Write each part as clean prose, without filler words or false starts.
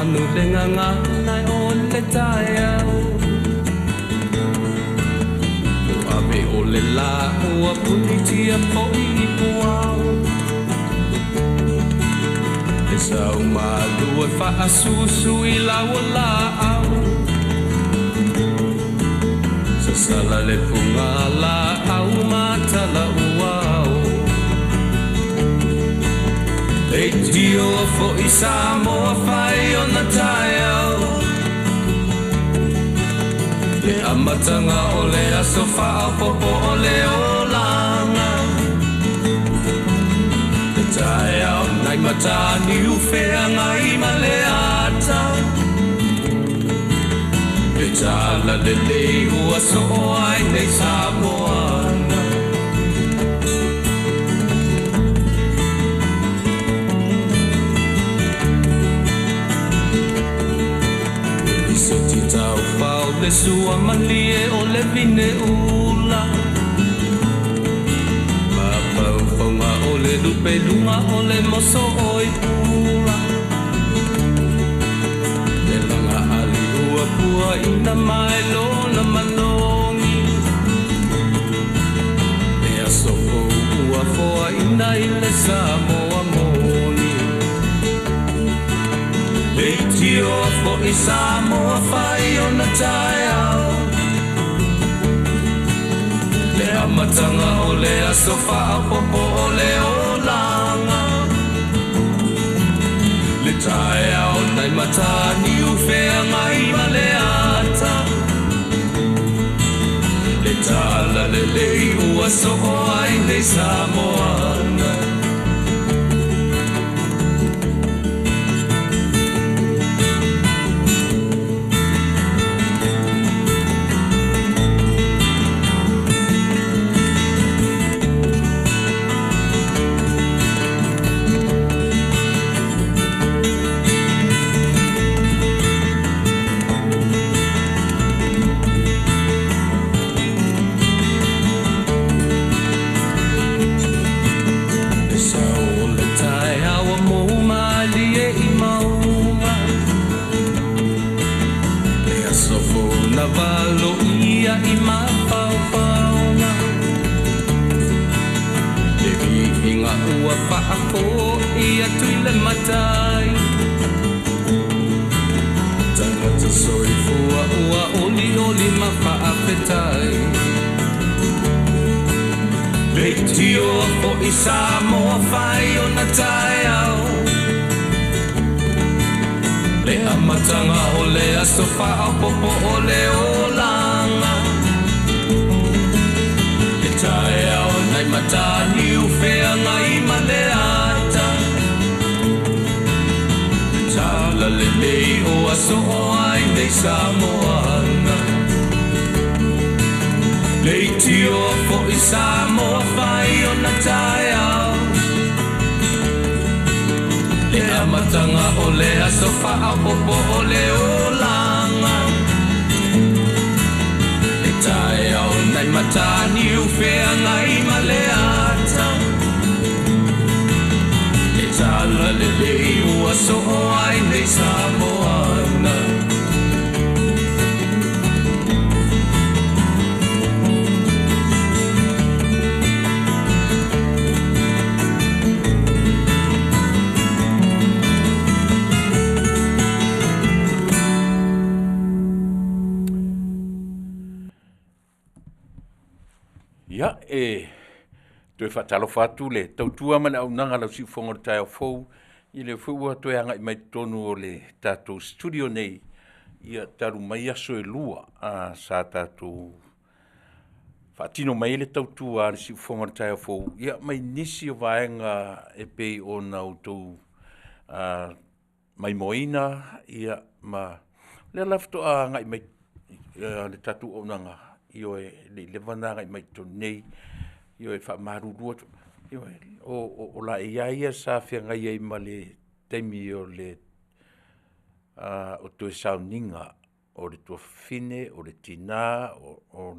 manu le gagana o le taeao. Ave o le la ua punitia fo'i i puao. Le sau malu e faasusu i lau o laau. Sasala le fuga laau matala uao. Leitio fo'i Samoa fai ona taeao. Le amataga o le aso faaopoopo o le olaga. Le taeao nai mataniu feagai ma le ata. Le tala lelei ua soo ai nei Samoana. Se ti tau fao le sua malie o le vine ula. Ma paufaunga o le lupe lunga o le moso o i pula. Le laga ali ua pua ina mai lona manogi. Le aso fou ua foa ina i le Samoa moni. Leitio fo'i Samoa fai ona taeao. Le amataga o le aso faaopoopo o le olaga. Le taeao nai mataniu feagai ma le ata. Le tala lelei ua soo ai nei Samoana. Samoa fai ona taeao. Le amataga o le aso faaopoopo o le olaga. Le taeao nai mataniu feagai ma le ata. Le tala lelei o aso o ai nei Samoana. Leitio fo'i Samoa fai ona taeao. Le amataga o le aso faaopoopo o le olaga. Le taeao nai mataniu feagai ma le ata. Le tala lelei ua soo ai nei Samoana. Ia e toe faatalofa atu le tautua ma le auaunaga a lau siufofoga o le taeao fou i le foi ua toe agai mai totonu o le tatou studio nei ia talu mai aso e lua sa tatou faatino mai ai le tautua a le siufofoga o le taeao fou ia mai nisi o vaega e pei ona outou maimoaina ia ma lea la faatoa agai mai le tatou auaunaga ioe le i leva ona agai mai i totonu nei ioe faamalulu atu ioe o laei lava ia sa feagai ai ma le taimi o le o toe sauniga o le tuafafine, o le tina, o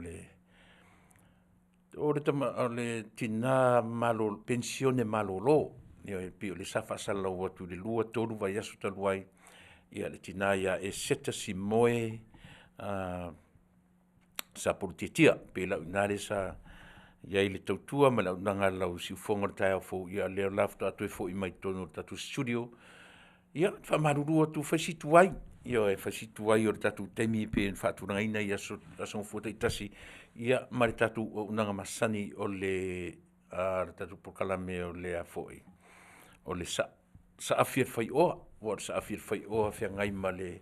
le tina malolo, penisione malolo. Ioe, pei o lea sa faasalalau atu i le 2, 3 vaiaso talu ai, Ia le tinā ia Eseta Simoe Sapulutiatia, pe lau ina le sa i ai le tautua ma le auaunaga a lau siufofoga o le taeao fou, ia lea la faatoa toe foi mai totonu o le tatou studio. Ia, faamalulu atu fai si tuai, ioe, fai si tuai o le tatou taimi pei ona faatulagaina i aso Gafua taitasi, ia ma le tatou auaunaga masani o le tatou polokalame o le a foi, o le Saafi a le Faioa. Aua o le Saafi a le Faioa e feagai ma le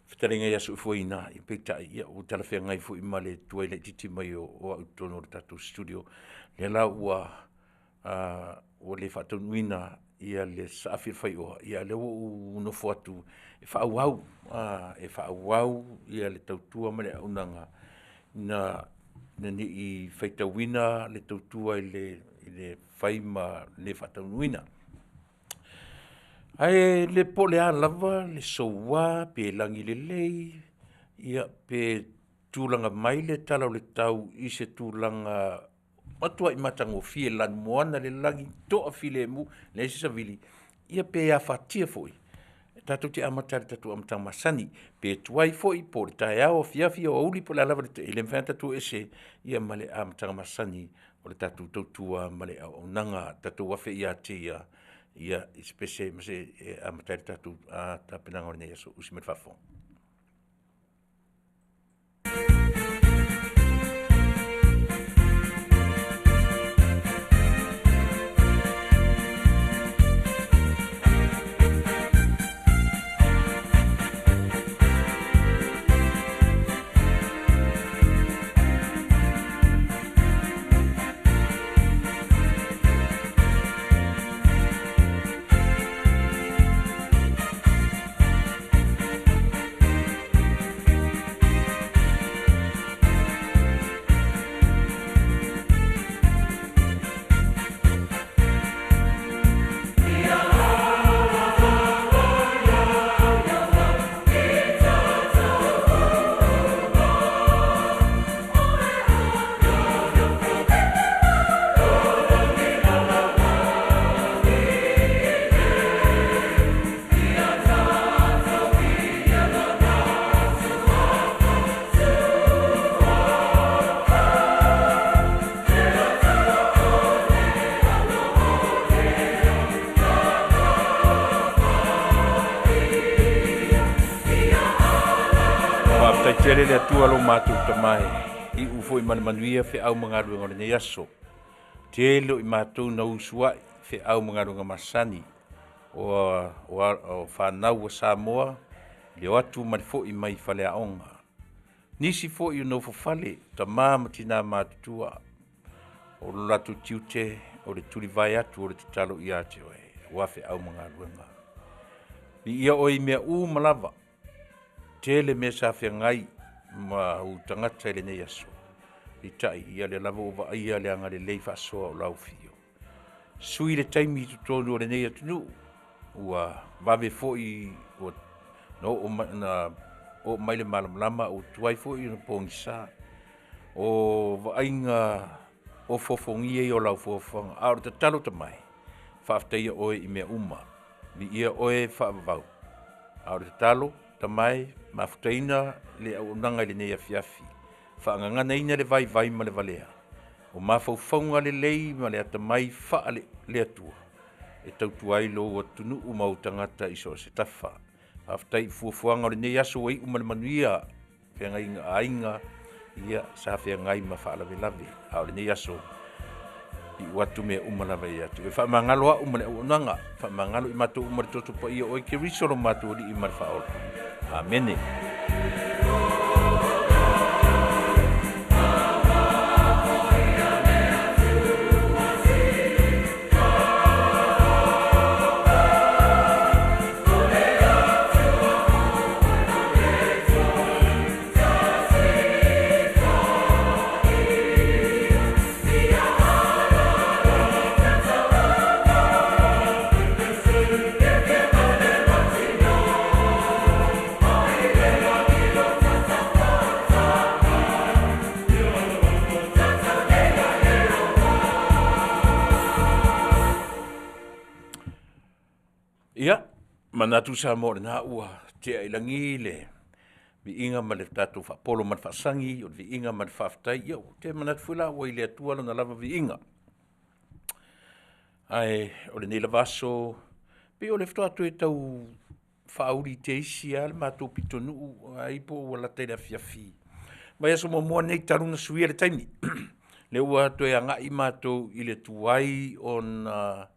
fetalaiga ia Soifuaina, peitai ua talafeagai foi ma le tuai laitiiti mai o au i totonu o le tatou studio. Lea la ua le faataunuuina le Saafi a le Faioa, a o lea ua ou nofo atu e faaauau, e faaauau le tautua ma le auaunaga ina ne i faitauina le tautua i le fai ma le faataunuuina. Ae le po o le a lava le soua pe lagi lelei, ia pe tulaga mai le tala o le tau i se tulaga matuai matagofie, lanumoana le lagi, toafilemu, leai se savili, ia pe afatia foi, e tatou te amata i le tatou amataga masani, pe tuai foi po o le taeao, afiafi, aoauli po o le a lava le taimi, e le mafai lava ona tatou o ese ma le amataga masani o le tatou tautua ma le auaunaga. Tatou afe ia te ia i se pese e amata ai le tatou tapenaga o lenei aso. Usi mai le faafofoga. Faafetai tele le Atua lo matou Tama e iu foi ma le manuia feau ma galuega o lenei aso. Tele o i matou na usuai feau ma galuega masani o fanau a Samoa i le o atu ma le foi mai faleaoga. Nisi foi o nofofale, tama ma tina matutua, o lo latou tiute o le tulivae atu o le tatalo ia te oe aua feau ma galuega. Viia oe i mea uma lava, tele mea sa feagai ma ou tagata i lenei aso, peitai ia lea lava ua vaaia le agalelei faasoa o lau afio. Sui le taimi i totonu o lenei atunuu, ua vave foi ua na oo mai le malamalama ua tuai foi ona pogisa. O vaaiga ofoofogia ia o lau fuafuaga, a o le tatalo tamoe, faafetaia oe i mea uma, viia oe faavavau. A o le tatalo, Tamae, mafutaina le auaunaga i lenei afiafi, faagaganaina le vaivai ma le valea, o mafaufauga lelei ma le atamai faale-Atua e tautua ai lou atunuu ma ou tagata i so o se tafa. Faafetai i fuafuaga o lenei aso ua iu ma le manuia, feagaiga aiga ia sa feagai ma faalavelave, a o lenei aso iu atu mea uma lava ia te oe. Faamagalo au ma le auaunaga, faamagalo i matou uma le Toto Paia o oe Keriso lo matou Alii ma le Faaola. Amene. Ia, Manatu Samoa o lena ua tea i lagi le viiga ma le tatou faapolo ma le faasagi, o le viiga ma le faafetai, ia ou te manatu foi la ua i le Atua lona lava viiga. Ae o lenei lava aso, pei o lea faatoa toe tau faauli teisi lava le matou pitonuu ai po o ua lata i le afiafi vaiaso muamua lenei talu ona suia le taimi. Lea ua toe agai matou i le tuai ona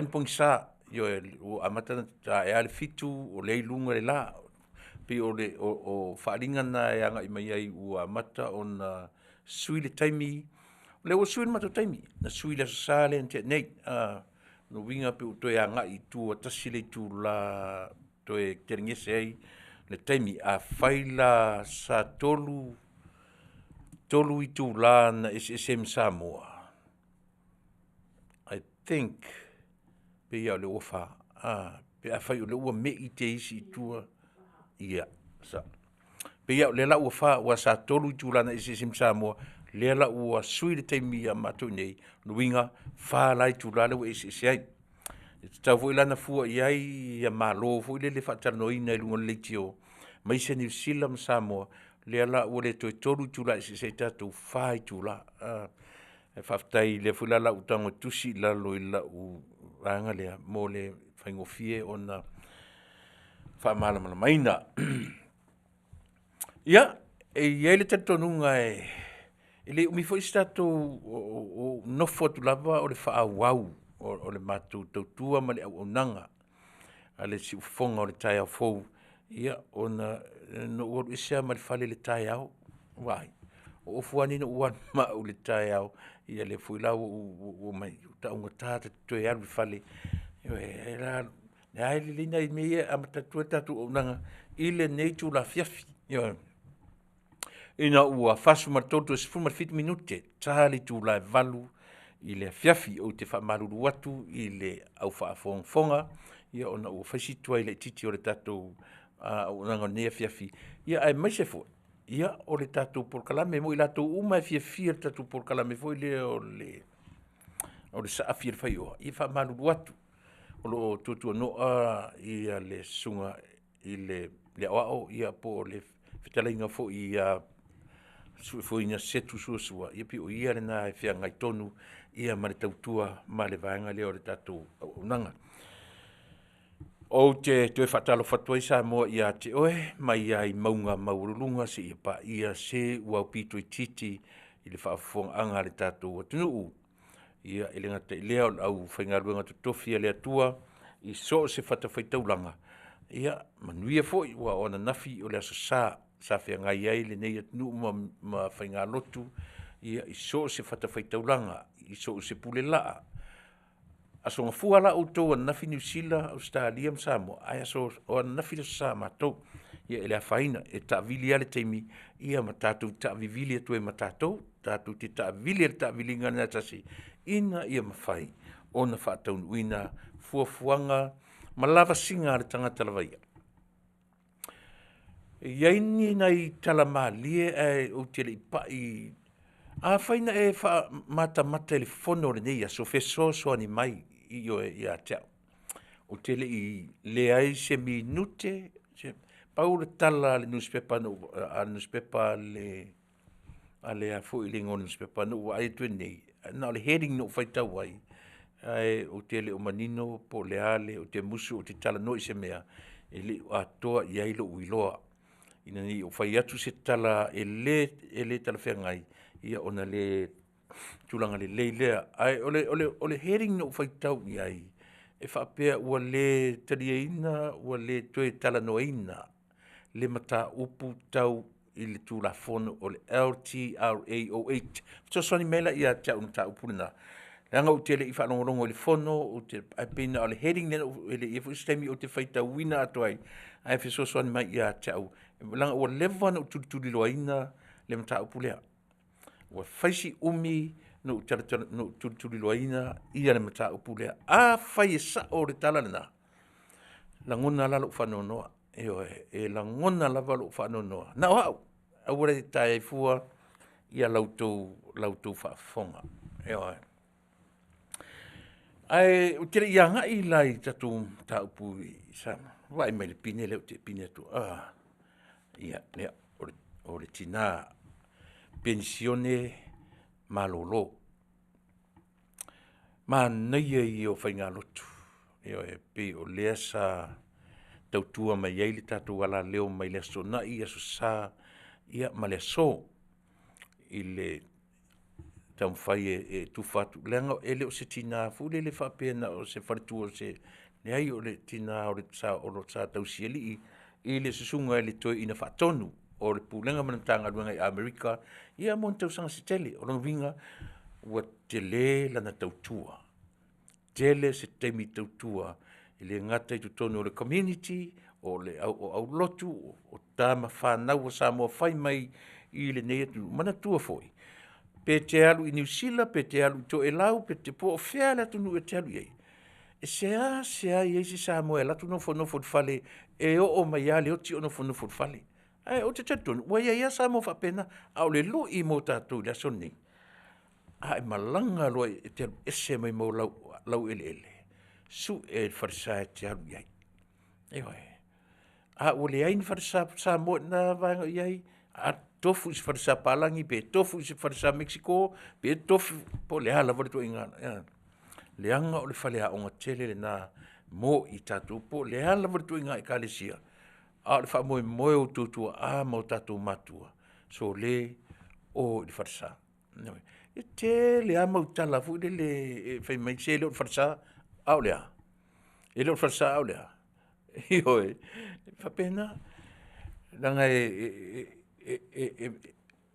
pogisa. Ioe, ua amata ona taea le 7:00 o lea e i luga le la. E pei o faaaliga na e agai mai ai ua amata ona sui le taimi. O lea ua sui le matou taimi, na sui i le Aso Sa lea na tea nei. O lona uiga pei ua toe agai i tua tasi le itula toe telegese ai le taimi. Afai la sa 3 itula na eseese ai ma Samoa, I think pei lava o lea ua 4 pe afai o lea ua mei teisi i tua, ia sao. E pei lava o lea la ua 4 aua sa 3 itula na eseese ai ma Samoa, lea la ua sui le taimi ia matou i inei, lona uiga e 4 la itula lea ua eseese ai. E tatau foi la ona fua i ai Malo foi lele faatalanoaina i luga o le leitio aemaise Niu Sila ma Samoa, lea la ua le toe 3 itula e eseese ai tatou, 4 itula. Ae faafetai o lea foi la ua ou tago e tusi i lalo i lau vaega lea mo le faigofie ona faamalamalamaina. Ia, e i ai le talitonuga e le umi foi se tatou ou nofo atu lava o le faaauau o le matou tautua ma le auaunaga a le siufofoga o le taeao fou, ia ona na ou alu ese lava mai le fale i le taeao, vaai. O ofu lava nei na ou alu ma au i le taeao, ia lea foi la ua ou omai, ua taugata ta te toe alu i le fale. Ioe. O lea e lelei nai mea ia e amata atu ai le tatou auaunaga i lenei itula afiafi. Ioe. Ina ua 43 toe 17 minute ta le itula e 8:00 i le afiafi. Ou te faamalulu atu i le au faafogafoga ona ua fai si tuai laitiiti o le tatou auaunaga i lenei afiafi, aemaise foi o le tatou polokalame mo i latou uma e fiafia i le tatou polokalame foi lea o le Saafi a le Faioa, ia e faamalulu atu, o lo o tuatuano'a le susuga i le Aoao po o le fetalaiga foi ia Setu Suasua, ia pei o ia lena e feagai tonu ma le tautua ma le vaega lea o le tatou auaunaga. Ou te toe faatalofa atu ai Samoa ia te oe mai lava i mauga maualuluga seia paia se ua aupito itiiti i le faafofogaaga a le tatou atunuu. Ia, e le gata i lea o le aufaigaluega totofi a le Atua i so o se fatafaitaulaga, ia manuia foi, aua o ananafi o le Aso Sa sa feagai ai lenei atunuu ma faigalotu i so o se fatafaitaulaga, i so o se pulelaa. Aso Gafua la outou ananafi Niu Sila, Ausetalia ma Samoa, ae o ananafi le Aso Sa matou. Ia e le afaina, e taavili lava le taimi ma tatou taavivili atu ai ma tatou, tatou te taavili i le taaviliga lena e tasi ina ia mafai ona faataunuuina fuafuaga ma lavasiga a le tagata lava ia. E i ai ni nai tala malie ae ou te le i pai, afai na e matamata i le fono o lenei aso, fesoasoani mai, ioe, ia te au. Ou te le i leai se minute, pau le tala a le nusipepa a le a foi le igoa o le nusipepa na ou vaai atu ai nei, na o le heading na ou faitau ai, ae ou te le o manino po o le a le… ou te musu ou te talanoa i se mea e le o atoa i ai lou iloa, ina ne i ou fai atu se tala e le talafeagai ona le tulaga lelei lea. Ae o le heading na ou faitau i ai, e faapea ua le taliaina, ua le toe talanoaina le mataupu tau i le Tulafono o le LTRA 08. Fesoasoani mai la ia te au i le mataupu lena, leaga ou te le i faalogologo i le fono ae pei na o le heading lea e le i i ai foi se taimi ou te faitauina atoa ai, ae fesoasoani mai ia te au, leaga ua leva ona ou tulituliloaina le mataupu lea. Ua fai si umi ona ou tulituliloaina le mataupu lea. Afai e sao le tala lena, e lagona la lou faanoanoa, ioe, e lagona lava lou faanoanoa, na o au, aua le taea ai fua la outou faafofoga, ioe. Ae ou te le i agai la i tatou mataupu i Samoa, vaai mai i le pine lea ou te pine atu ai. Ia, lea, o le tina penisione malolo. Manaia ia o faigalotu, ioe, e pei o lea sa tautua mai ai le tatou alaleo mai le Aso Toonai, Aso Sa ia ma le aso i le taumafai e tufa atu, leaga e le o se tina foi lele faapea na o se faletua o se… Leai o le tina sa tausialii i le susuga i le Toeaina Faatonu o le Pulega ma le Matagaluega i Amerika ia mo ni tausaga se tele. O lona uiga, ua tele lana tautua, tele se taimi tautua, e le gata i totonu o le community, o aulotu, o tama fanau a Samoa fai mai i lenei atunuu. Manatua foi, pe te alu i Niu Sila pe te alu i Toelau po o fea lava le atunuu e te alu i ai, e seasea i ai se Samoa e alu atu nofonofo i le fale e oo mai lava le oti o nofonofo i le fale. Ae ou te talitonu ua i ai lava Samoa faapena, a o le lui mo tatou i le aso lenei, a e malaga loa e te alu ese mai ma ou laueleele, sue le falesa e te alu i ai, ioe. A ua leai ni falesa Samoa i lena vaega o i ai, tofu i se falesa palagi pe tofu i se falesa Mekisiko pe tofu po o le a lava le ituaiga leaga o le faleaoga tele lena mo i tatou po o le a lava le ituaiga Ekalesia, a o le faamoemoe o outou tuaa ma o tatou matua, sole, o i le falesa. Ioe. E tele lava mau tala foi lele e fai mai se e le o le falesa, a o le a? E le o le falesa a o le a? Ioe, e faapena. Leaga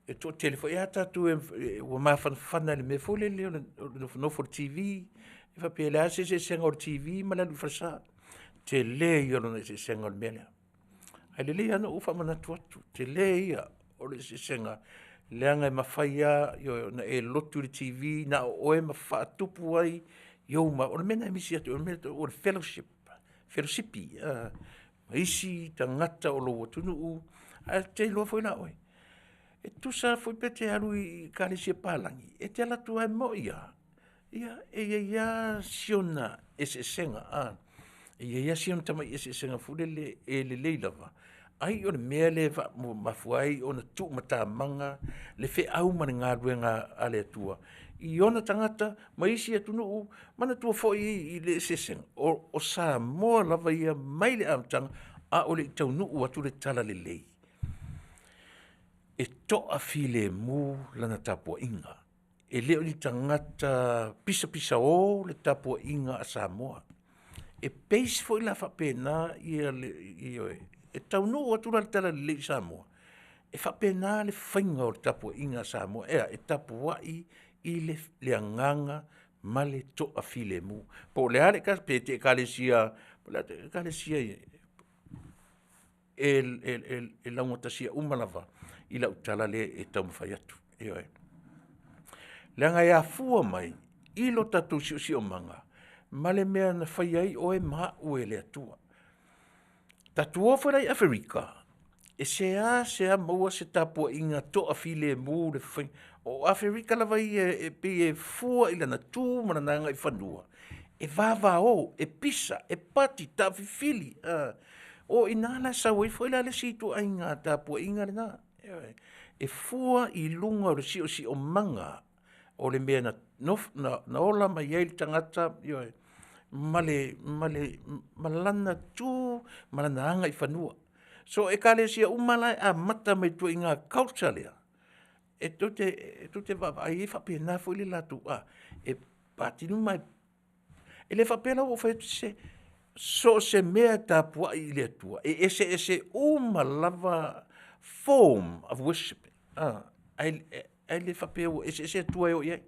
e toatele foi a tatou ua mafanafana i le mea foi lele o le nofonofo i le TV, faapea e leai lava se eseesega o le TV ma le alu i le falesa. Tele ia o lona eseesega o le mea lea. Ae lelei lava ona ou faamanatu atu, tele ia o le eseesega leaga e mafai lava, ioe, ona e lotu i le TV na o oe ma faatupu ai i ou... O le mea lena e misi ia te au, o le mea e tau o le fellowship, felosipi ma isi tagata o lou atunuu, ae e te iloa foi la oe, e tutusa lava foi pe e te alu i ekalesia palagi, e te alu atu lava e moi lava, ia e i ai lava si ona eseesega. E i ai lava si ona tamai eseesega foi lele e lelei lava, ai o le mea lea e mafua ai ona tuumatamaga le feau ma le galuega a le Atua i ona tagata ma isi atunuu. Manatua foi i le eseesega, o Samoa lava ia mai le amataga a o le i taunuu atu le talalelei, e toafilemu lana tapuaiga. E le o ni tagata pisapisao le tapuaiga a Samoa. E base foi la faapena ioe, e taunuu atu la le talalelei i Samoa, e faapena le faiga o le tapuaiga a Samoa, e a? E tapuai i le agaga ma le toafilemu. Po o le a le pe e te Ekalesia po o le a Ekalesia e laugatasia uma lava i lau tala lea e taumafai atu, ioe. Leaga e afua mai i lo tatou siosiomaga ma le mea na fai ai oe ma au e le Atua. Tatou o foi la i Aferika, e seasea maua se tapuaiga toafilemu le faiga. O Aferika lava ia e pei e fua i lana tu ma lana agaifanua, e vavao, e pisa, e pati, taafifili, o i ina la e sau ai foi le isi ituaiga tapuaiga lena, ioe. E fua i luga o le siosiomaga o le mea na ola mai ai le tagata, ioe, ma lana tu ma lana agaifanua. So o Ekalesia uma la e amata mai i le ituaiga culture lea, e tou te vaavaai i ai e faapena foi le latou e pati uma, e le faapea la ua ou fai atu se, so o se mea e tapuai i le Atua, e eseese uma lava form of worship ae le faapea ua eseese Atua e o i ai.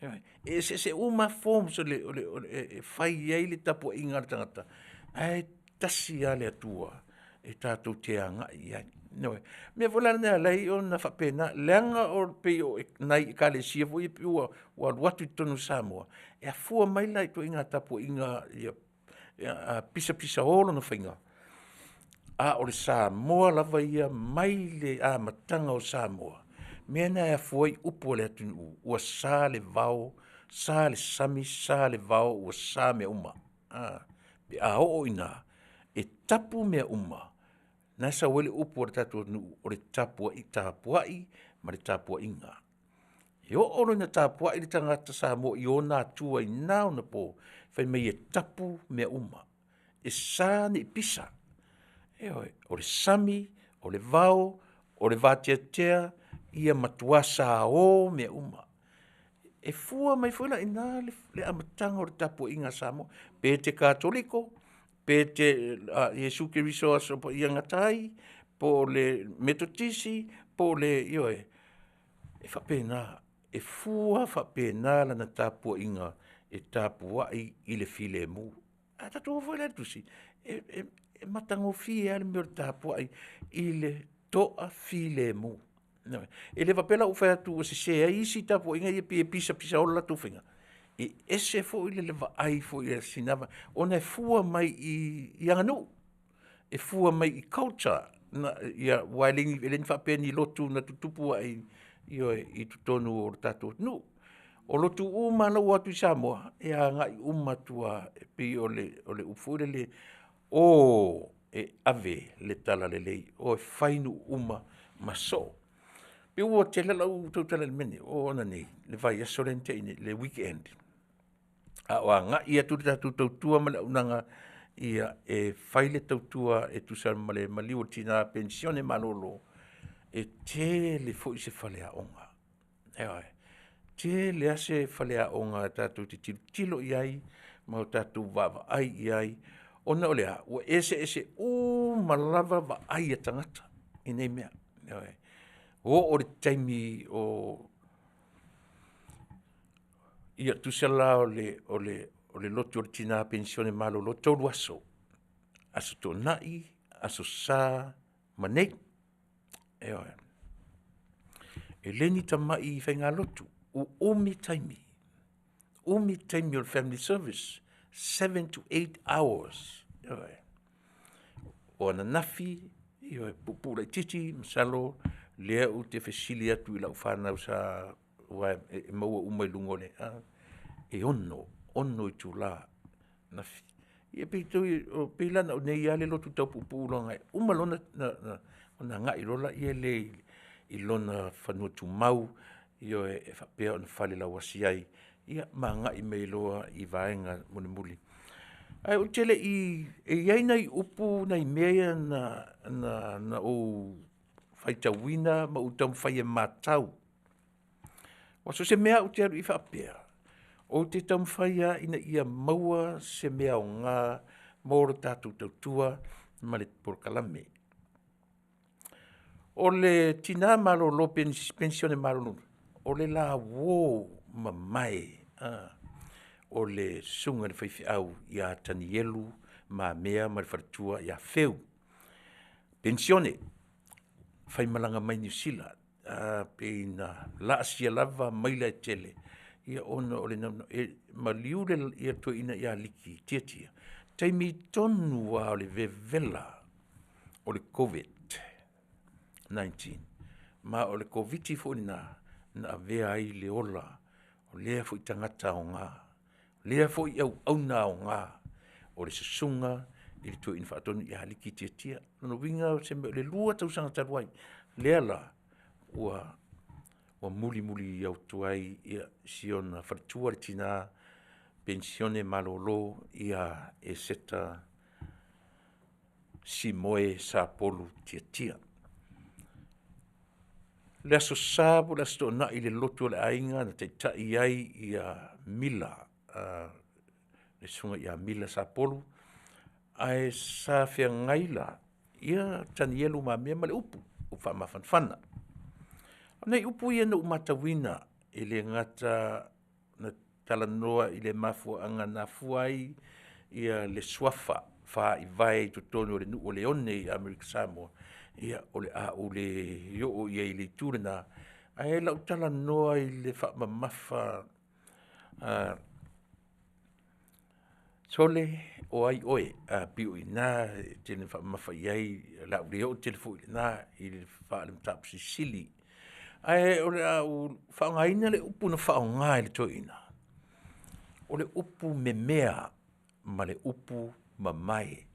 Ioe, e eseese uma lava forms e fai ai le tapuaiga a le tagata, ae tasi lava le Atua e tatou te agai i ai. Ioe. O le mea foi la lena e ala ai ona faapena, leaga e pei o nai Ekalesia foi ia pei ua alu atu i totonu o Samoa, e afua mai la i ituaiga tapuaiga ia pisapisao lona faiga, a o le Samoa lava ia mai le amataga o Samoa, mea lena e afua ai upu a le atunuu, ua sa le vao Sa le sami, sa le vao ua sa mea uma, pe a oo ina e tapu mea uma, na e sau ai le upu a le tatou atunuu, o le tapuai ma le tapuaiga. E oo loa ina tapuai le tagata Samoa i ona atua i na ona po, fai mai e tapu mea uma, e sa ni pisa, ioe, o le sami, o le vao, o le vateatea, ia matua sao mea uma. E fua mai foi la i ina le amataga o le tapuaiga a Samoa. Pe te Katoliko, pe te Iesu Keriso o Aso Paia e gata ai, po o le Metotisi, po o le, ioe, e faapena. E fua faapena lana tapuaiga e tapuai i le filemu. A tatou o foi la i le tusi, e matagofie lava le mea o le tapuai i le toafilemu. Ioe, e le faapea la ua ou fai atu ua sese ai isi tapuaiga ia e pei e pisapisaola ia latou faiga, e ese foi le vaai foi a sina vaega, ona e fua mai i aganuu, e fua mai i culture aua e le faapea ni lotu na tutupu ae ioe, i totonu o le tatou atunuu. O lotu uma lava la ua o atu i Samoa, e agai uma atu lava e pei o le upu foi lele, o e ave le talalelei, o e fai nuu uma ma soo. E pei ua tele lau tautala i le mea lenei, o ananei le vaiaso lea na tea nei le weekend, a o agai atu le tatou tautua ma le auaunaga e fai le tautua e tusa ma le maliu o le tina penisione malolo, e tele foi se faleaoga. Ioe, tele lava se faleaoga tatou te tilotilo i ai ma o tatou vaavaai i ai, ona o le a? Ua eseese uma lava vaai a tagata i nei mea, ioe. Ua oo i le taimi o ia tusa la o le lotu a le Tina Penisione malolo e 3 aso, Aso Toonai, Aso Sa ma nei. Ioe. E le ni tamai faigalotu, uumi taimi, umi taimi o le family service, 7 to 8 hours. Ioe. O ananafi, ioe, puupuu laitiiti masalo lea ou te fesili atu i lau fanau sa aua e maua uma i luga o le e 6 itula ananafi. Ia pei la na o nei lava le lotu tau puupuu leaga e uma loa ona agai loa lea i lona fanua tumau, ioe, e faapea ona falelauasi ai ma agai mai loa i vaega mulimuli. Ae ou te le i e i ai nai upu nai mea ia na ou faitauina ma ou taumafai e matau. Aua so o se mea lava ou te alu i ai faapea, ou te taumafai lava ina ia maua se mea aoga mo le tatou tautua ma le polokalame. O le tina malolo penisione malolo, o le lauo mamae o le susuga i le faifeau ia Tanielu Mamea ma le faletua ia Feu. Penisione, faimalaga mai Niu Sila, pei na laasia lava maila e tele ona o le naunau, e maliu le toeaina ia Liki Tiatia, taimi tonu lava o le vevela o le Covid-19, ma o le Koviti foi lena na avea ai le ola o lea foi tagata aoga, lea foi auauna aoga o le susuga i le Toeaina Faatonu ia Liki Tiatia. O lona uiga o le 2 tausaga talu ai, lea la ua mulimuli atu ai si ona faletua le tina penisione malolo ia Eseta Simoe Sapolu Tiatia. O le Aso Sa po o le Aso Toonai i le lotu a le aiga na taitai ai Mila le susuga ia Mila Sapolu, ae sa feagai la Tanielu Mamea ma le upu, upu faamafanafana. O nai upu ia na ou matauina, e le gata na talanoa i le mafuaaga na afua ai le suafa faivae i totonu o le nuu o Leone i Amerika Samoa, ia o le a ou le oo i ai i le itu lena, ae o lau talanoa i le faamamafa, sole, o ai oe? Pei o i ina e tele ina faamamafa i ai, o le a ou le oo tele foi i ina i le mataupu silisili. Ae o le a ou faaaogaina le upu na faaaoga e le toeaina. O le upu memea ma le upu mamae. E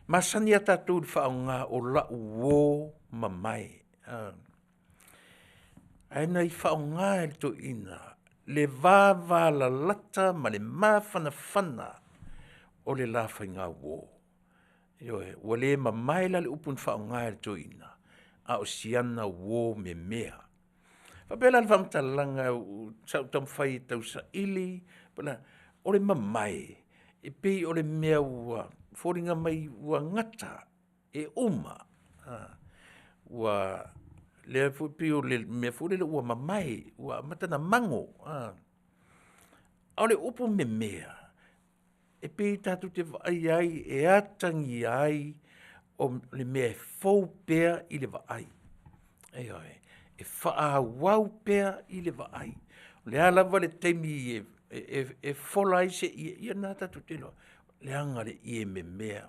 masani a tatou i le faaaoga o la'u uo mamae, ae na i faaaoga e le toeaina le vavalalata ma le mafanafana o le la faigauo. Ioe, ua le mamae la le upu na faaaoga e le toeaina a o si ana uo memea. E faapea la le faamatalaga sa ou taumafai e tausaili o le mamae e pei o le mea ua foliga mai ua gata, e uma, ua lea foi pei o le mea foi lele ua mamae ua amata ona mago, a o le upu memea, e pei tatou te vaai ai e atagia ai o le mea e fou pea i le vaai. Ioe, e faaauau pea i le vaai. O le a lava le taimi e fola ai se ie, ia lena tatou te iloa ai, leaga le ie memea,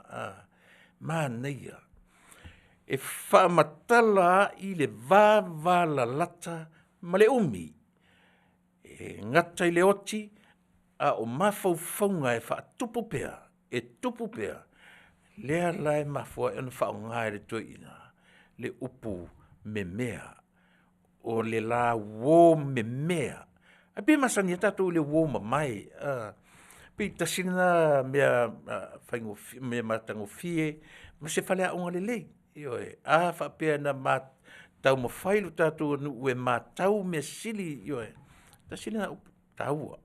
manaia. E faamatala ai le vavalalata ma le umi e gata i le oti, a o mafaufauga e faatupu pea, e tupu pea, lea la e mafua ai ona faaaoga e le toeaina le upu memea. O le la uo memea, ae pei e masani lava tatou i le uo mamae, pei tasi lena mea mea matagofie ma se faleaoga lelei. Ioe, a faapea na taumafai lo tatou atunuu e matau mea sili, ioe, tasi lena upu taua.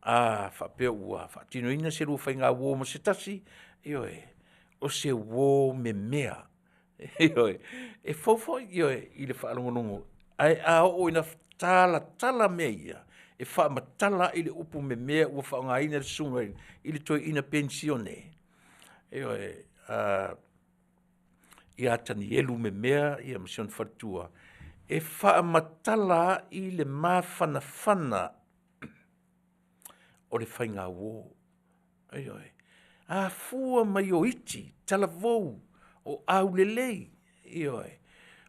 A faapea ua faatinoina se lua faigauo ma se tasi, ioe, o se uo memea, ioe, e fou foi ioe i le faalogologo ae a oo ina talatala mea ia, e faamatala ai le upu memea ua faaaogaina e le susuga i le toeaina penisione ioe, ia Tanielu Memea ma si ona faletua, e faamatala ai le mafanafana o le faigauo. Ioe, afua mai o iti, talavou, o aulelei, ioe,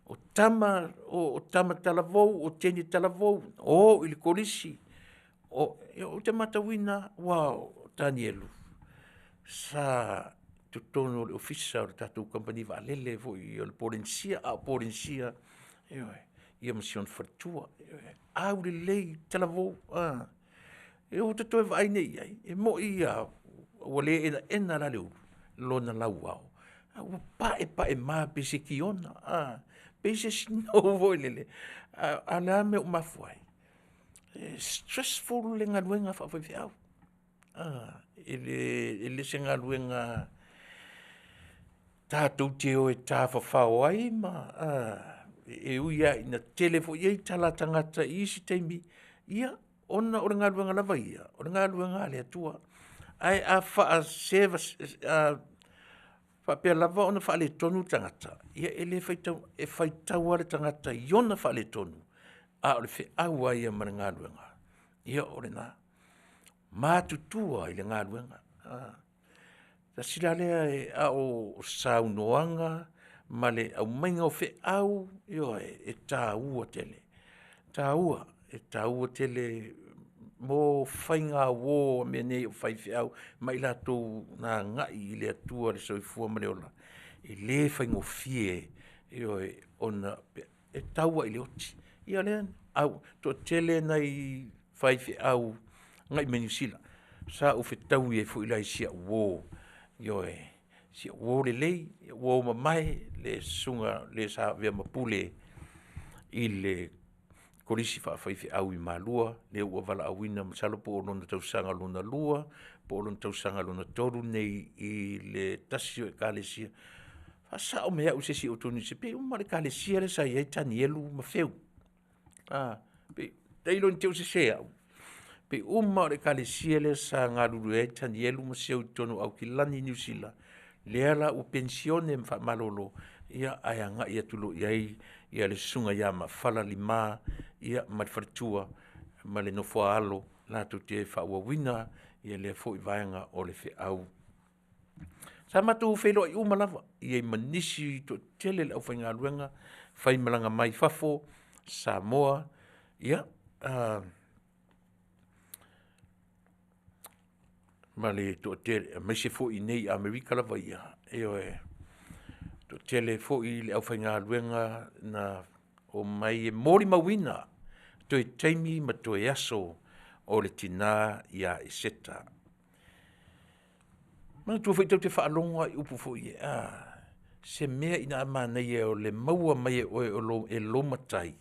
o tama talavou, o teine talavou, o i le kolisi. Ou te matauina lava aua o Tanielu sa i totonu o le Ofisa o le tatou Kamupani Vaalele foi o le Polenisia a o Polenisia, ioe, ia ma si ona faletua. Aulelei, talavou, ou te toe vaai nei i ai, e moi lava ua le enaena la le ulu lona lauao, ae ua paepaema pei se kiona, pei se snow foi lele. A o le a le mea ua mafua ai? E stressful le galuega faafaifeau. E le o se galuega tatou te o e tafafao ai ma e ui lava ina tele foi i ai tala a tagata i isi taimi, ia ona o le galuega lava ia, o le galuega a le Atua. Ae a faapea lava ona faaletonu le tagata, ia e le faitau, e faitau lava le tagata i ona faaletonu, a o le feau lava ia ma le galuega, ia o lena. Matutua i le galuega. Tasi la lea, a o saunoaga ma le aumaiga o feau, ioe, e taua tele, taua, e taua tele mo faigauo a mea nei o faifeau ma i latou na agai i le Atua le soifua ma le ola, e le faigofie, ioe, ona e tau lava i le oti. Ia lea, toatele nai faifeau agai mai Niu Sila sa ou fetaui ai foi la i si au uo, ioe, si au uo lelei, uo mamae, le susuga le sa avea ma pule i le Kolisi Faafaifeau i Malua, lea ua valaauina masalo po o lona tausaga lona lua po o lona tausaga lona tolu lenei i le tasi o Ekalesia. Faasao mai au e se isi o outou nisi, pei uma lava o le Ekalesia lea sa i ai Tanielu ma Feru. Tailo ne i te i ua sese au, pei uma lava o le Ekalesia lea sa galulue ai Tanielu ma Seu i totonu o Aukilani Niu Sila, lea la ua penisione ma faamalolo, ae agai atu loa i ai le susuga ia Mafala Lima ma le faletua ma le nofo a alo latou te faaauauina lea foi vaega o le feau. Sa matou feiloai uma lava i ai ma nisi e toatele o le aufaigaluega faimalaga mai fafo, Samoa, ia, ma le toatele aemaise foi i inei i Amerika lava ia, ioe, toatele foi le aufaigaluega na omai e molimauina toe taimi ma toe aso o le tina ia Eseta. Manatua foi e tou te faalogo lava i upu foi ia a, se mea ina a manaia o le maua mai e oe e lou matai,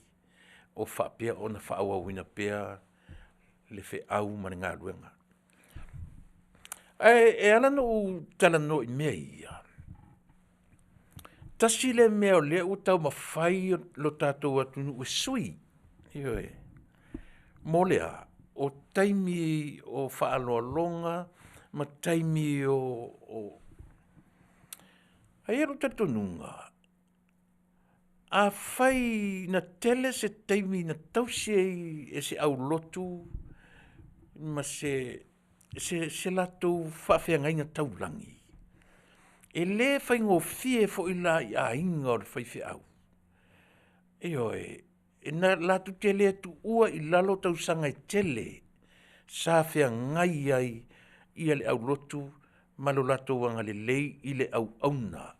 o faapea ona faaauauina pea le feau ma le galuega. Ae e ala ona ou talanoa i mea ia, tasi lea mea o lea ua taumafai lo tatou atunuu e sui, ioe, mo le a? O taimi o faaaloaloga ma taimi o... Ae i ai lou talitonuga, afai na tele se taimi na tausi ai e se aulotu ma se latou faafeagaiga taulagi, e le faigofie foi la i aiga o le faifeau, ioe, e latou te le tuua i lalo tausaga e tele sa feagai ai le aulotu ma lo latou agalelei i le auauna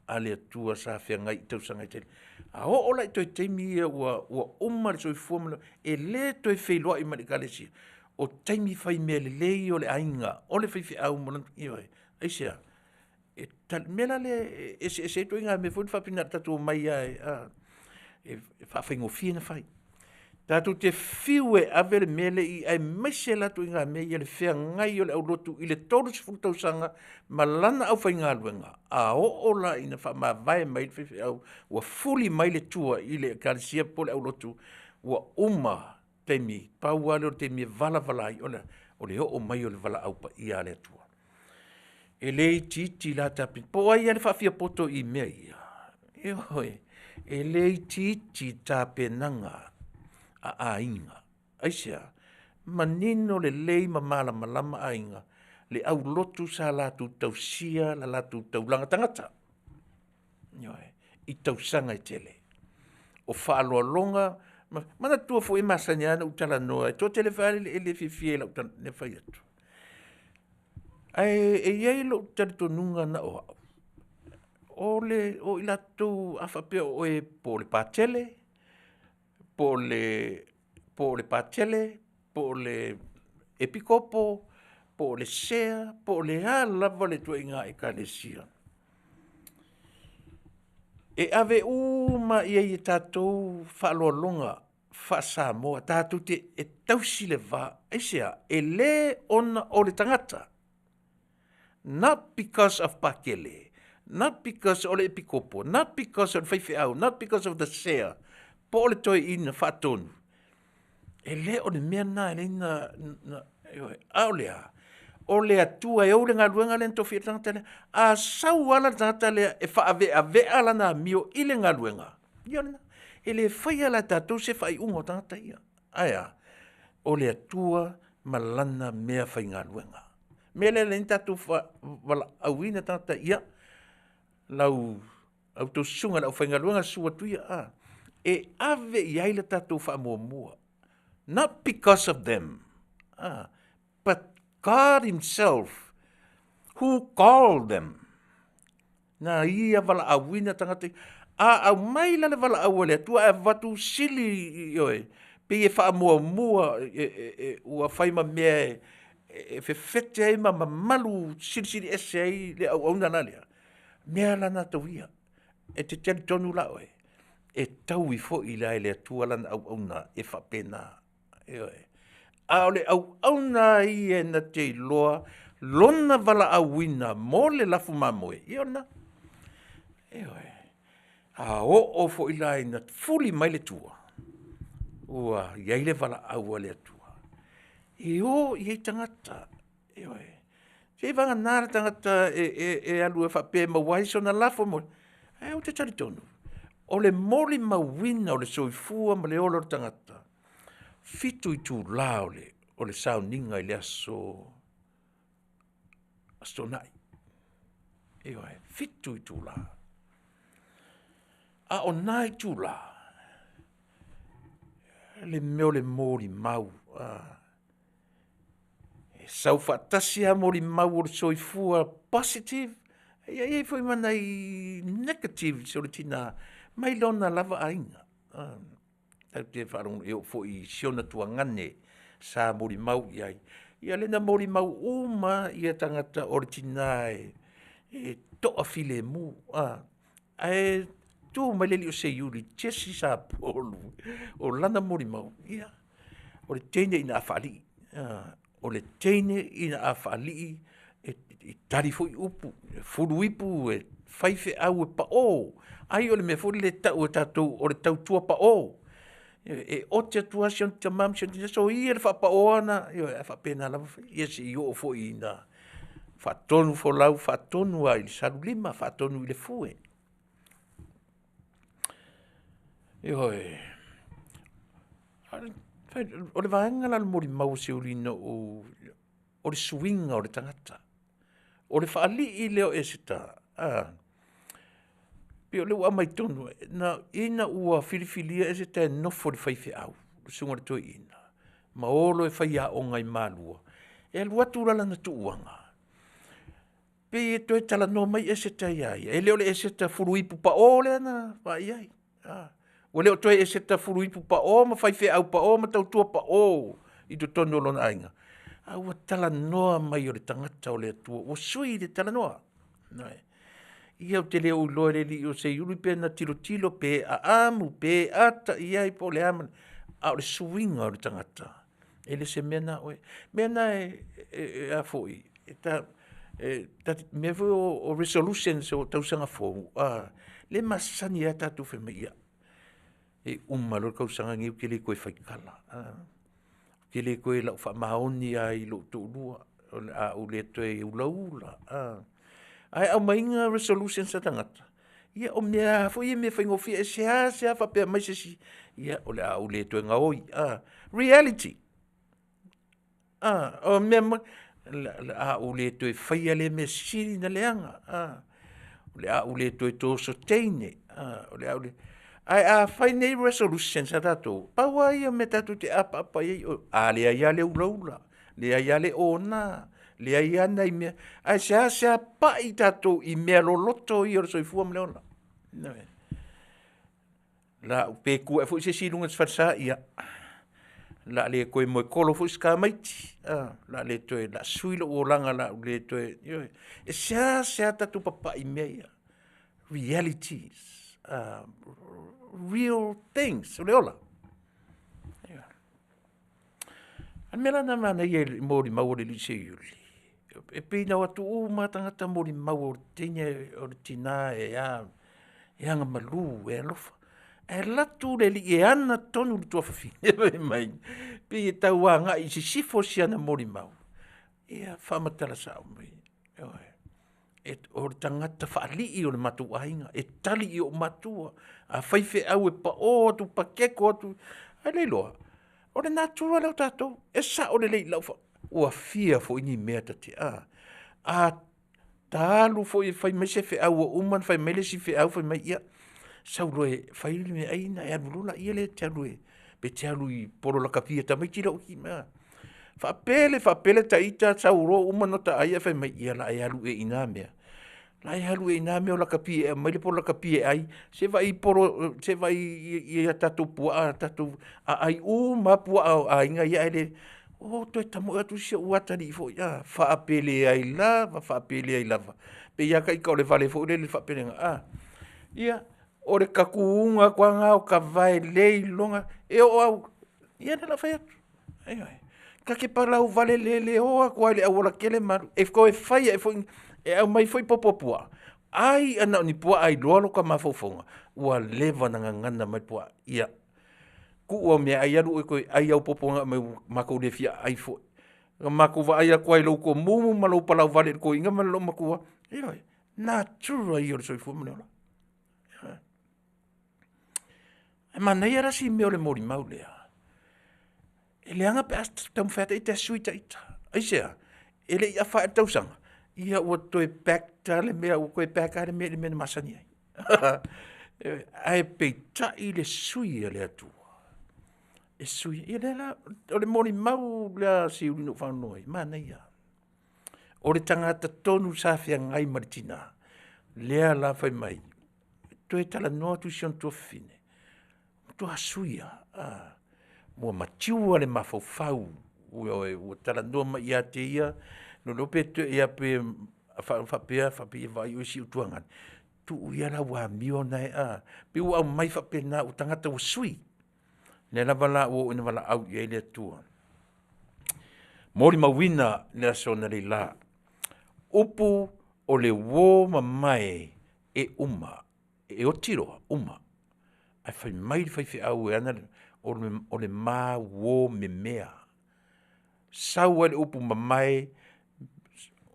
a le Atua sa feagai i tausaga e tele. A oo la i toe taimi ia ua uma le soifua ma le, e le toe feiloai ma le Ekalesia, o taimi fai mea lelei ia o le aiga, o le faifeau ma lona, ioe, aisea? O le mea la lea e eseese ai ituaiga mea foi lea faapea na o le tatou omai lava e faafaigofie ona fai. Tatou te fiu e ave le mea lea i i aemaise la ituaiga mea ia le feagai o le aulotu i le 30 tausaga ma lana aufaigaluega, a oo la ina faamavae mai le faifeau ua fuli mai le tua i le Ekalesia po o le aulotu, ua uma taimi, pau lava lea o le taimi e valavala ai, o le a? O le oo mai o le valaau paia a le Atua. E le itiiti la po o ai lava le faafiapoto i mea ia, ioe, e le itiiti tapenaga a aiga. Aisea? Manino lelei ma malamalama aiga, le aulotu sa latou tausia le latou taulaga tagata, ioe, i tausaga e tele. O faaaloaloga ma manatua foi e masani lava ona ou talanoa, e toatele foi lava e le fiafia i lau tala i le fai atu. Ae e i ai lou talitonuga na o au, o i latou a faapea o oe po o le Patele, po o le Patele, po o le Epikopo, po o le Sea, po o le a lava le ituaiga Ekalesia, e ave uma lava i ai e tatou faaaloaloga faa-Samoa tatou te e tausi le va, aisea? E le ona o le tagata, not because of Pakele, not because o le Epikopo, not because o le faifeau, not because of the sea, po o le toeaina faatonu, e le o le mea lena e ala ai ona ioe, a o le a? O le Atua e ou le galuega lea na tofia ai le tagata lea. A sau lava la le tagata lea e faavaeavea lana amio i le galuega, ia o lena. E le faia la e tatou se faaiuga o tagata ia. Ae a? O le Atua ma Lana meafaigaluega. O le mea lea e ala ai ona tatou valaauina tagata ia la outou susuga i le aufaigaluega, susu atu ia, e ave i ai le tatou faamuamua, not because of them, but God Himself who call them. Na Ia valaauina tagata ia. A aumai la le valaau a le Atua ae avatu sili ioe, pei e faamuamua ua fai ma mea e fefete ai ma mamalu silisili ese ai le auauna la lea, mea la na tau ia. E te talitonu la oe, e taui foi la e le Atua lana auauna e faapena, ioe. A o le auauna lava ia na te iloa lona valaauina mo le lafu mamoe, ia o lena. Ioe, a oo foi la ina fuli mai le tua, ua i ai le valaau a le Atua e o i ai tagata, ioe. Seiavagana le tagata e alu e faapea e maua ai sona lafo, ae ou te talitonu, o le molimauina o le soifua ma le ola o le tagata, 7 itula o le sauniga i le Aso Toonai, ioe, 7 itula. A o na itula, le mea o le molimau, sau faatasi lava molimau o le soifua positive, ia e i ai foi ma nai negatives o le tina mai lona lava aiga. Tatou te faalogo e oo foi i si ona tuagane sa molimau i ai, ia lea na molimau uma lava tagata o le tina e toafilemu, ae tu mai le alii o Seiuli, Jesi Sapolu o lana molimau, ia, o le teine ina a faalii, o le teine ina a faalii, e tali foi upu, e fuluipu, e fai feau e pao. Ai o le mea foi lea e tau e tatou o le tautua pao. E ote atu lava si ona tama ma si ona tina, soia le faapaoina, ioe, ae faapena lava ia seia oo foi ina faatonufolau, faatonu lava i le salulima, faatonu i le fue. Ioe. O le vaega la o le molimau a Seiuli na ou... o le suiga o le tagata. O le faalii lea o Eseta, pei o lea ua aumai tonu ina ua filifilia Eseta e nofo i le faifeau, le susuga i le toeaina, ma o loa e faiaoga i Malua, e alu atu la lana tuuaga, pei e toe talanoa mai Eseta ia ia, e le o le Eseta fuluipu pao lea na vaai i ai. Ua le o toe Eseta fuluipu pao ma faifeau pao ma tautua pao i totonu o lona aiga, a ua talanoa mai o le tagata o le Atua, ua sui le talanoa. Ia ou te le iloa e le alii o Seiuli pe na tilotilo pe aamu pe ata i ai po o le a, a o le suiga o le tagata, e le o se mea na o oe. O mea na mea foi ia o resolutions o tausaga fou, lea e masani ai lava tatou fai mai, ia, e uma loa le tausaga lenei ou te le toe faitala, ou te le toe lau faamaoni lava i lou toalua, o le a ou le toe ulaula. Ae aumaiga resolutions a tagata, ia o mea lava foi ia mea faigofie. E seasea faapea mai se isi, ia o le a ou le toe gaoi. Reality, o mea moni, o le a ou le toe faia lea mea sili ona leaga, o le a ou le toe toso teine, o le a ou le… Ae a fai nei resolutions a tatou, pau lava ia o mea tatou te apaapa i ai, a leai lava le ulaula, leai lava le ona, leai lava nai mea, ae seasea pai tatou i mea loloto ia o le soifua ma le ola. Ioe. Pe tu ae foi se isi i luga o le falesa, ia, o le a le toe moetolo foi se tamaiti, o le a le toe, o le a sui lou olaga o le a ou le toe, ioe. E seasea tatou papai i mea ia, realities, real things o le ola. A o le mea la lena e manaia i le molimau a le alii Seiuli, e pei na o atu uma lava tagata molimau o le teine, o le tina e agamalu e alofa, ae alu atu le alii e ana tonu le tuafafine fai mai pei e tau agai i sisifo si ana molimau, ia faamatala sao mai, ioe, o le tagata faalii o le matou aiga, e tali i ou matua, a fai feau e pao atu paketo atu, ae le iloa, o le natura lea o tatou. E sao lelei i lau faalogo, ua fia foi ni mea ta te a? A ta alu foi e fai mai se feau ua uma ona fai mai le isi feau fai mai, ia, sau loa e fai le meaai ona e alu loa lea e te alu pe te alu i polo lakapi a tamaiti la e… Faapele faapele ita sau loa uma ona ota ai ae fai mai, ia o le a e alu ea i na mea? O le a e alu ea i na mea o lakapi e aumai le polo lakapi e ai, se i vaai i a tatou puaa, a ai uma lava puaa a aiga ia ae le… O toe tamoe atu si ou atalii foi a, faapele ai lava faapele ai lava. E pei lava ita o le vale foi lele faapelega a, ia, o le tatuina atu lava lena o ta vae leiloga, e oo lava, ia lea o le a ou fai atu, ioe. Ta te palauvale leleoa atu lava i le aualatele ma alu, e toe fai ae foi, e aumai foi popo puaa, ai na o ni puaa e iloa lota mafaufauga, ua leva ona gagana mai puaa. Ia, tuu au meaai alu oe e toe ai au popo na aumai matou te le fia aai foi. Na matou vaai atu lava i lou tomumu ma lou palauvale i le toeaina ma le loomatua, ioe, natura ia o le soifua ma le ola. Ae manaia la si mea o le molimau lea, e leaga pe a taumafai lava ita e sui ita. Aisea? E le i afa ae le tausaga, ia ua toe back lava le mea ua toe back lava le mea i le mea na masani ai. Ae peitai le sui a le Atua, E sui, ia lea la, o le molimau lea a Siuli na ou faanono ai, manaia. O le tagata tonu sa feagai ma le tina, lea la fai mai, toe talanoa atu i si ona tuafafine, matua sui lava, ua mature le mafaufau, ioe, ua talanoa mai ia te ia, le iloa pe faapea, ia vaai oe i si ou tuagane, tuu ia lau amio na e pei ua aumai faapena o tagata ua sui. O lea lava la ua oo ina valaau i ai le Atua. Molimauina le aso analeila, upu o le uo mamae e uma, e oti loa uma, ae fai mai le faifeau e ana le o le ma uo memea. Sau ai le upu mamae,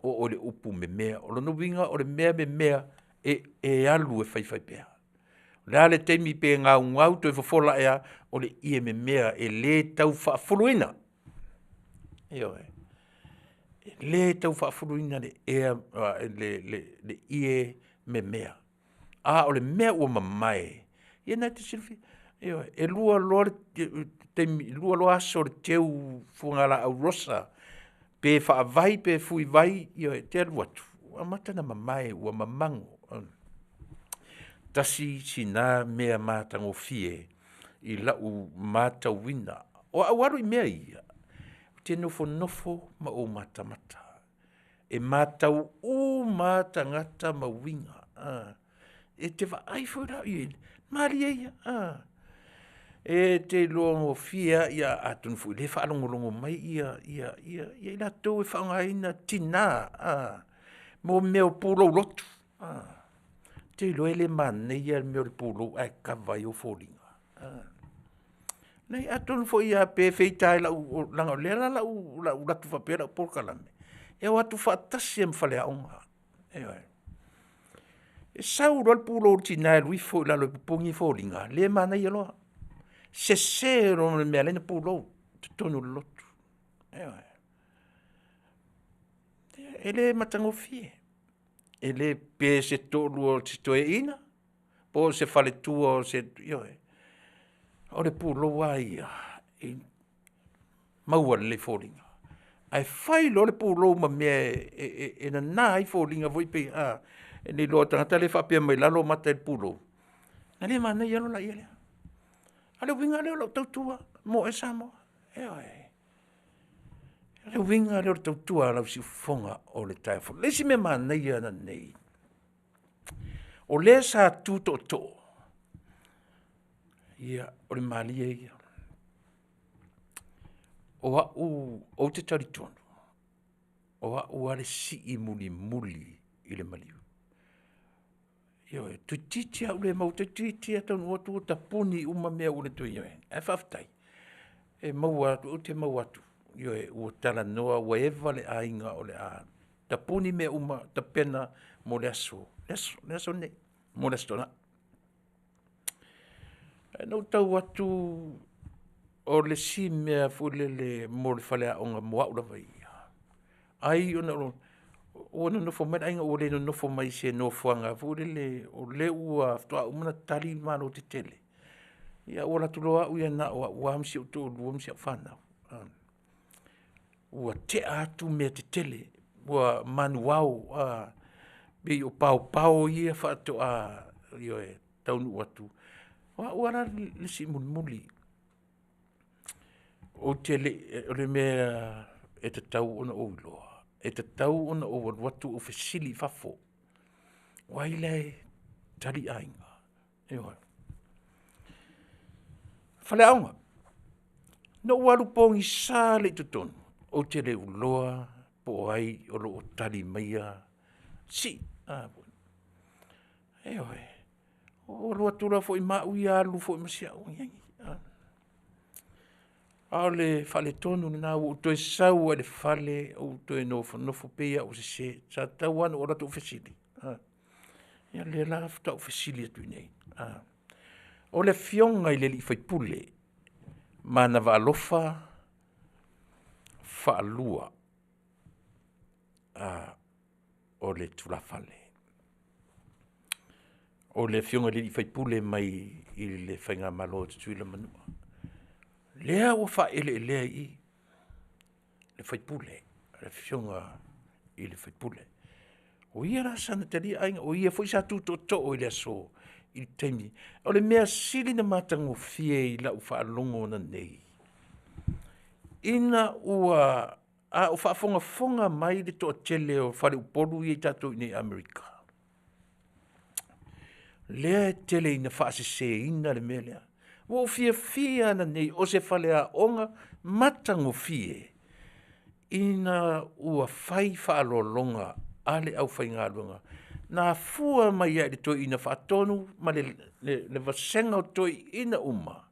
oo i le upu memea. O lona uiga o le mea memea e alu e fai fai pea. O le a le taimi pe gaugau toe fofola ea, o le ie memea e le tau faafuluina. Ioe, e le tau faafuluina le ie memea, a o le mea ua mamae, ia na e te silafia, ioe, e 2 loa le taimi, 2 loa aso o le teu fugalaau rosa, pe faavai pe fuivai, ioe, e te alu atu, ua amata ona mamae ua mamago. Tasi sina mea matagofie i lau matauina. O au alu i mea ia, ou te nofonofo ma ou matamata, e matau uma lava tagata ma uiga. E te vaai foi la i ai, malie ia, e te iloa gofie lava, atonu foi o lea e faalogologo mai ia i latou e faaaogaina tina mo mea o pulou lotu. Ou te iloa e le manaia le mea o le pulou ae kava ai ou foliga. Leai atonu foi lava pe feita ai lau leaga o lea la o le a ou alu atu faapea lau polokalame, e o atu faatasi lava ma faleaoga, ioe. E sau loa le pulou a le tina e alu ifo i lalo e popogi foliga, le manaia loa, sese loa ma le mea e ala ai ona pulou i totonu o le lotu, ioe. E le matagofie, e le pe se toalua o si toeaina, po o se faletua o se ioe, o le pulou lava ia, e maua lelei foliga. Ae fai loa le pulou ma mea e nana ai foliga foi pei e le iloa e le tagata lea e faapea mai lalo mata i le pulou, ona le manaia loa lea. A o le uiga lea o lau tautua mo oe Samoa, ioe. O le uiga lea o le tautua a lau siufofoga o le taeao fou. O le isi mea manaia ananei, o lea sa tu tootoo, ia o le malie ia. O au ou te talitonu, o au lava le sii mulimuli i le maliu. Ioe, toeitiiti lava ou le maua, toeitiiti lava taunuu atu ua tapuni uma mea ua le toe ioe, ae faafetai, e maua atu, ou te maua atu, ioe, ua talanoa ua eva le aiga o le a tapuni mea uma, tapena mo le aso, le aso lenei, mo le Aso Toonai. Ae na ou tau atu o le isi mea foi lele mo le faleaoga mo au lava ia, ai ona ua nonofo mai le aiga ua le nonofo mai i se nofoaga foi lele o lea ua faatoa uma ona tali malo tetele. Ia ua alu atu loa au ia na o au lava ma si ou toalua ma si au fanau, ua tea atu mea tetele, ua manuvao, pei o paopao ia faatoa, ioe, taunuu atu. O au lava la le isi mulimuli, ou te le i, o le mea e tatau ona ou iloa, e tatau ona ou alu atu ou fesili i fafo, o ai la e tali aiga? Ioe. Faleaoga, na ou alu pogisa lea i totonu, ou te le iloa po o ai o lo o tali maia sii. Ioe, ou alu atu la foi ma au ia alu foi ma si au agiagi. A o le faaletonu lena, ua ou toe sau lava i le fale ou toe nofonofo pei lava ua sese. Sa tatau lava ona ou alu atu ou fesili, ia o lea la faatoa ou fesili atu nei. O le Afioga i le sui usufono Manava Alofa Faalua o le tulafale, o le Afioga i le sui usufono mai le faigamalo a Tutuila ma Manua. Lea ua faaeleelea i i le faipule, le afioga i le faipule. O ia la sa na talia aiga, o ia foi sa tu tootoo i le aso i le taimi. O le mea sili ona matagofie i lau faalogo ananei, ina ua a o faafogafoga mai le toatele o faleupolu ia tatou i inei i Amerika, lea e tele ina faaseseina le mea lea. Ua ou fiafia lava ananei o se faleaoga matagofie ina ua fai faaaloaloga a le aufaigaluega, na afua mai lava i le toeaina faatonu ma le vasega o toeaiina uma,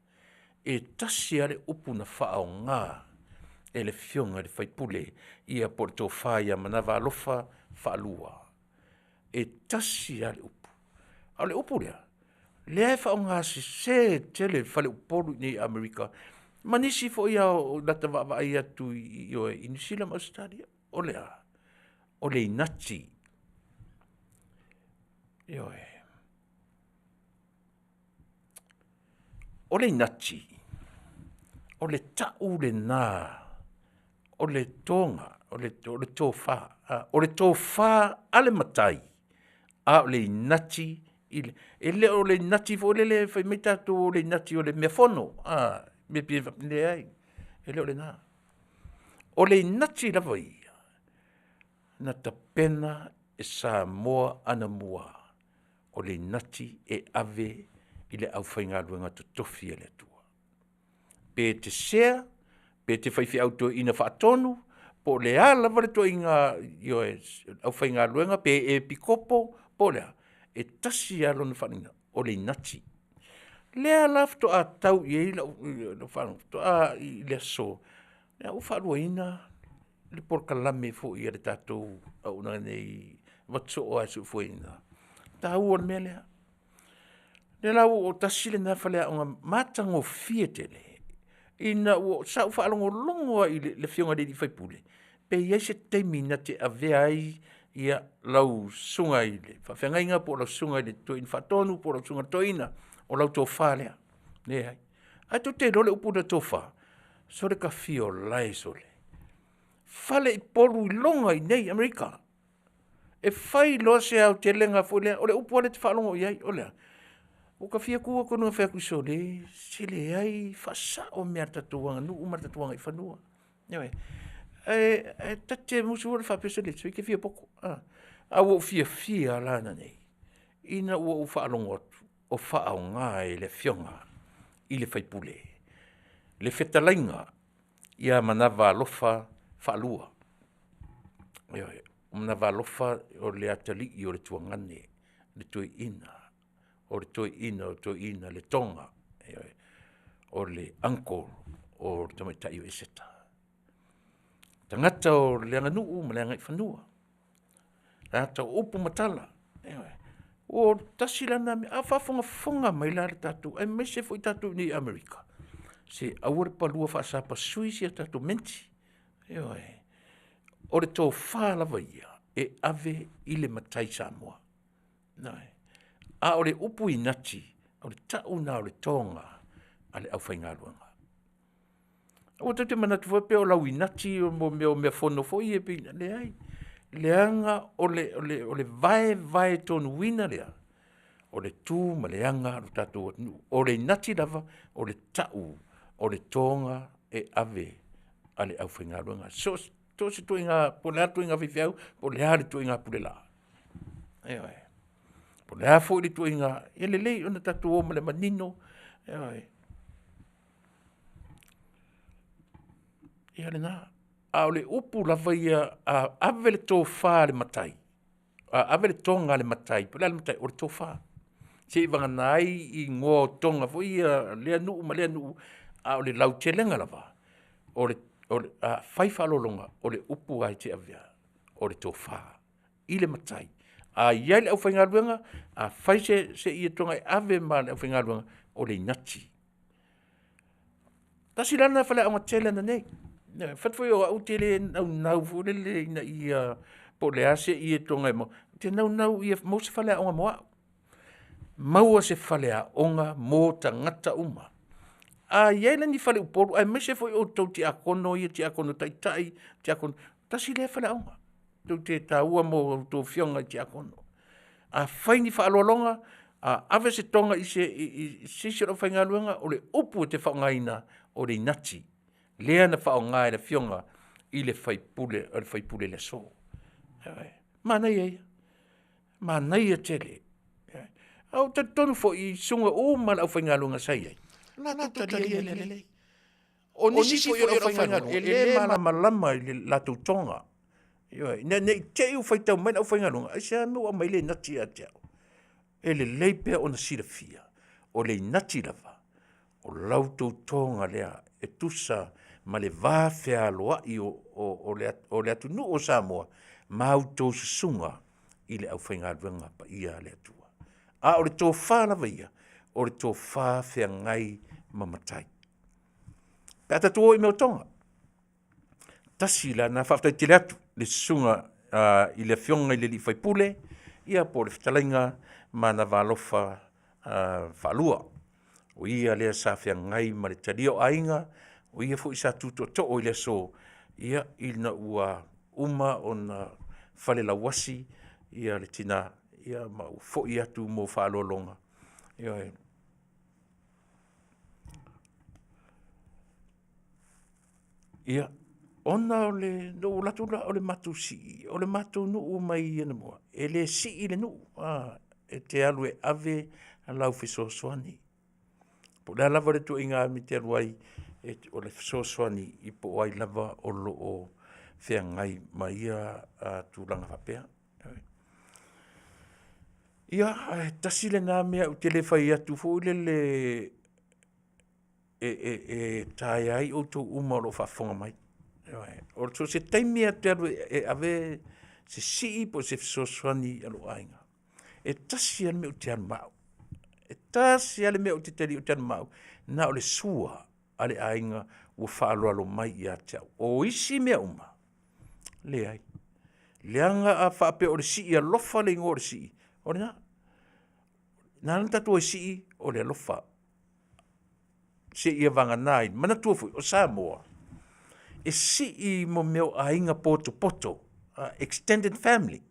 e tasi lava le upu na faaaoga e le afioga i le faipule ia po o le Tofa ia Manava Alofa Faalua. E tasi lava le upu, a o le upu lea, lea e faaaogasese tele e faleupolu i inei i Amerika ma nisi foi lava o lata vaavaai atu i o i Niu Sila ma Ausetalia. O le a? O le inati, ioe. O le inati, o le tau lena o le toga, o le tofa, o le tofa a le matai, a o le inati i le, e le o le inati foi lele fai mai tatou o le inati o le meafono, a, mea pei e leai, e le o lena. O le inati lava ia, na tapena e Samoa anamua, o le inati e ave i le aufaigaluega totofi a le Atua. Pe e te sea, pe e te faifeau toeaina faatonu, po o le a lava le ituaiga ioe aufaigaluega pe epikopo po o le a, e tasi lava lona faauigaina, o le inati. O lea la faatoa tau i ai lau faalogo faatoa i le aso, lea ua faaluaina le polokalame foi a le tatou auaunaga nei e avatu soo lava e soifuaina, le taua o le mea lea. O lea la ua tasi lena faleaoga matagofie tele ina ua, sa ou faalogologo lava i le afioga i le sui usufono, pe i ai se taimi na te avea ai lau susuga i le faafeagaiga po o lau susuga i le toeaina faatonu po o lau susuga i le toeaina, o lau tofa lea. Leai. Ae tou te iloa le upu lea tofa, sole ta fia ola e sole, faleupolu iloga i inei i Amerika. E fai loa se aotelega foi lea, o le upu lava lea e te faalogo i ai, o le a? Ua ta fia tu atu i luga fai atu, sole, se leai, faasao mea a le tatou aganuu ma le tatou agaifanua. Ioe, ae ta te musu foi faapea, sole se ou te fia poto. Ae ua ou fiafia lava la ananei ina ua ou faalogo atu o faaaoga e le afioga i le sui usufono le fetalaiga ia Manava Alofa Faalua. Ioe, o Manava Alofa o le atalii o le tuagane, le toeaina, o le toeaina o toeaina le Toga, ioe, o le uncle o le tamaitai o Eseta. Tagata o le aganuu ma le agaifanua, tagata o upu ma tala, ioe. Ua tasi la lena mea, a o faafogafoga mai la le tatou aemaise foi tatou i inei i Amerika, se aua le palua faasapasui si a tatou menti, ioe. O le tofa lava ia e ave i le matai Samoa, ioe. A o le upu inati, o le tau lena o le toga a le aufaigaluega. Aua tou te manatu foi pei o lau inati o mea o meafono foi ia pei e leai, leaga o le vaevae tonuina lea o le tu ma le aga o le tatou atunuu. O le inati lava, o le tau o le toga e ave a le aufaigaluega, so o se ituaiga po o le a le ituaiga faifeau po o le a le ituaiga pulelaa. Ioe. Po o le a foi le ituaiga, e lelei ona tatou o ma le manino, ioe. Ia lena. A o le upu lava ia a ave le tofa a le matai, a ave le toga a le matai, po o le a le matai? O le tofa, seivagana ai igoa o toga foi ia a lea nuu ma lea nuu, a o le lautelega lava, a fai faaaloaloga, o le upu lava e te avea, o le tofa i le matai. A i ai le aufaigaluega, afai se e ave ma le aufaigaluega, o le inati. Tasi la lena faleaoga tele ananei, ioe. Fai atu foi o au ou te le naunau foi lele ina ia po o le a se ietoga e maua, ou te naunau ia maua se faleaoga mo au, maua se faleaoga mo tagata uma. A i ai la ni fale Upolu aemaise foi outou tiakono ia, tiakono taitai, tiakono, tasi lea faleaoga tou te taua mo a outou afioga i tiakono. Afai ni faaaloaloga, a ave se toga i se isi o le aufaigaluega, o le upu e te faaaogaina, o le inati lea na faaaoga e le Afioga i le sui usufono i le aso. Ioe. Manaia ia, manaia tele. Ae ou te talitonu foi i susuga uma lava a le aufaigaluega sa i ai, na latou talia lelei. O nisi foi o le aufaigaluega, e le malamalama i le latou toga. Ioe, ina ne i te i ua faitau mai le aufaigaluega, aisea le mea ua aumai ai le inati ia te au? E lelei pea ona silafia, o le inati lava, o la outou toga lea e tusa ma le vafealoai o le atunuu o Samoa ma a outou susuga i le aufaigaluega paia a le Atua. A o le tofa lava ia, o le tofa feagai ma matai. Pe a tatou o i mea o toga, tasi la lena, faafetai tele atu i le susuga i le Afioga i le sui usufono ia po o le Fetalaiga Manava Alofa Faalua, o ia lea sa feagai ma le talia o aiga, o ia foi sa tu tootoo i le aso ina ua uma ona falelauasi le tina ma ua foi atu mo faaaloaloga. Ioe. Ia, ona o le... na ou alu atu la o le matou sii, o le matou nuu mai anamua, e le sii le nuu, e te alu e ave lau fesoasoani. Po o le a lava le ituaiga mea e te alu ai, o le fesoasoani po o ai lava o lo o feagai ma ia tulaga faapea. Ia, ae tasi lena mea ou te le fai atu foi lele e taea ai outou uma o lo o faafofoga mai. Ioe. So o se taimi lava e te alu e ave se sii po o se fesoasoani a lou aiga, e tasi lava le mea ou te alu ma au, e tasi lava le mea ou te talia ou te alu ma au, na o le sua a le aiga ua faaaloalo mai ia te au. O isi mea uma, leai, leaga a faapea o le sii alofa le igoa o le sii, o lena. Na ala ona tatou o e sii, o le alofa, seia vagana ai, manatua foi o Samoa, e sii mo mea o aiga potopoto, extended family.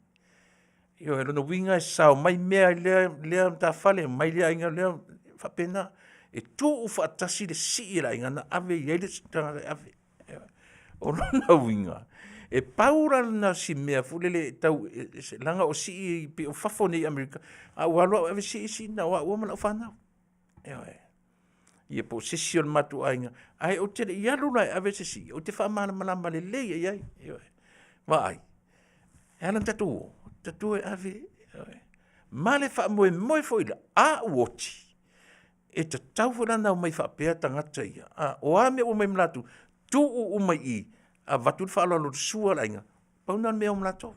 Ioe, o lona uiga e sao mai mea i lea matafale mai lea aiga, e faapena. E tuufaatasi le sii a le aiga na ave i ai le isi tagata e ave. O lona uiga, e pau la lena o si mea foi lele e tau leaga o sii pei o fafo nei i Amerika, a ua alu lava oe e ave sii, sii na o au lava ma lau fanau. Ioe. Ia po o se isi o le matou aiga, ae ou te le i alu la e ave se sii, ou te faamalamalama lelei lava i ai, ioe. Vaai, e ala ona tatou o, tatou o e ave, ma le faamoemoe foi la, a ou oti, e tatau foi la ona omai faapea tagata ia, a? O a mea ua omai ma latou, tuu uma i i, avatu le faaaloalo i le sua a le aiga, pau lena o le mea e o ma latou.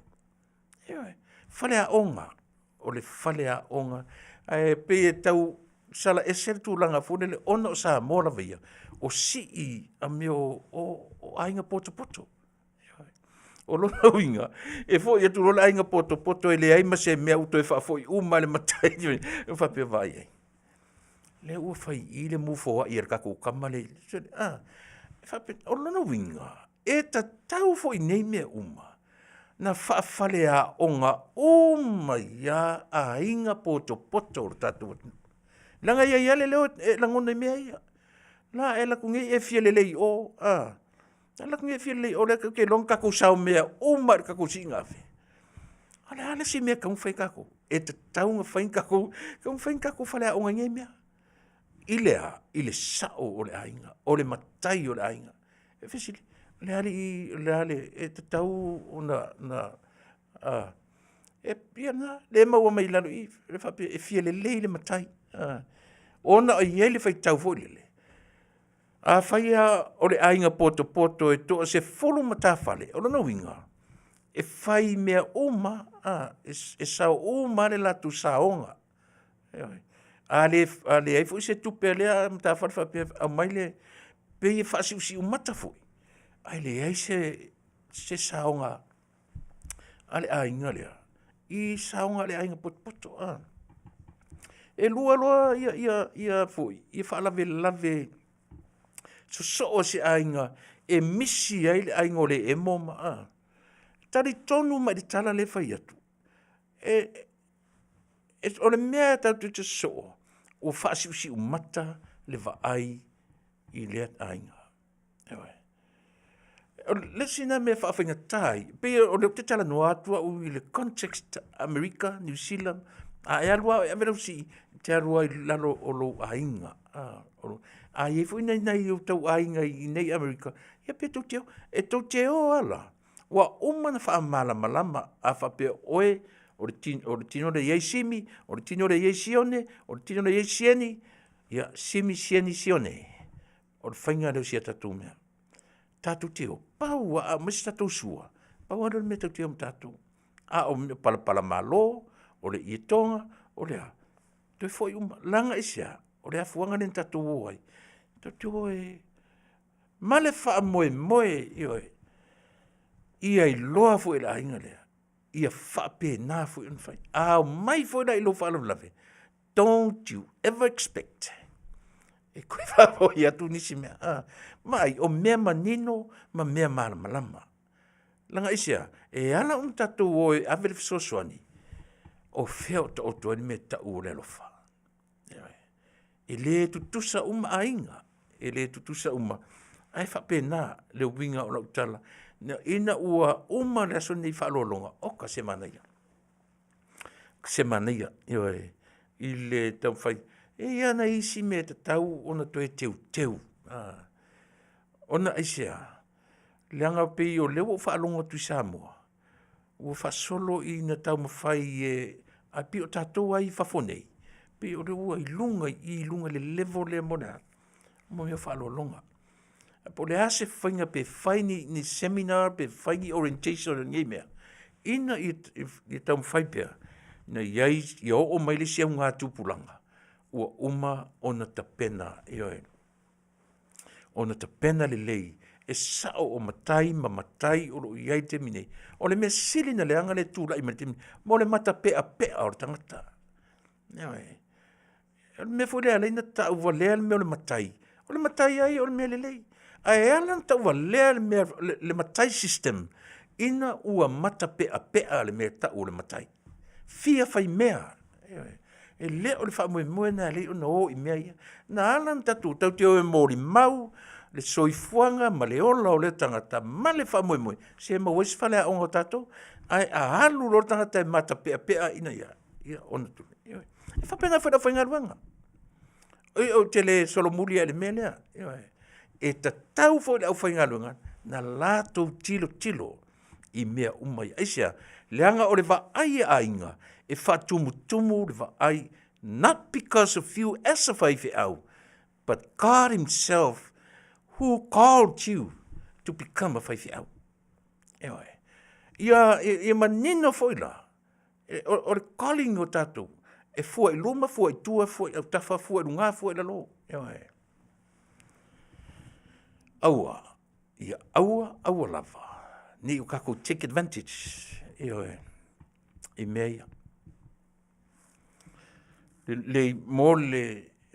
Ioe. Faleaoga, o le faleaoga, ae pei e tau sala ese le tulaga foi lele ona o Samoa lava ia, o sii a mea o aiga potopoto. O lona uiga, e foi atu loa le aiga potopoto e leai ma se mea ua toe faafoi uma lava e le matai. Ou faapea, vaai i ai, o lea ua fai i i le mu foai a le tatou tama lea. O lona uiga, e tatau foi i nei mea uma ona faafaleaoga uma ai lava aiga potopoto o le tatou atunuu. Leaga e i ai lava le leo e lagona i mea ia. La e alu atu nei e fia lelei i o, a, e alu atu nei e fia lelei i o o lea tou te iloa na tatou saomea uma lava i le tatou siiga-afe. A o le a le isi mea e tatau ona fai e tatou? E tatau ona fai ni tatou faleaoga i nei mea. I le a? I le sao o le aiga, o le matai o le aiga. O le fesili, o le a alii, o le a le… e tatau ona ia lena, lea e maua mai lalo i i, lea e faapea e fia lelei le matai, ona e i ai le faitau foi lele, afai lava o le aiga potopoto e toasefulu matafale, o lona uiga, e fai mea uma lava, e sao uma lava le latou saoga. Ioe. A leai foi se tupe a lea matafale faapea e aumai le… e pei e faasiusiumata foi, ae leai se saoga a le aiga lea i saoga a le aiga potopoto. E lua loa faalavelave. Sosoo se aiga e misi ai le aiga o le emo ma a. Talitonu mai le tala lea e fai atu, e, e, o le mea tatou te sosoo, ua faasiusiumata le vaai i lea aiga. Ioe. O le isi lena mea e faafaigata ai, pei o lea ou te talanoa atu au i le context Amerika, Niu Sila, a e alu lava e ave lau sii, e te alu lava i lalo o lou aiga. A i ai foi nai o outou aiga i inei i Amerika, ia pe tou te o. E tou te o lava la, ua uma ona faamalamalama, a faapea o oe o le tino lea e i ai Simi, o le tino lea e i ai Sione, o le tino lea e i ai Sieni, ia Simi, Sieni, Sione. O le faiga lea o si a tatou mea. Tatou te o, pau lava, a aumai se tatou sua, pau lava lea o le mea tatou te o ma tatou. A o mea o palapalamalo, o le ietoga, o le a? Toe foi uma, leaga aisea? O le afuaga lea na tatou o ai, tatou te o e ma le faamoemoe, ioe, ia iloa foi e le aiga lea, ia faapena foi ona fai. A omai foi la i lou faalavelave, don't you ever expect e toe faafoi atu nisi mea. Vaai, o mea manino ma mea malamalama. Leaga aisea? E ala ona tatou o e ave le fesoasoani, o fea o taoto ai le mea e tau o le alofa. Ioe. E le tutusa uma aiga, e le tutusa uma, ae faapena le uiga o lau tala. Ina ua uma le aso lenei i faaaloaloga, oka se manaia, se manaia, ioe, i le taumafai. E i ai lava nai isi mea e tatau ona toe teuteu, ona aisea? Leaga e pei o lea ua ou faalogo atu i Samoa, ua faasolo ina taumafai e, ae pei o tatou lava ia i fafo nei, pei o lea ua i luga i i i luga i le level lea mo le a? Mo mea o faaaloaloga. Po o le a se faiga pe fai ni seminar pe fai ni orientation o nei mea, ina ia taumafai pea ina ia oo mai le isi augatupulaga ua uma ona tapena, ioe, ona tapena lelei e sao o matai ma matai o lo o i ai i le taimi nei. O le mea sili ona leaga lea e tulai mai i le taimi lenei, mo le matapeapea o le tagata. Ioe. O le mea foi lea e ala ai ona tauvalea le mea o le matai, o le matai lava ia o le mea lelei. Ae ala ona tauvalea le mea, le matai system, ina ua matapeapea le mea e tau o le matai. Fia fai mea, ioe. E le o le faamoemoe lena e ala ai ona o i mea ia. Na ala ona tatou, tatou te o e molimau le soifuaga ma le ola o lea tagata ma le faamoemoe, se maua ai se faleaoga o tatou. Ae a alu loa le tagata e matapeapea ina ia, ia ona tulai, ioe. E faapena foi i le aufaigaluega. Ou te le solomuli lava i le mea lea, ioe. E tatau foi i le aufaigaluega ona latou tilotilo i mea uma ia. Aisea? Leaga o le vaai a aiga e faatumutumu le vaai, not because of you as a faifeau, but God himself who called you to become a faifeau. Ioe. Ia, ia manino foi la, o le calling o tatou, e fua i luma, fua i tua, fua i autafa, fua i luga, fua i lalo. Ioe. Aua, ia aua, aua lava ne i o tatou take advantage, ioe, i mea ia. Le, mo le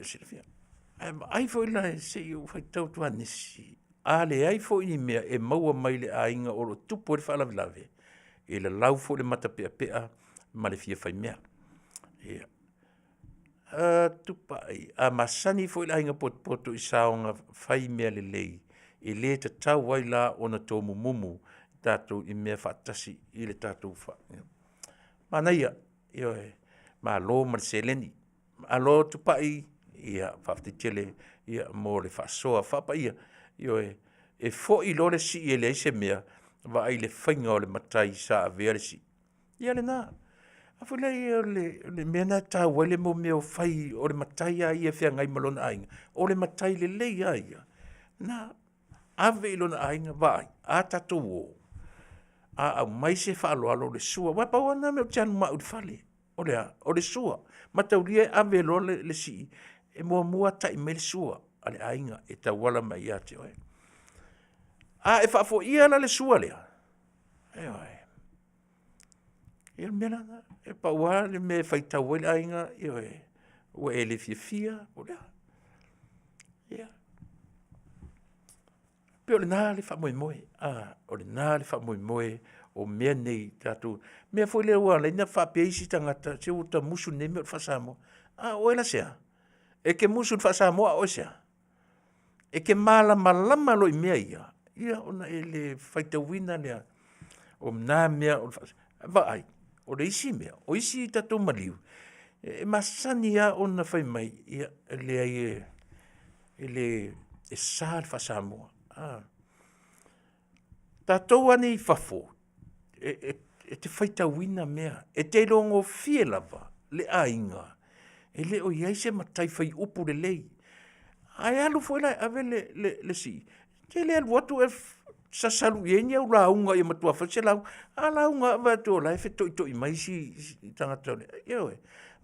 silafia. Ae vaai foi la se i ou faitau atu lava nisi, a leai foi ni mea e maua mai le aiga o lo o tupu ai le faalavelave, e lalau foi le matapeapea ma le fia faimea. Ia. Tupai, a masani foi le aiga potopoto i saoga fai mea lelei, e le tatau ai la ona tomumumu tatou i mea faatasi i le tatou fa... Manaia, ioe, malo ma le seleni. Malo Tupai, ia faafetai tele ia mo le faasoa faapaia. Ioe, e foi loa le sii e leai se mea, vaai i le faiga o le matai sa avea le sii. Ia lena. A foi lea o le mea lena e taua ai le mea o fai o le matai lava ia e feagai ma lona aiga, o le matai lelei lava ia, na ave i lona aiga, vaai, a tatou o, a aumai se faaaloalo le sua, aua pau lava lena mea ou te alu ma au i le fale, o le a? O le sua. Mataulia e ave loa le sii, e muamua tai mai le sua a le aiga e tauala mai ia te oe. A e faafoia la le sua lea, ioe, ia o le mea la lena. E pau lava le mea e faitau ai le aiga, ioe, ua e le fiafia, po o le a. Ia. Pei o lena le faamoemoe, a, o lena le faamoemoe o mea nei tatou, mea foi lea ua ala ai ona faapea isi tagata, se ua ta musu i lenei mea o le faa-Samoa. A o oe la se a? E te musu i le faa-Samoa a o oe se a? E te malamalama loa i mea ia, ia ona e le faitauina lea o na mea o le vaai, o le isi mea, o isi tatou maliu, e masani lava ona fai mai, ia e leai e le e sa le faa-Samoa. Tatou lava nei i fafo, e te faitauina mea, e te iloa gofie lava le aiga e le o i ai se matai fai upu lelei. Ae alu foi la e ave le sii, e te le alu atu e sasalu i ai ni au lauga ia matua fai se lauga. A lauga lava vaai atu o la e fetoitoi mai isi tagata, ioe.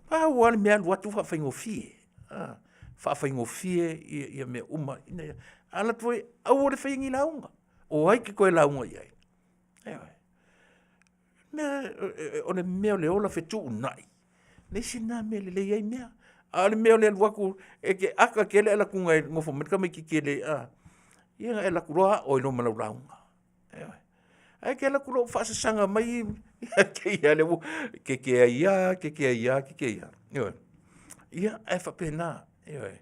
Pau lava le mea alu atu faafaigofie, a, faafaigofie ia mea uma ina ia… A alu atu foi aua le faia ni lauga, o ai e te toe lauga i ai? Ioe. O le mea o le ola fetuunai, le isi lena mea e lelei ai mea, a o le mea o le alu atu e te aka tele ae alu atu i ina e nofo mai le tamaitiiti e le… a, ia ona e alu atu loa ao ai loa ma lau lauga. Ioe. Ae te alu atu loa o faasasaga mai ia te i lava lea ua keke ai lava, keke ai lava, keke ai lava. Ioe. Ia, ae faapena, ioe.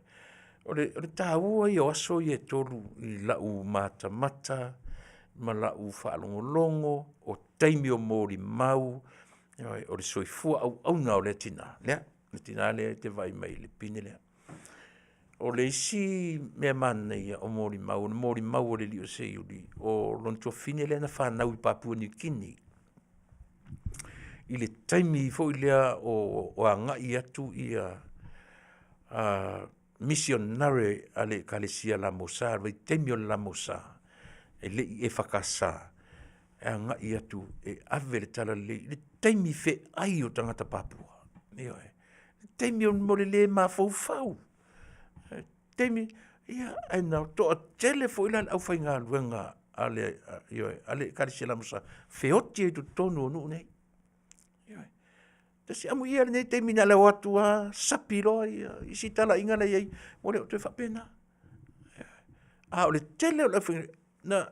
O le taua ia o aso ia e tolu i lau matamata ma lau faalogologo, o taimi o molimau, ioe, o le soifua auauna o lea tina, le tina lea e te vaai mai i le pine lea. O le isi mea manaia o molimau, o le molimau a le alii o Seiuli, o lona tuafafine lea na fanau i Papua Niu Kini i le taimi foi lea o agai atu misionare a le Ekalesia LMS i le vaitaimi o le LMS, e le i EFKS, e agai atu e ave le talalelei i le taimi feai o tagata Papua, ioe. O le taimi mo le le mafaufau, taimi, ia ae na toatele foi la le aufaigaluega a le Ekalesia LMS, feoti ai i totonu o nuu nei. Ioe. Amuia lenei taimi na o le o atu lava sapi loa isi talaiga la e i ai, ua le o toe faapena. A o le tele o le aufaigaluega, na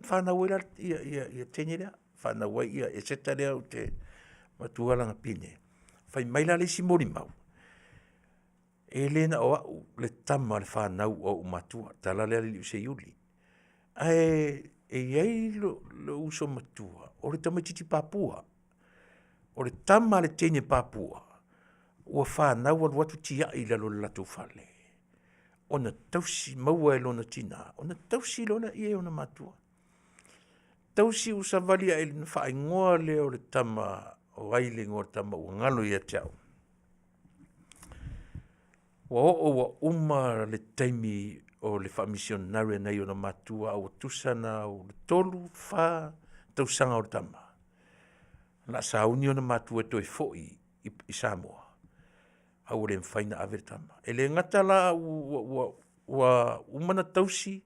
fanau ai la le teine lea, fanau ai Eseta lea ou te avatua lana pine. Fai mai la le isi molimau, e le na o au le tama o le fanau a ou matua, tala lea a le alii o Seiuli, ae e i ai lou uso matua o le tamaitiiti Papua. O le tama a le teine Papua ua fanau alu atu tiai i lalo o le latou fale, ona tausi maua e lona tina, ona tausi loa lea e ona matua. Tausi ua savali ae ona faaigoa lea o le tama, o ai le igoa o le tama ua galo ia te au. Ua oo ua uma le taimi o le faamisionare nai ona matua a ua tusa la o le 3, 4 tausaga o le tama, o le a sauni ona matua e toe foi i Samoa, ae ua le mafai ona ave le tama. E le gata la ua uma ona tausi,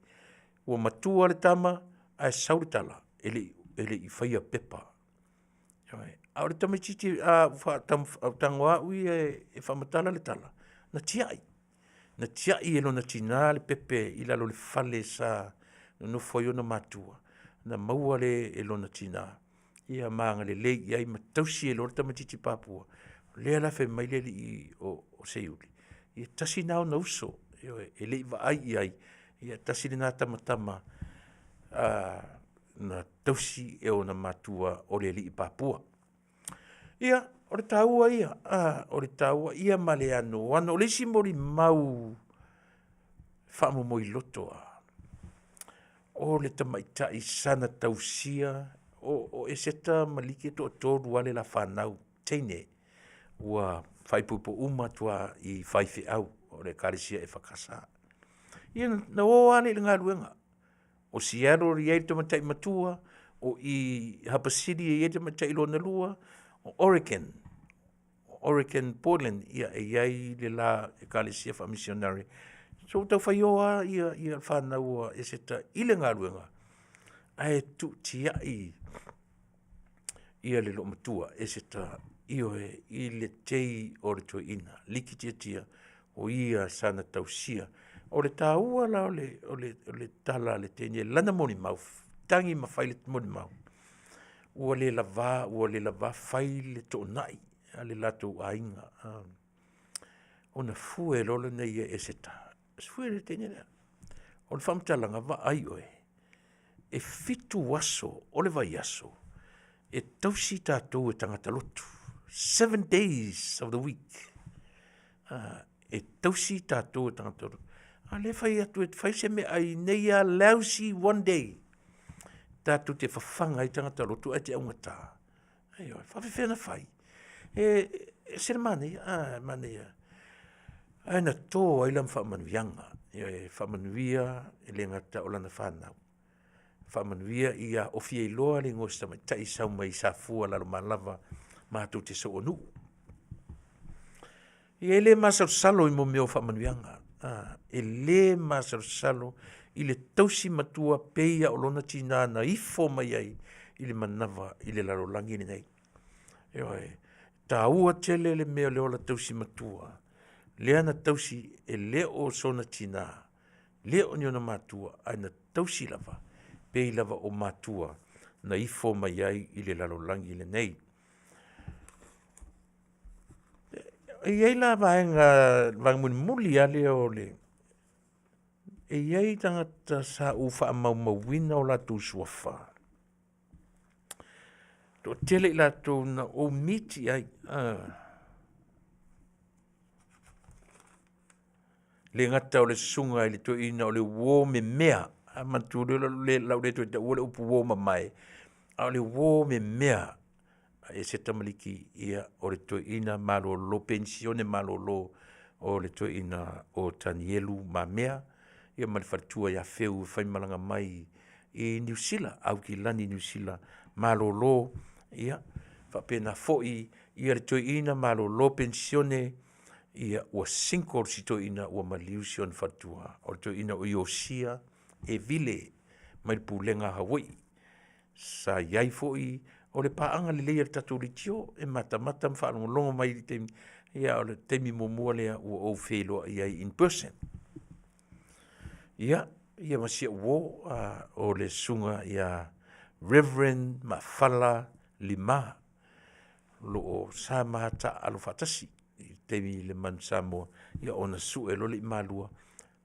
ua matua le tama, ae sau le tala, e le i faia pepa. Ioe. A o le tamaitiiti a ou tago lava au ia e faamatala le tala, na tiai, na tiai e lona tina le pepe i lalo o le fale sa nonofo ai ona matua, na maua lea e lona tina ma agalelei i ai ma tausi ai loa le tamaitiiti Papua. O lea la e fai mai le alii o Seiuli, ia tasi lena ona uso, ioe, e le i vaai i ai, ia tasi lena tamatama na tausi e ona matua o le alii Papua. Ia, o le taua ia, o le taua ia ma le anoano. O le isi molimau faamomoiloto lava, o le tamaitai sa ia tausia, o Eseta ma Liki e toatolu lava le la fanau teine ua faaipoipo uma atu lava i faifeau o le Ekalesia EFKS. Ia na o lava lea i le galuega, o Seattle e i ai le tamaitai matua, o i i Hapa City e i ai le tamaitai lona lua, o Oregon, Oregon Portland e i ai le la Ekalesia Faamisionare. So ua tau fai o lava le fanau a Eseta i le galuega, ae tuutiai le loomatua Eseta, ioe, i le tei o le toeaina, Liki Tiatia o ia sana tausia. O le taua la o le, o le, o le tala a le teine lana molimau, tagi ma fai le molimau, ua le lava, ua le lava fai le toonai a le latou aiga, ona fue loa lenei e Eseta, fue le teine lea. O le faamatalaga, vaai oe, e 7 aso o le vaiaso e tausi tatou e tagata lotu. 7 days of the week. E tausi tatou e tagata lotu. A lea e fai atu e fai se meaai nei lava lousy one day tatou te fafaga ai tagata lotu ae te augata. Ioe, e faapefea ona fai? E ese le manaia, a, manaia. Ae na to ai lana faamanuiaga, ioe, faamanuia e le gata o lana fanau, faamanuia ia ofi ai loa le igoa o si tamaitai sau mai Safua Lalomalava matou te soonuu. Ia e le masalosalo i mea o faamanuiaga, e le masalosalo i le tausi matua pei lava o lona tina na ifo mai ai i le manava i le lalolagi lenei. Ioe, e taua tele le mea o le ola tausi matua, lea na tausi e le o sona tina, le o ni ona matua, ae na tausi lava pei lava o matua na ifo mai ai i le lalolagi lenei. E i ai la vaega, vaega mulimuli lava lea o le… E i ai tagata sa ou faamaumauina o latou suafa, toatele i latou na ou miti i ai, e le gata o le susuga i le toeaina o le uo memea, manatua o le a ou le toe taua le upu uo mamae, a o le uo memea a Eseta ma Liki, ia o le toeaina malolo penisione malolo o le toeaina o Tanielu Mamea ia ma le faletua ia Feu e faimalaga mai i Niu Sila, Aukilani Niu Sila, malolo, ia faapena foi le toeaina malolo penisione, ia ua single si toeaina ua maliu si ona faletua, o le toeaina o Iosia Evile mai le Pulega a Hawaii. Sa i ai foi, o le paaga lelei a le tatou leitio e matamata ma faalogologo mai i le taimi, a o le taimi muamua lea ua ou feiloai ai in person. Ia, ma si au uo, o le susuga ia Reverend Maafala Lima, o lo o sa ma taaalo faatasi i le taimi i le Manu Samoa, ia ona sue loa lea i Malua,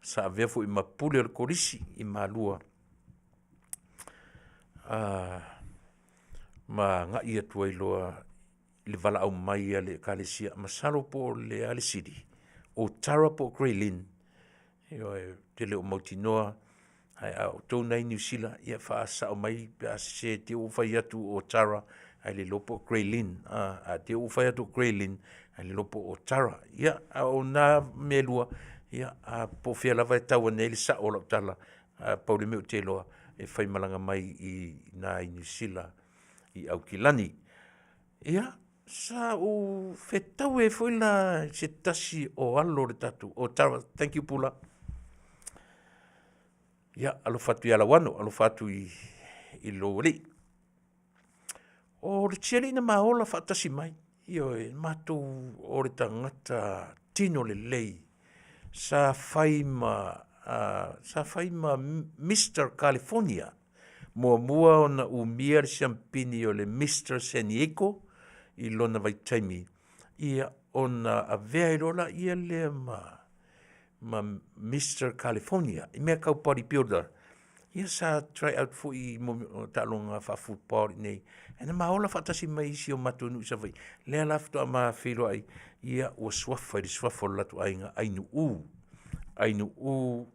sa avea foi ma Pule o le Kolisi i Malua, ma agai atu ai loa i le valaau mai a le Ekalesia, masalo po o le a le sili, o Tara po o Gray-Lynn. Ioe, ou te le o mautinoa, ae a o outou na i Niu Sila, ia faasao mai pe a sese te i ua ou fai atu o Tara ae le iloa po o Gray-Lynn. A te i ua ou fai atu o Gray-Lynn ae le iloa po o Tara. Ia, a o na mea e lua, ia po o fea lava e tau ane ai le sao o lau tala, ae pau le mea ou te iloa, e faimalaga mai i ina i Niu Sila i Aukilani. Ia, sa ou fetaui ai foi la i se tasi o alo o le tatou, o Tara, thank you Pula. Ia, alofa atu ia Lauano, alofa atu i lou alii. O le isi alii na ma ola faatasi mai, ioe, matou o le tagata tino lelei, sa fai ma Mister California, muamua ona umia le siamupini o le Mister San Diego i lona vaitaimi, ia ona avea ai loa lea ma Mister California i mea tau body builder. Ia sa try out foi i taaloga faa-football i inei, ae na ma ola faatasi ma isi o matou nuu i Savaii, lea la faatoa ma feiloai, ia ua suafa i le suafa o le latou aiga Ainuu, Ainuu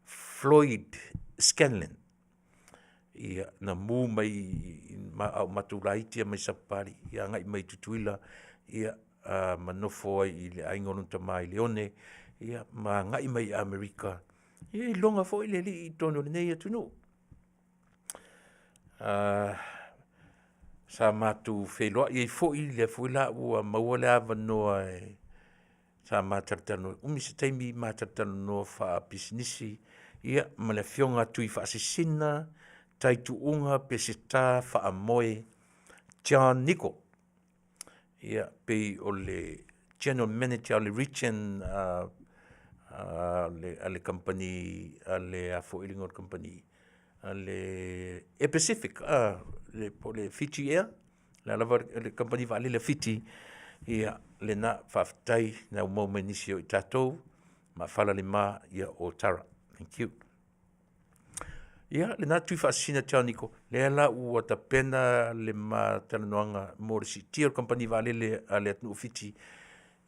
Floyd Scanlan. Ia, na mu mai a o matou laiti lava mai Sapapalii, ia agai mai i Tutuila ma nofo ai i le aiga o lona tama i Leone, ia ma agai mai i Amerika. Ia e iloga foi le alii i totonu o lenei atunuu. Sa matou feiloai ai foi, lea foi la ua maua le avanoa sa ma talatalanoa, umi se taimi ma talatalanoa faapisinisi ia ma le afioga ia Tuifaasisina Taituuga Peseta Faamoe John Niko. Ia, pei o le General Manager o le Region. a le kamupani a le a foi le igoa o le kamupani, a le Air Pacific po o le Fiji Air, o le a lava le kamupani vaalele a Fiti, ia lena. Faafetai na ua maua mai nisi o i tatou, maafala lima o Tara. Thank you. Ia lena Tuifaasisina John Niko, lea la ua tapena le ma talanoaga mo le siitia o le kamupani vaalele a le atunuu o Fiti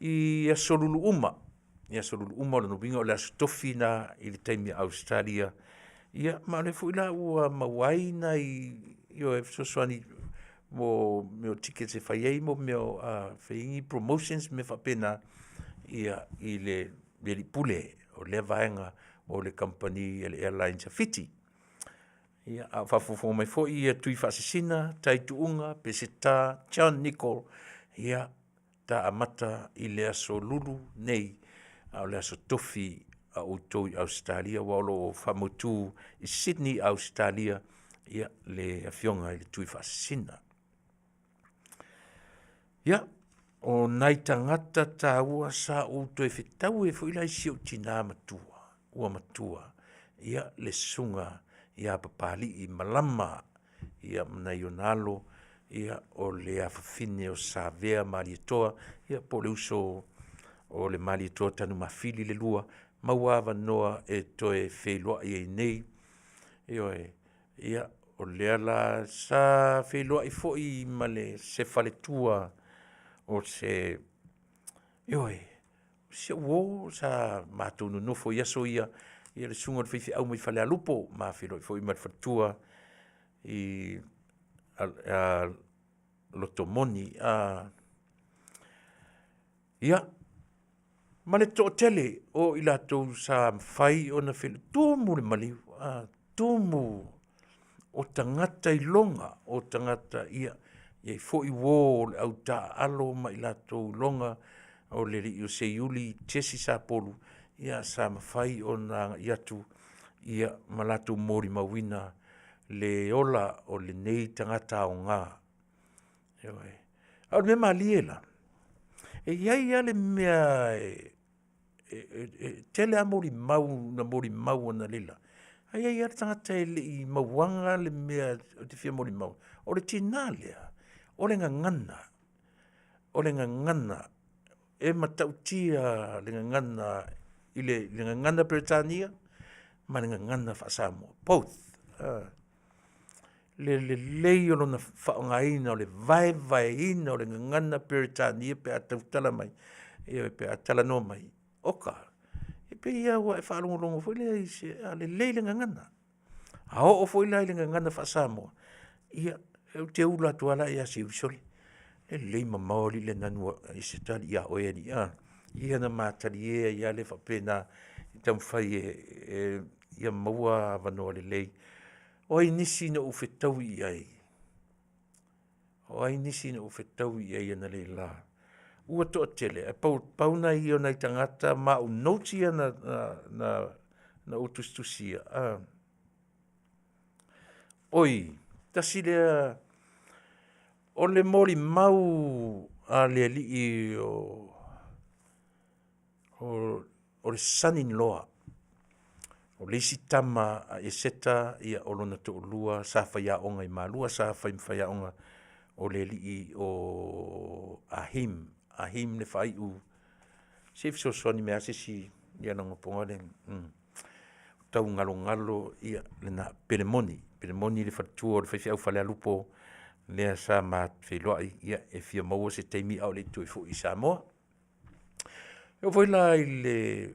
i aso Lulu uma. I aso Lulu uma, o lona uiga o le aso Tofi lena i le taimi a Ausetalia. Ia ma o lea foi la ua maua ai nai ioe, fesoasoani mo mea o tickets e fai ai mo mea o fai ai ni promotions ma mea faapena ia i le alii pule o lea vaega o le kamupani a le airlines a Fiti. Ia, a o faafogafoga mai foi ia Tuifaasisina, Taituuga, Peseta, John Nicol, ia ta amata i le aso Lulu nei, a o le aso Tofi a outou i Ausetalia, aua o lo o faamautu i Sydney, Ausetalia le Afioga i le Tuifaasisina. Ia, o nai tagata taua sa ou toe fetaui ai foi la i si ou tina matua ua matua, ia le susuga ia Papalii Malama ma nai ona alo, ia o le afafine o Savea Malietoa, ia po o le uso o le Malietoa Tanumafili le lua, maua avanoa e toe feiloai ai nei. Ioe. Ia, o lea la sa feiloai foi ma se faletua o se, ioe, si au uo sa matou nonofo i aso ia, ia le susuga i le faifeau mai Falealupo, ma feiloai foi ma le faletua ia Lotomoni. Ia, ma le toatele o i latou sa mafai ona feiloai, tumu le maliu, tumu o tagata iloga, o tagata ia e i ai foi uo o le au taaalo ma i latou iloga o le alii o Seiuli Jesse Sapolu, sa mafai ona agai atu ma latou molimauina le ola o lenei tagata aoga. Ioe. A o le mea malie la, e i ai lava le mea e tele lava molimau na molimau analeila, ae i ai lava le tagata e le i mauaga le mea ou te fia molimau, o le tina lea, o le gagana. O le gagana, e matautia le gagana i le gagana Peretania ma le gagana faa-Samoa, both. Le lelei o lona faaaogaina o le vaevaeina o le gagana Peretania pe a tautala mai, ioe, pe a talanoa mai, oka, e pei lava ua e faalogologo foi lea i se… lelei le gagana. A oo foi la i le gagana faa-Samoa, ia, ou te ula atu lava la ia Seiuli, sole, e lelei mamao alii le nanu e ese ta alii ia oe alii a. Ia ona ma talie ai lava lea faapena e taumafai ia maua avanoa lelei. O ai nisi na ou fetaui i ai? O ai nisi na ou fetaui i ai analeila? Ua toatele, ae pau nai ia o nai tagata ma au notes ia na ou tusitusia, Oi, tasi lea, o le molimau a le alii o le son in law, o le isi tama a Eseta o lona toalua sa faiaoga i Malua, sa fai ma faiaoga o le alii o Ah Him, Ah Him le faaiu, se i fesoasoani mai lava se isi ia leaga ua poga le tau galogalo lena, Pelemoni, Pelemoni le faletua o le faifeau Falealupo lea sa ma feiloai, ia e fia maua se taimi a o le i toe foi i Samoa. E oo foi la i le,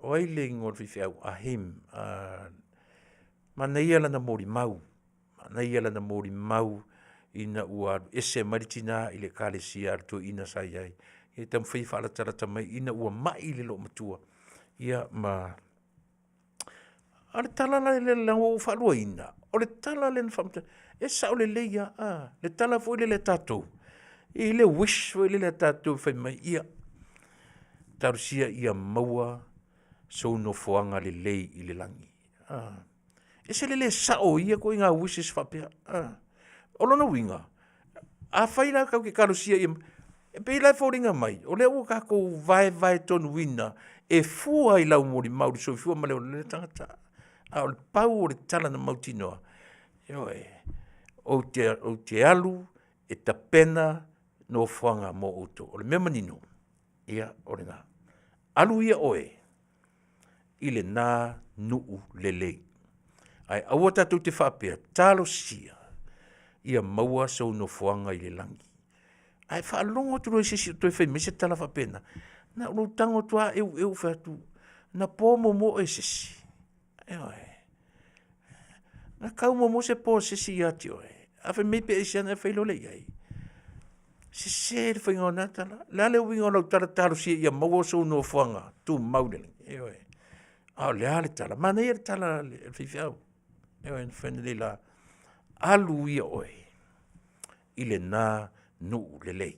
o ai le igoa o le faifeau Ah Him? Manaia lana molimau, manaia lana molimau ina ua alu ese mai le tina i le ekalesia a le toeaina sa i ai, ia taumafai e faalatalata mai ina ua mai le loomatua, ia ma… A o le tala la lea leaga ua ou faaluaina, o le tala lea na faamatala, e sao lelei lava a, le tala foi lele a tatou, e i ai le wish foi lele a tatou fai mai, ia talosia ia maua sou nofoaga lelei i le lagi. E ese le le sao o ia ituaiga wishes faapea. O lona uiga, afai la tatou te talosia ia, e pei la e foliga mai o lea ua tatou vaevae tonuina E fua i lau molimau i le soifua ma le ola lelei o le tagata. A o le pau o le tala na mautinoa, ioe, ou te alu e tapena nofoaga mo outou. O le mea manino, ia o lena. Alu ia oe i lena nuu lelei, ae aua tatou te faapea, talosia ia maua sou nofoaga i le lagi. A e faalogo atu loa i se isi o toe fai mai se tala faapena, na o lou tago atu lava eueu fai atu, na po muamua oe e se isi? Ioe. Na kau muamua se po a se isi ia te oe? A fai mai pe aisea ona e fai loa lea i ai? Sese le faiga o na tala. O le a le uiga o lau tala talosia ia maua sou nofoaga tumau i le lagi? Ioe. A o le a le tala? Manaia le tala a le faifeau, ioe, na fai nei la, alu ia oe i lena nuu lelei.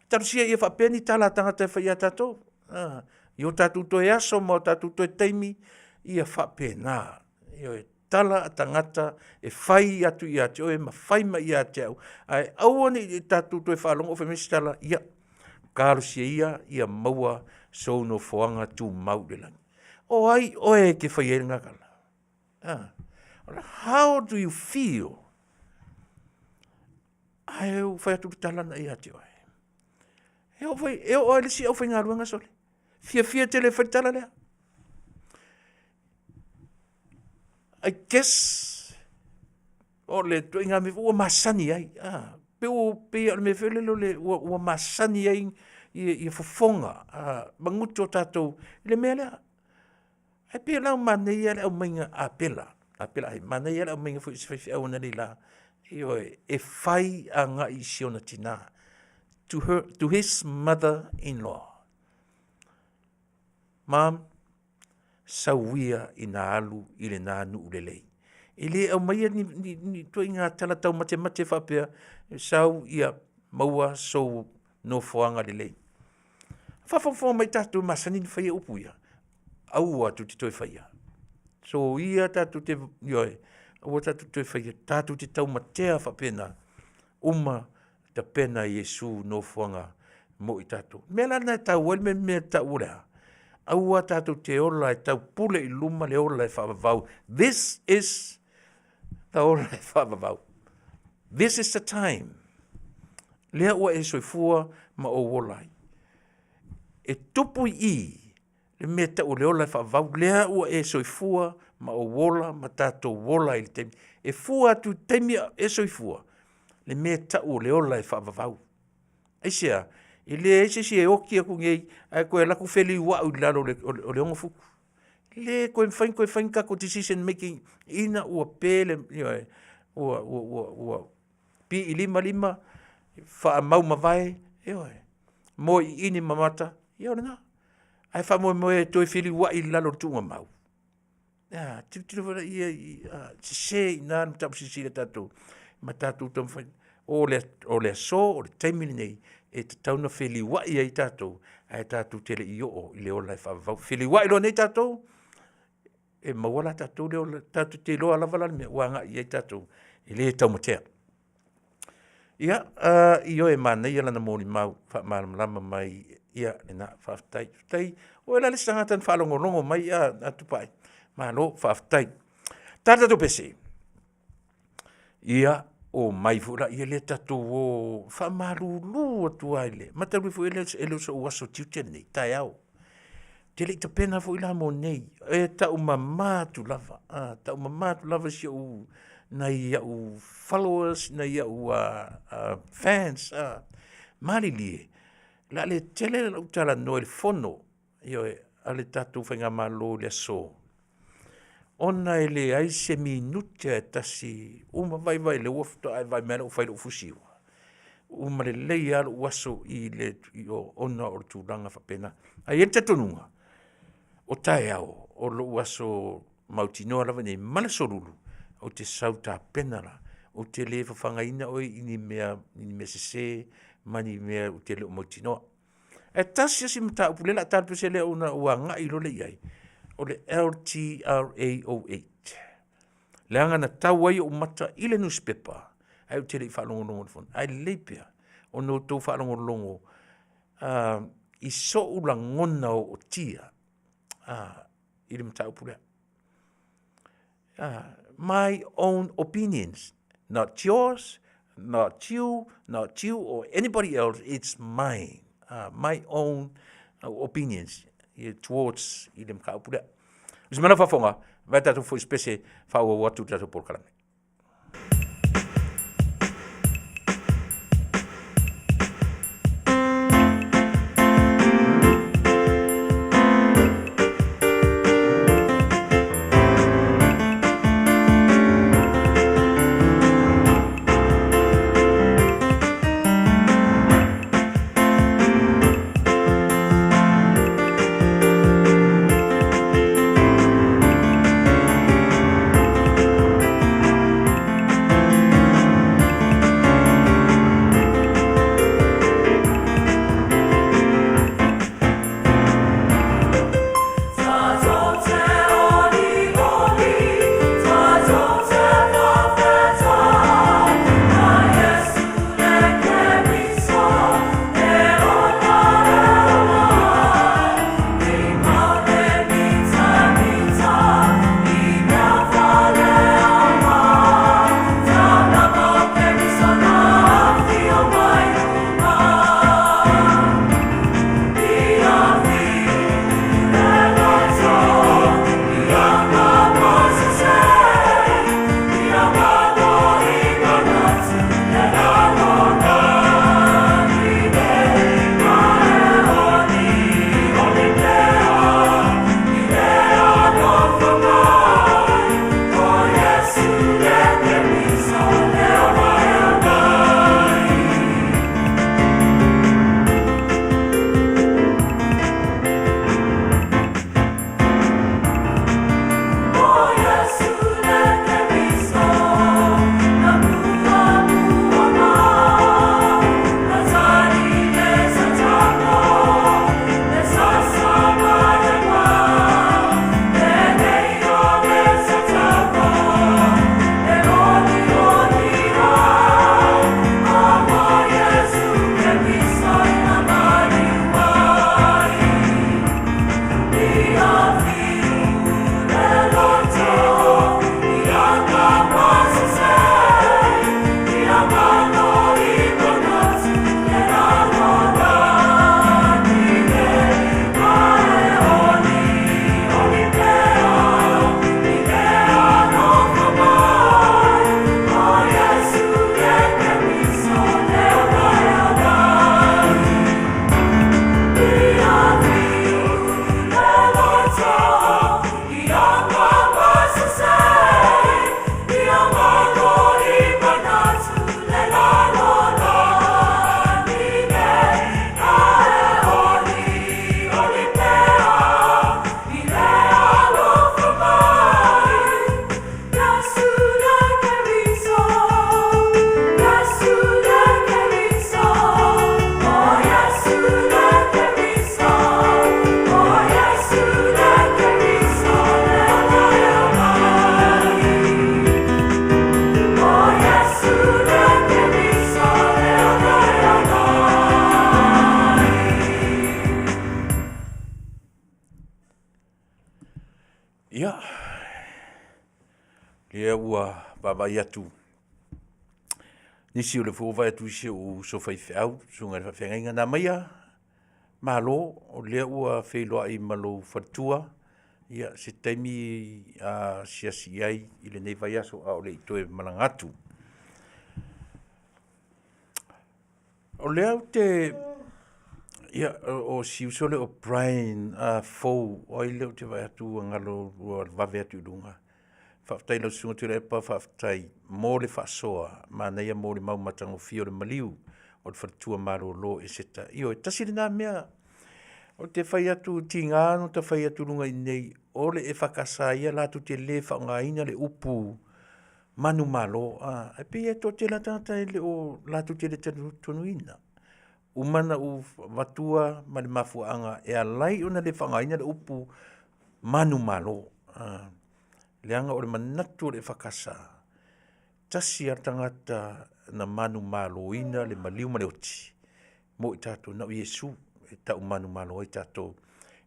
Talosia ia faapea ni tala a tagata e fai ia tatou, a, i o tatou toe aso ma o tatou toe taimi, ia faapena, ioe, tala a tagata e fai atu ia te oe ma fai mai ia te au, ae aua ne i tatou toe faalogo o fai mai se tala, ia talosia ia ia maua sou nofoaga tumau i le lagi. O ai oe e te faia ai lena tala? A? How do you feel? Ae ua fai atu le tala lena ia te oe. E oo foi, e oo lava i le isi aufaigaluega sole, fiafia tele e fai le tala lea. I guess o le ituaiga mea foi ua masani ai, a, pei ua pei o le mea foi lele ua masani ai ia fofoga ma gutu o tatou i le mea lea. Ae pei la ua manaia le aumaiga a Apela, Apela manaia le aumaiga foi e si faifeau analeila, ioe, e fai agai i si ona tina, to her, to his mother in law. Mom, sau ia ina alu i lena nuu lelei. E le aumaia ni, ni, ni ituaiga tala taumatemate faapea, sau ia maua sou nofoaga lelei. Faafogafoga mai tatou e masani ona faia upu ia, aua tou te toe faia. Soia tatou te, ioe, aua tatou te toe faia, tatou te taumatea faapena, uma tapena e Iesu nofoaga mo i tatou. O le mea la lena e taua ai le mea e tau o le a? Aua tatou te ola e taupule i luma le ola e faavavau. This is the ola e faavavau. This is the time. Lea ua e soifua ma ou ola ai. E tupu i i le mea tau o le ola e faavavau, lea ua e soifua ma ou ola ma tatou ola ai i le taimi. E fua atu i le taimi a o e soifua, le mea e tau o le ola e faavavau. Aisea? E leai se isi e oti atu nei ae toe alu atu feliuai i lalo o le 6 futu. E le toe mafai ona toe fai ni tatou decision making ina ua pe le, ioe, ua piilima lima, faamaumavae, ioe, moe iini ma mata, ia o lena. Ae faamoemoe e toe feliuai i lalo o le tuugamau. E a, tilotilo foi laia i, a, sese i ina le mataupu silasila a tatou ma tatou taumafai. O le aso, o le taimi lenei e tatau ona feliuai ai tatou ae tatou te le i oo i le ola e faavavau. Feliuai loa nei tatou, e maua la tatou le ola, tatou te iloa lava la le mea ua agai i ai tatou, e le taumatea. Ia, ioe, manaia lana molimau faamalamalama mai, ia lena, faafetai. Faafetai, o oe la le isi tagata na faalogologo mai a Tupai, malo faafetai. Ta le tatou pese. Ia, omai foi laia lea tatou o faamalulu atu lava i le, matalie foi e le o sou aso tiute lenei, taeao. Ou te le i tapena foi la mo nei, e taumama atu lava, taumama atu lava si ou, nai au followers, nai au fans, malilie, o le a le tele lau talanoa i le fono, ioe, a le tatou faigamalo i le aso, ona e leai se minute lava e tasi, uma, vaai, vaai o lea faatoa e vaai mai o lea ua fai lou fusiua. Uma lelei lava lou aso i le, ona o le tulaga faapena. Ae i ai le talitonuga, o taeao o lou aso mautinoa lava lenei ma le Aso Lulu, ou te sau tapena la, ou te le fafagaina oe i ni mea sese ma ni mea ou te le o mautinoa. Ae tasi lava si mataupu lea o le a ta le pese lea ona ua agai loa lea i ai, o le LTRA 08. Leaga na tau ai ou mata i le nusipepa ae ou te le i faalogologo i le fono. Ae lelei pea ona outou faalogologo i sou lagona ootia. i le mataupu lea. My own opinions, not yours, not you, not you or anybody else, it's mine. My own opinions towards i le mataupu lea. O se mea lau faafofoga, vai tatou foi spese faaauau atu le tatou polokalame. Ia, lea ua vaavaai atu nisi o le foi ua vaai atu i si ou uso faifeau, susuga i le faafeagaiga na aumaia, malo o lea ua feiloai ma lou faletua, ia se taimi asiasi i ai i lenei vaiaso a o le i toe malaga atu. O lea ou te ia o si uso lea o Brian Fou, o ai lea ou te vaai atu ua galo ua vave atu i luga. Faafetai i lau Susuga Tuilaepa, faafetai mo le faasoa, manaia molimau matagofie o le maliu o le faletua malolo Eseta. Ioe, tasi lena mea ou te fai atu, tiga ona ta fai atu i luga i inei, o le EFKS ia latou te le faaaogaina le upu manumalo, a, e pei e toatele lava tagata e le o latou te le talitonuina. Uma ona ou avatua ma le mafuaaga e ala ai ona le faaaogaina le upu manumalo, leaga o le manatu o le EFKS, tasi lava le tagata na manumaloina le maliu ma le oti mo i tatou, na o Iesu e tau manumalo ai tatou.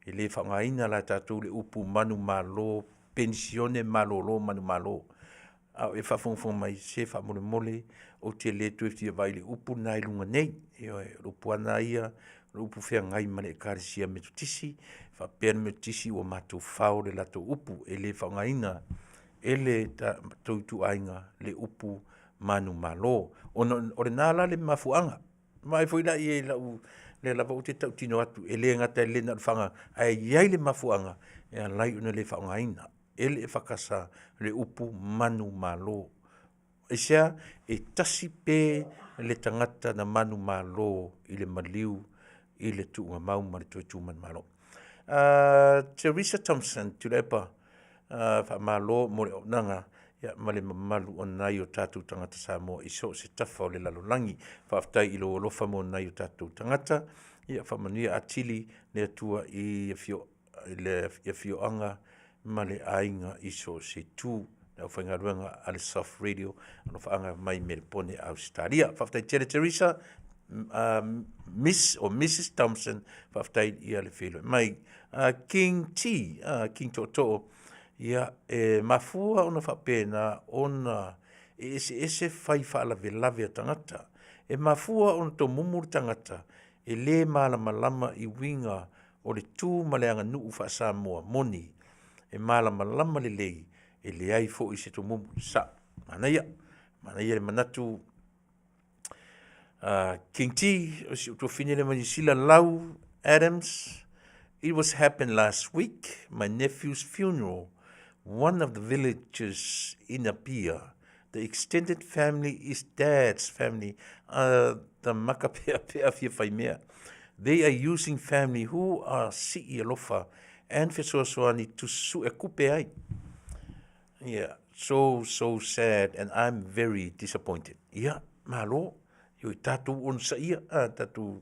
E le faaaogaina la e tatou le upu manumalo, penisione malolo manumalo. A o e faafogafoga mai, se faamolemole ou te le toe fia vaai i le upu lena i luga nei. Ioe, o le upu lava lena ia o le upu feagai ma le Ekalesia Metotisi faapea le Metotisi ua matou fao le latou upu, e le faaaogaina e le tou ituaiga le upu manumalo. Ona o lena la le mafuaaga, vaai foi la i ai i lau, lea lava ou te tautino atu, e le gata e le na o le faaaogaina, ae i ai le mafuaaga e ala ai ona le faaaogaina e le EFKS le upu manumalo. Aisea? E tasi pē le tagata na manumalo i le maliu i le tuugamau ma le toe tu manumalo. Teresa Thompson Tuilaepa, faamalo mo le auaunaga ma le mamalu o nai o tatou tagata Samoa i so o se tafa o le lalolagi. Faafetai i lou alofa mo nai o tatou tagata, ia faamanuia atili le Atua i le afioaga ma le aiga i so o se itu. Le aufaigaluega a le Soft Radio, alofaaga mai Melepone i Ausetalia. Faafetai tele Teresa, Miss or Mrs Thompson, faafetai i le feiloai mai. King T, King Tootoo, ia e mafua ona faapena ona e eseese fai faalavelave a tagata. E mafua ona tomumu le tagata e le malamalama i uiga o le tu ma le aganuu faa-Samoa moni, e malamalama lelei, e leai foi se tomumu, sao, manaia. Manaia le manatu King T, o si ou tuafafine lea mai Niu Sila, Lau Adams, it was happened last week, my nephew's funeral, one of the villages in Apia. The extended family is dad's family, the makapeapea fia faimea. They are using family who are sii alofa and fesoasoani to suekupe ai. Yeah, so so sad and I'm very disappointed. Ia, malo, io tatou onosaia, a tatou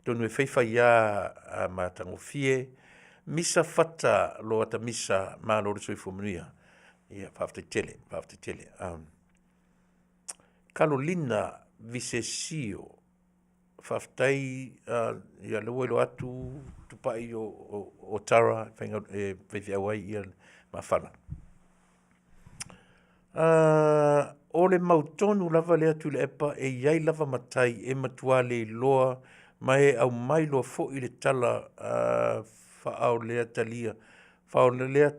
atonu e faifai lava a matagofie. Misa Fata Loata Misa, malo le soifua manuia. Ia faafetai tele, faafetai tele. Carolina Visesio, faafetai ia lea ua iloa atu Tupai o Tara e faifeau ai le mafala. O le mautonu lava lea Tuilaepa e i ai lava matai e matua le iloa ma e aumai loa foi le tala faaoleatalia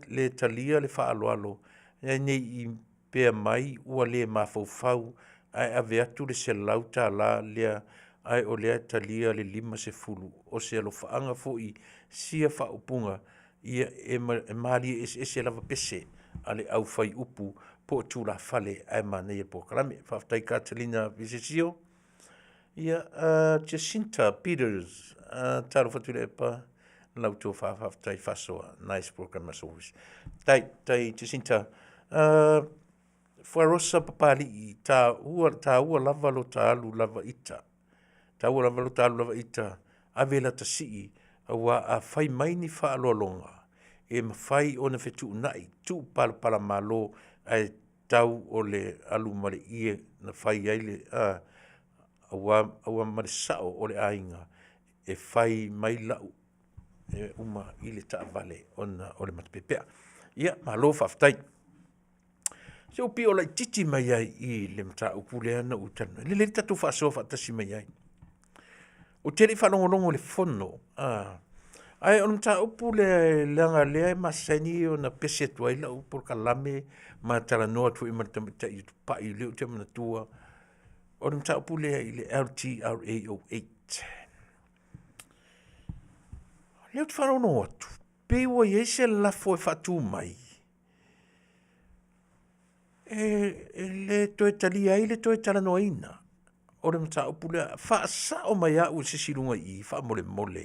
le talia le faaaloalo ne i pea mai ua le mafaufau ae ave atu le $100 lea ae o lea e talia le 50. O se alofaaga foi sia faaupuga ia e malie eseese lava pese a le au fai upu po o tulafale ae manaia le polokalame. Faafetai Catalina Visesio. Ia, Jacinta Peters, talofa Tuilaepa, lau tofa faafetai faasoa. Nice program as always. Tai, tai Jacinta. Fuarosa Papali'i, taua, taua lava lo ta alu lava ita. Taua lava lo ta alu lava ita, ave lata sii, auā a fai mai ni faaaloaloga, e mafai ona fetuunai, tuu palapala malo ae tau o le alu ma le ie na fai ai le a, auā, auā ma le sao o le aiga e fai mai lau e uma i le taavale ona o le matepeapea. Ia, malo faafetai. Se ua pio laitiiti mai lava i i le mataupu lea na ou talanoa ai. Lelei le tatou faasoa faatasi mai ai. Ou te le i faalogologo i le fono, ae o le mataupu lea leaga o lea e masani ona pese atu ai lau polokalame ma talanoa atu foi ma le tamaitai o Tupai lea ou te manatua, o le mataupu lea i le LTRA 08. O lea ou te faalogologo atu, pei ua i ai se lafo e faatu mai e le toe talia ai le toe talanoaina o le mataupu lea. Faasao mai au e se isi i luga i i faamolemole,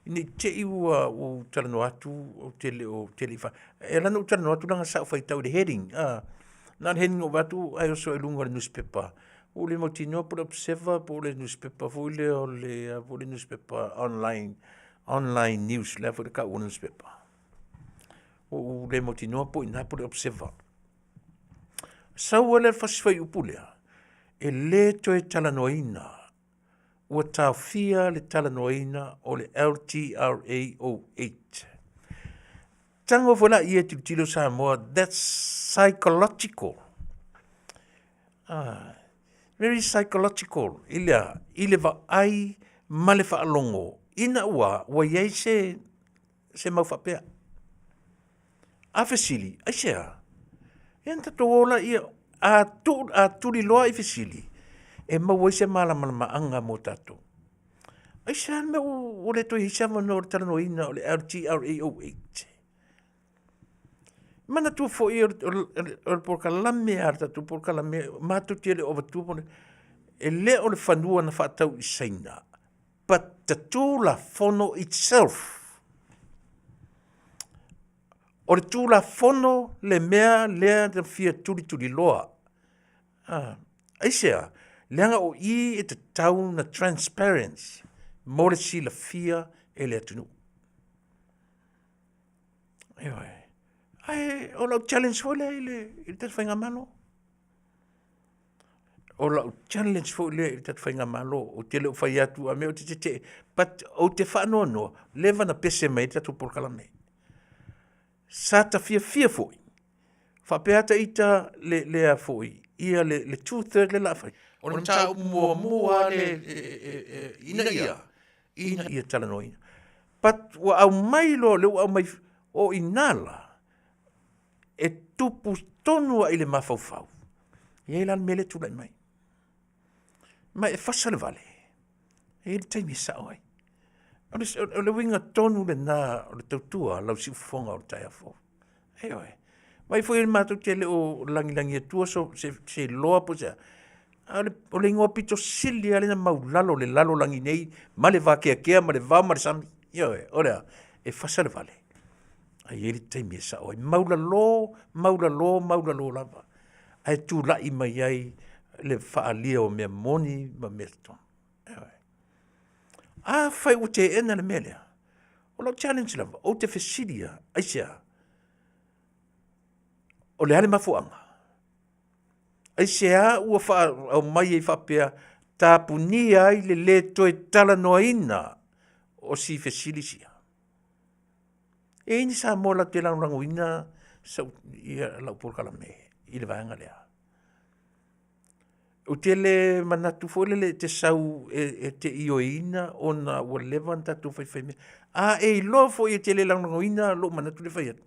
ne i te i ua ou talanoa atu ou te le o e ala ona ou talanoa atu leaga sa ou faitau i le heading, na o le heading na ou vaai atu ae oso ai i luga o le nusipepa. Ua ou le mautinoa po o le Observer po o le nusipepa foi lea o le a foi le nusipepa online, online news le a foi le tau o le nusipepa. Ua ou le mautinoa po o i ina po o le Observer. Sau ai lea o le fasi fuaiupu lea, e le toe talanoaina. ua taofia le talanoaina o le LTRA 08. Tago foi laia e tilotilo Samoa, that's psychological. Ah, very psychological i le, i le vaai ma le faalogo ina ua, ua i ai se, se mau faapea. A fesili, aisea? Ia na tatou o laia, a, tu, a tuliloa i fesili, e maua ai se malamalamaaga mo tatou. Aisea le mea ua le toe i ai se avanoa o le talanoaina o le LTRA08? Manatua foi o le polokalame lava, le tatou polokalame, matou te le o avatua, e le o le fanua na faatau i Saina, but the Tulafono itself. O le Tulafono le mea lea na fia tulituliloa. Ah, aisea? Leaga o i e tatau na transparency mo le silafia e le atunuu. Ioe. Ae o lau challenge foi lea i le, i le tatou faigamalo. O lau challenge foi lea i le tatou faigamalo, ou te le o fai atu a mea ou te tetee, but ou te faanoanoa, leva na pese mai ai le tatou polokalame. Sa ta fiafia foi, faapea ta ita le, le a foi, ia le, le 2/3 le la fai. O le mataupu muamua le, e, e, e, ina ia, ina ia talanoaina. But ua aumai loa, lea ua aumai, o i ina la, e tupu tonu lava i le mafaufau, e i ai la le mea lea e tulai mai. Ma e fasa le vale, e i ai le taimi e sao ai. O le, o le uiga tonu lena o le tautua a lau siufofoga o le taeao fou. Ioe. Vaai foi matou te le o lagilagi atua so, se, se iloa po o se a, a o le, o le igoa pito sili lava lea na maulalo o le lalolagi nei ma le vakeakea ma le vao ma le sami. Ioe, o le a? E fasa le vale, ae i ai le taimi e sao ai. Maulalo, maulalo, maulalo lava, ae tulai mai ai le faaalia o mea moni ma mea totonu. Ioe. Afai ua teena le mea lea, o lau challenge lava, ou te fesili lava, aisea? O le a le mafuaaga? Aisea ua aumai ai faapea tapunia ai le lē toe talanoaina o si fesili sia? E i ai ni Samoa latou te lagolagoina sau, ia, lau polokalame i le vaega lea? Ou te le manatu foi lele e te sau e, e te ioeina ona ua leva ona tatou faifaimea. A e iloa foi e te le lagolagoina lou manatu lea e fai atu,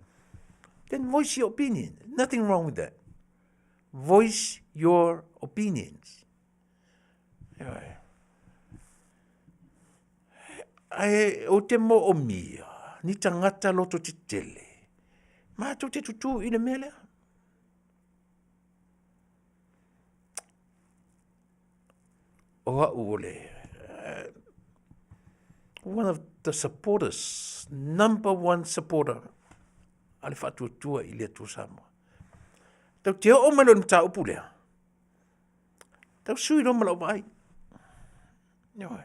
then voice your opinion. Nothing wrong with that. Voice your opinions. Ioe. Ae ou te moomia ni tagata loto tetele matou te tutū i le mea lea. O au o le one of the supporters, number one supporter a le Faatuatua i le Atua Samoa. Tau te oo mai loa i le mataupu lea, tau sui loa ma lau vaai. Ioe.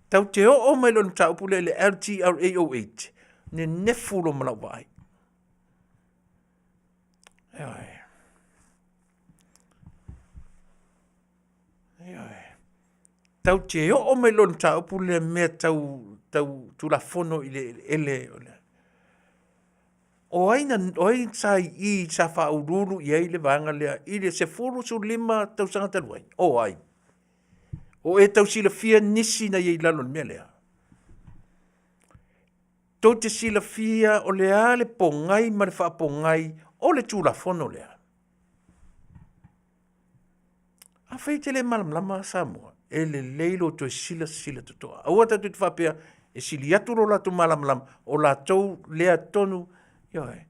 Tau te oo mai loa i le mataupu lea i le LTRA08, nenefu loa ma lau vaai. Ioe. Ioe. Tau te oo mai loa i le mataupu lea mea tau, tau Tulafono i le eleele o le O ai na, o ai sa i i sa faauluulu i ai le vaega lea i le 15 tausaga talu ai? O ai? O e tau silafia nisi na i ai i lalo o le mea lea? Tou te silafia o le a le pogai ma le faapogai o le Tulafono lea? Afai e te le malamalama Samoa, e lelei lo toe silasila totoa. Aua tatou te faapea e sili atu lo latou malamalama, o latou lea tonu, ioe.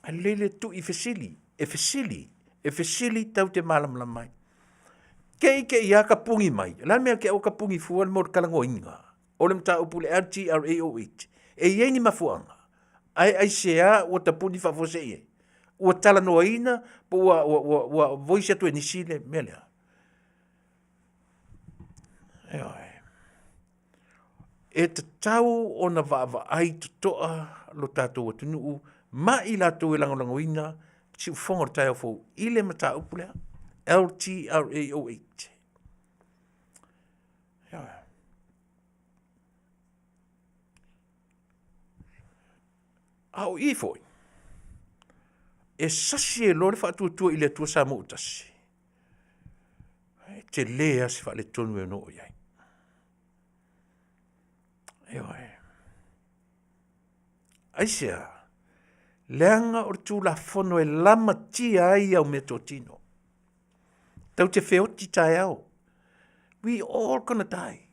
Ae lelei le tui fesili, e fesili, e fesili tau te malamalama ai. Kei kei ia ka pugi mai, o le a le mea ke aua ka pugi fua le mo le talanoaina o le mataupu i le LTRA08, e i ai ni mafuaaga, ae aisea ua tapuni faafuasei ai? Ua talanoaina po ua, ua, ua, ua voice atu e nisi le mea lea? Ioe. E tatau ona vaavaai totoa lo tatou atunuu ma i latou e lagolagoina siufofoga o le taeao fou i le mataupu lea, LTRA08. A o i foi, e sasi e loa le faatuatua i le Atua Samoa ua tasi, e tele lava se faaletonu e ono oo i ai. Ioe. Aisea? Leaga o le Tulafono e lamatia ai au meatotino. Tatou te feoti taeao. We all gonna die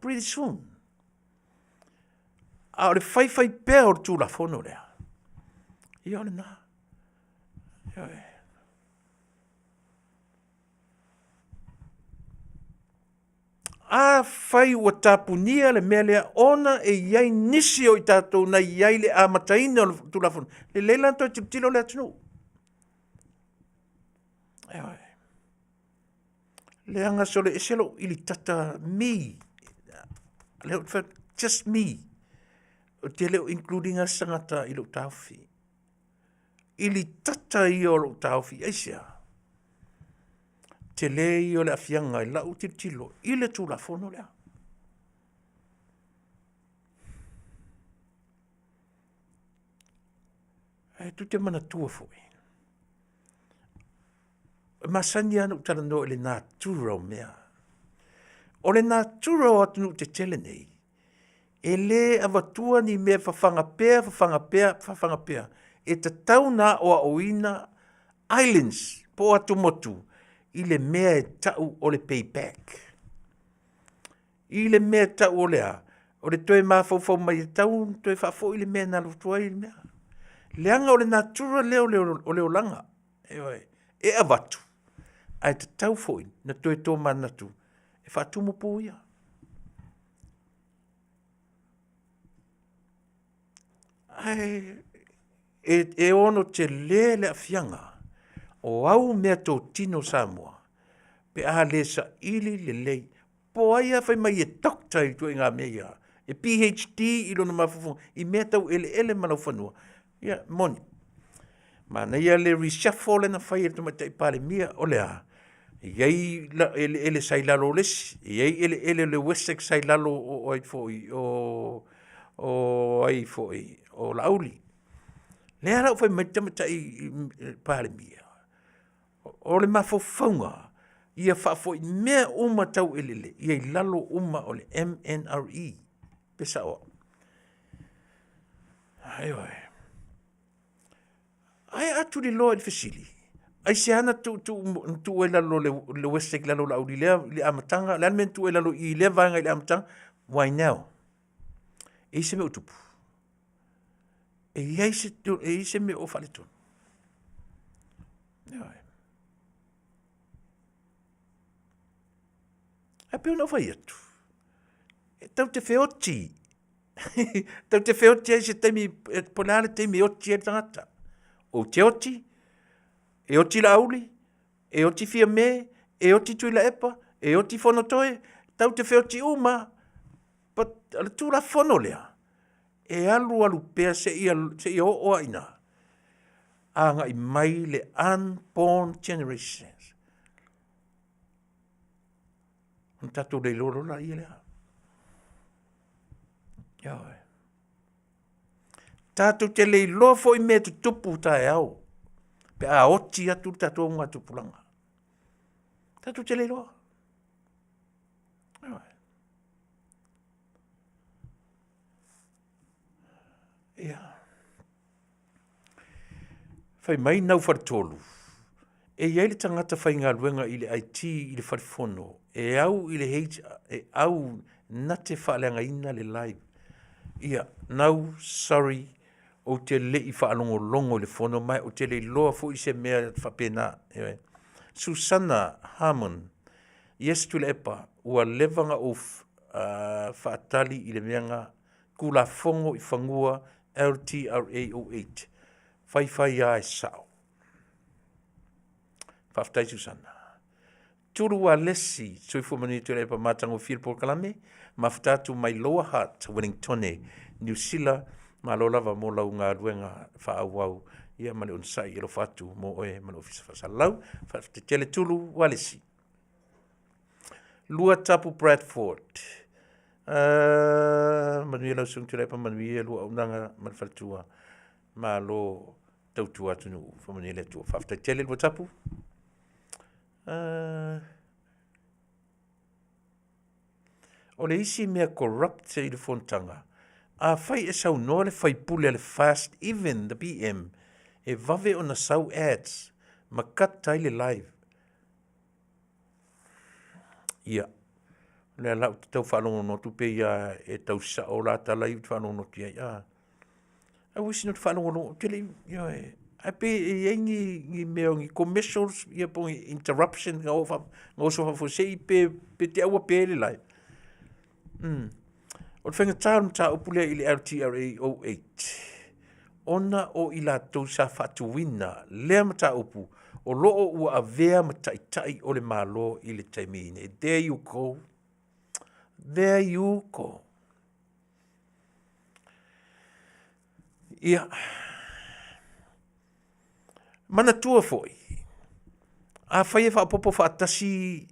pretty soon. A o le faifai pea o le Tulafono lea, ia o lena. Ioe. Afai ua tapunia le mea lea ona e i ai nisi o i tatou na i ai i le amataina o le Tulafono, lelei la ona toe tilotilo le atunuu. Ioe. Leaga sole ese lou ilitata me, lea ou te fai atu, just me, ou te le o include ina se tagata i lou taofi. Ilitata ia o lou taofi, aisea? Tele ia o le aafiaga i lau tilotilo i le Tulafono lea. Ae tou te manatua foi, e masani lava ona ou talanoa i le natura o mea. O le natura o atunuu tetele nei, e le avatua ni mea fafaga pea, fafaga pea, fafaga pea. E tatau ona aoaoina islands po o atumotu i le mea e tau o le payback. I le mea e tau o le a? O le toe mafaufau mai e tatau ona toe faafoi le mea na alu atu ai le mea. Leaga o le natura lea o le olaga, ioe, e avatu, ae tatau foi ona toe tomanatu e faatumu pu ia. Ae e ono tele le aafiaga o au meatotino a Samoa pe a le saili lelei. Po o ai lava fai mai e doctor i ituaiga mea ia, e PhD i lona mafaufauga i mea tau eleele ma laufanua, ia e moni. Manaia le reshuffle lea na fai e le Tamaitai Palemia, o le a? E i ai eleele sa i lalo o le isi, e i ai eleele o le Wessex sa i lalo o ai foi, o ai foi, o Laauli. Lea la ua fai mai le Tamaitai Palemia, o le mafaufauga, ia faafoi mea uma tau eleele ia i lalo uma o le MNRE. Pe sao au? Ioe. Ae a tuliloa i le fesili, aisea na tuu ai i lalo o le WESTEC i lalo o Laauli i le amataga, o le a le mea na tuu ai i lalo i i lea vaega i le amataga? Why now? E i ai se mea o tupu? E i ai se mea o faaletonu? Ioe. Ae pei ona ou fai atu, e tatou te feoti, tatou te feoti ai i se taimi, po o le a le taimi e oti ai le tagata. Ou te oti, e oti Laauli, e oti Fiame, e oti Tuilaepa, e oti Fonotoe, tatou te feoti uma lava. But o le Tulafono lea, e alu alu pea seia oo lava ina agai mai le unborn generations. Ona tatou le iloa loa lea lea. Ioe. Tatou te le iloa foi mea e tutupu taeao pe a oti atu le tatou augatupulaga. Tatou te le iloa. Ioe. Ia. Fai mai Naufaletolu, e i ai le tagata faigaluega i le IT i le fale fono e au i le H, e au na te faaleagaina le live. Ia, Nau, sorry, ou te le i faalogologo i le fono ma ou te le iloa foi se mea faapena. Ioe. Susana Harmon, yes Tuilaepa, ua leva na ou faatali i le mea na Tulafono i fanua LTRA 08. Faifai lava e sao. Faafetai Susana. Tulu Alesi, soifua manuia Tuilaepa, matagofie le polokalame, mafuta atu mai Lower Hutt, Wellingtone, Niu Sila, malo lava mo lau galuega faaauau ia ma le onosai e alofa atu mo oe ma le Ofisa Faasalalau. Faafetai tele Tulu Alesi. Luatapu Bradford. Manuia lau susuga Tuilaepa, manuia lua auaunaga ma le faletua. Malo tautua atunuu, faamanuia le Atua. Faafetai tele Luatapu. O le isi mea corrupt i le fonotaga, afai e saunoa le faipule a le FAST even the PM, e vave ona sau ads ma cut ai le live. Ia, o lea la ou te tau faalogologo atu pei lava e tau sao la tala ia ou te faalogologo atu i ai. I wish na ou faalogologo, ou te le i, ioe, ae pei e i ai ni, ni mea o ni commercials ia po o ni interruption na oso faafuasei pe, pe te i ua pe le live. O le faigata o le mataupu lea i le LTRA 08, ona o i latou sa faatuina lea mataupu o lo o ua avea ma taitai o le Malo i le taimi nei. There you go. There you go. Ia, manatua foi, afai e faaopoopo faatasi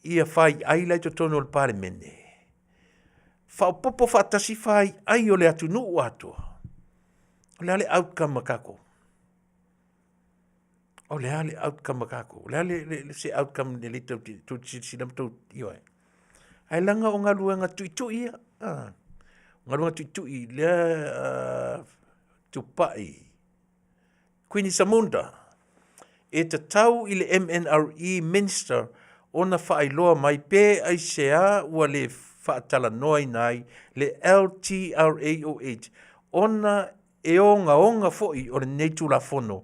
ia faiai la i totonu o le Palemene, faaopoopo faatasi faiai o le atunuu atoa, o le a le outcome a tatou? O le a le outcome a tatou? O le a le, se outcome lelei tou te silasila ma tou, ioe. Ae leaga o galuega tuitui ia, a, o galuega tuitui lea tupai. Queenie Samunda, e tatau i le MNRE Minister ona faailoa mai pe aisea ua le faatalanoaina ai le LTRA08 ona e ogaoga foi o lenei Tulafono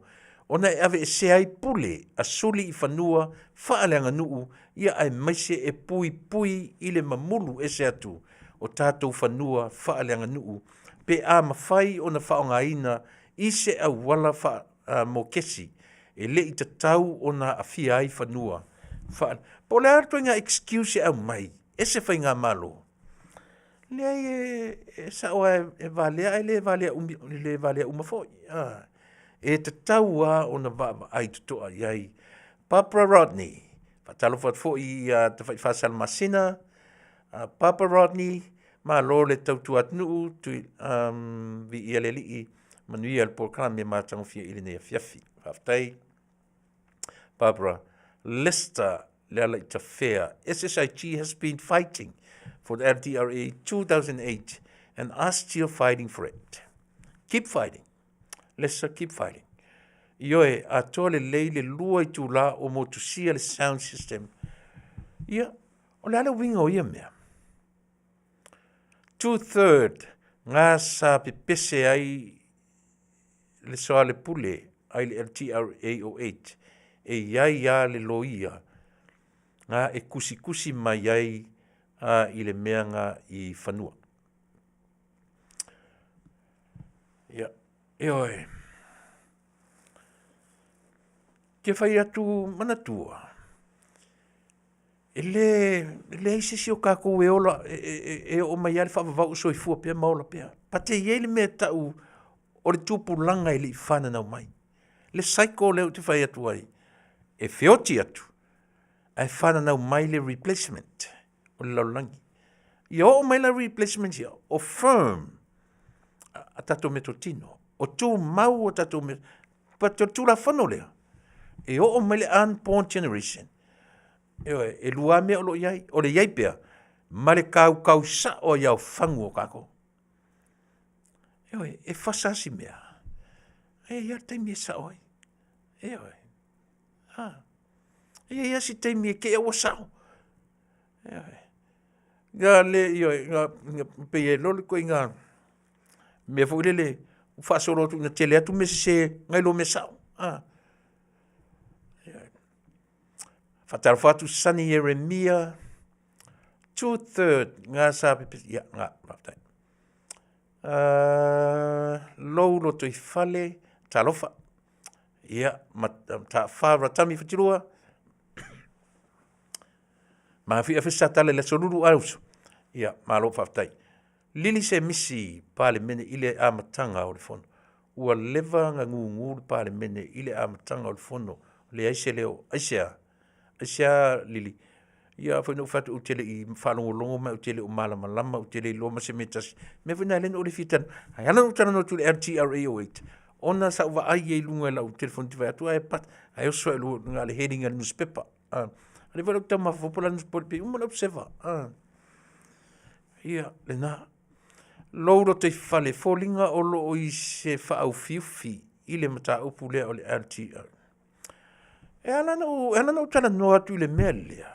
ona e aveesea ai pule a suli i fanua faaleaganuu ia aemaise e puipui i le mamulu ese atu o tatou fanua faaleaganuu pe a mafai ona faaaogaina i se auala faa-mokesi e le i tatau ona aafia ai fanua faa... Po o le a le ituaiga excuse e aumai e se faigamalo? Leai e, e sao lava e valea ae le valea umi, e le valea uma foi. A, e tatau lava ona vaavaai totoa i ai. Barbara Rodney, faatalofa atu foi ia Tafaifa Salamasina, Barbara Rodney, malo le tautua atunuu, tui, viia le Alii, manuia le polokalame matagofie i lenei afiafi. Faafetai Barbara. Lester Lealaitafea, SSIG has been fighting for the LTRA 2008 and are still fighting for it. Keep fighting. Lester, keep fighting. Ioe, atoa lelei le lua itula o motusia le sound system. Ia, o le a le uiga o ia mea? Two-third ngā sa pepese ai le soalepule ai le LTRA08 e i ai a le loia ngā e kusikusi mai ai a i le mea ngā i fanua. Ia, ioe. Ke whai atu manatua, e le, e leai se isi o kākou e ola, e, e, e, e oo mai lava le faavavau o soifua pea ma ola pea. But e i ai le mea e tau o le tupulaga e le i fananau mai. Le cycle lea ou te fai atu ai, e feoti atu, ae fananau mai le replacement o le lalolagi. Ia oo mai la replacement ia, o firm a tatou meatotino, o tumau a tatou mea, but o le tulafono lea, e oo mai le unborn generation, ioe, e lua lava mea o lo o i ai, o le i ai pea, ma le kaukau sao ai aofagu o kākou. Ioe, e fasa si mea, e i ai le taimi e sao ai. Ioe. Ha. E i ai si taimi e kea ua sao. Ioe. Nga le, ioe, nga, nga pei e loli koe i ngā mea foi lele, faasolo atu ina tele atu mea sese ngai lo mea sao. Ha. Ioe. Faatalofa atu Sonny Ieremia, two-third ngā sa pepesi, ia, ngā, faafetai. Lou Lotoifale, talofa. Ia, ma Taafa Ratami Fatilua. Mafia fesa tale le aso lulu a uso. Ia, malo faafetai. Lili se misi Palemene i le amataga o le fono. Ua leva na gugu le Palemene i le amataga o le fono. Leai se leo. Aisea? Aisea Lili? Ia foi na ou fai atu ou te le i faalogologo mai ou te le o malamalama ou te le iloa ma se mea e tasi. Mea foi na lea na ou le fia talanoa. Ae ala ona ou talanoa atu i le LTRA 08, Ona sa ou vaai i ai i luga i lau telefoni ou te vaai atu ae pat, ae oso ai luga le heading a le nusipepa. A lea foi la ou te tau mafaufau po o le a le nusipepa pei uma le Observer. A, ia lena. Lou lotoifale, e foliga o lo o i se faaufiufi i le mataupu lea o le LTRA. E ala ona ou, e ala ona ou talanoa atu i le mea lea,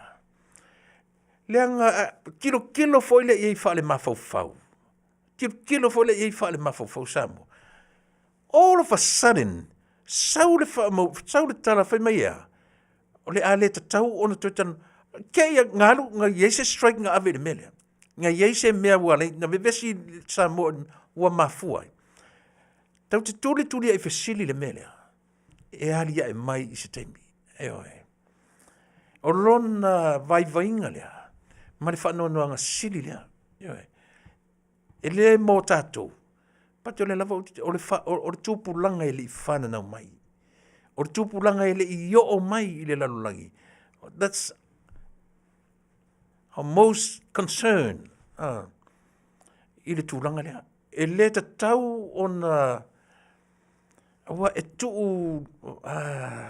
leaga tilotilo foi lea i ai faalemafaufau, tilotilo foi lea i ai faalemafaufau Samoa. All of a sudden, sau le faamau, sau le tala fai mai e a? O le a le tatau ona toe talanoa. Te i na alu na i ai se strike na ave i le mea lea? Na i ai se mea ua ala ai na vevesi Samoa ua mafua ai? Tatou te tulituliai fesili i le mea lea e aliae mai i se taimi. Ioe. O lona vaivaiga lea ma le faanoanoaga sili lea. Ioe. E le mo tatou, but o lea lava ou te, o le, o le tupulaga e le i fananau mai. O le tupulaga e le i oo mai i le lalolagi. That's our most concern i le tulaga lea. E le tatau ona aua e tuu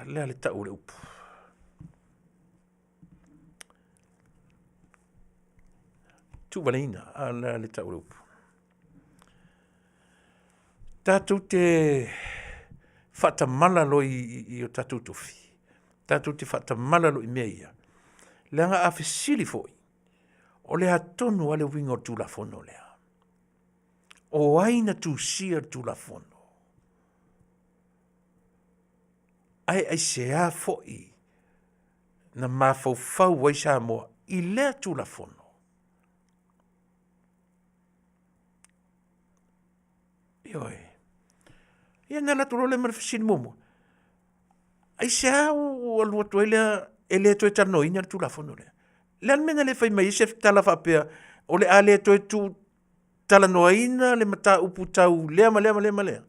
lea le tau o le upu. Tuuvaleina, a lea le tau o le upu. Tatou te faatamala loa i o tatou tofi, tatou te faatamala loa i mea ia, leaga a fesili foi, o le a tonu lava le uiga o le Tulafono lea? O ai na tusia le Tulafono? Ae aisea foi na mafaufau ai Samoa i lea Tulafono? Ioe. Ia ona alu atu loa lea ma le fesili muamua, aisea ua alu atu ai lea e le toe talanoaina le Tulafono lea? O le a le mea na le fai mai ai se tala faapea o le a le toe tuu talanoaina le mataupu tau lea ma lea ma lea ma lea?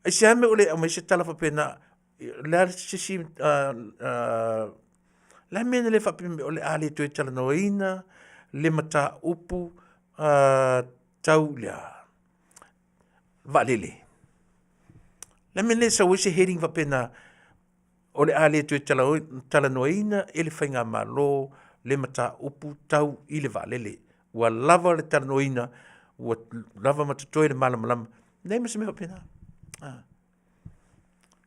Aisea le mea ua le aumai ai se tala faapena? O le a se isi o le a le mea na le faapea mai o le a le toe talanoaina le mataupu tau i le a? Vaalele. O le a le mea na le sau ai se heading faapena o le a le toe talanoaina e le faigamalo le mataupu tau i le vaalele. Ua lava le talanoaina, ua lava ma totoe le malamalama, leai ma se mea faapena.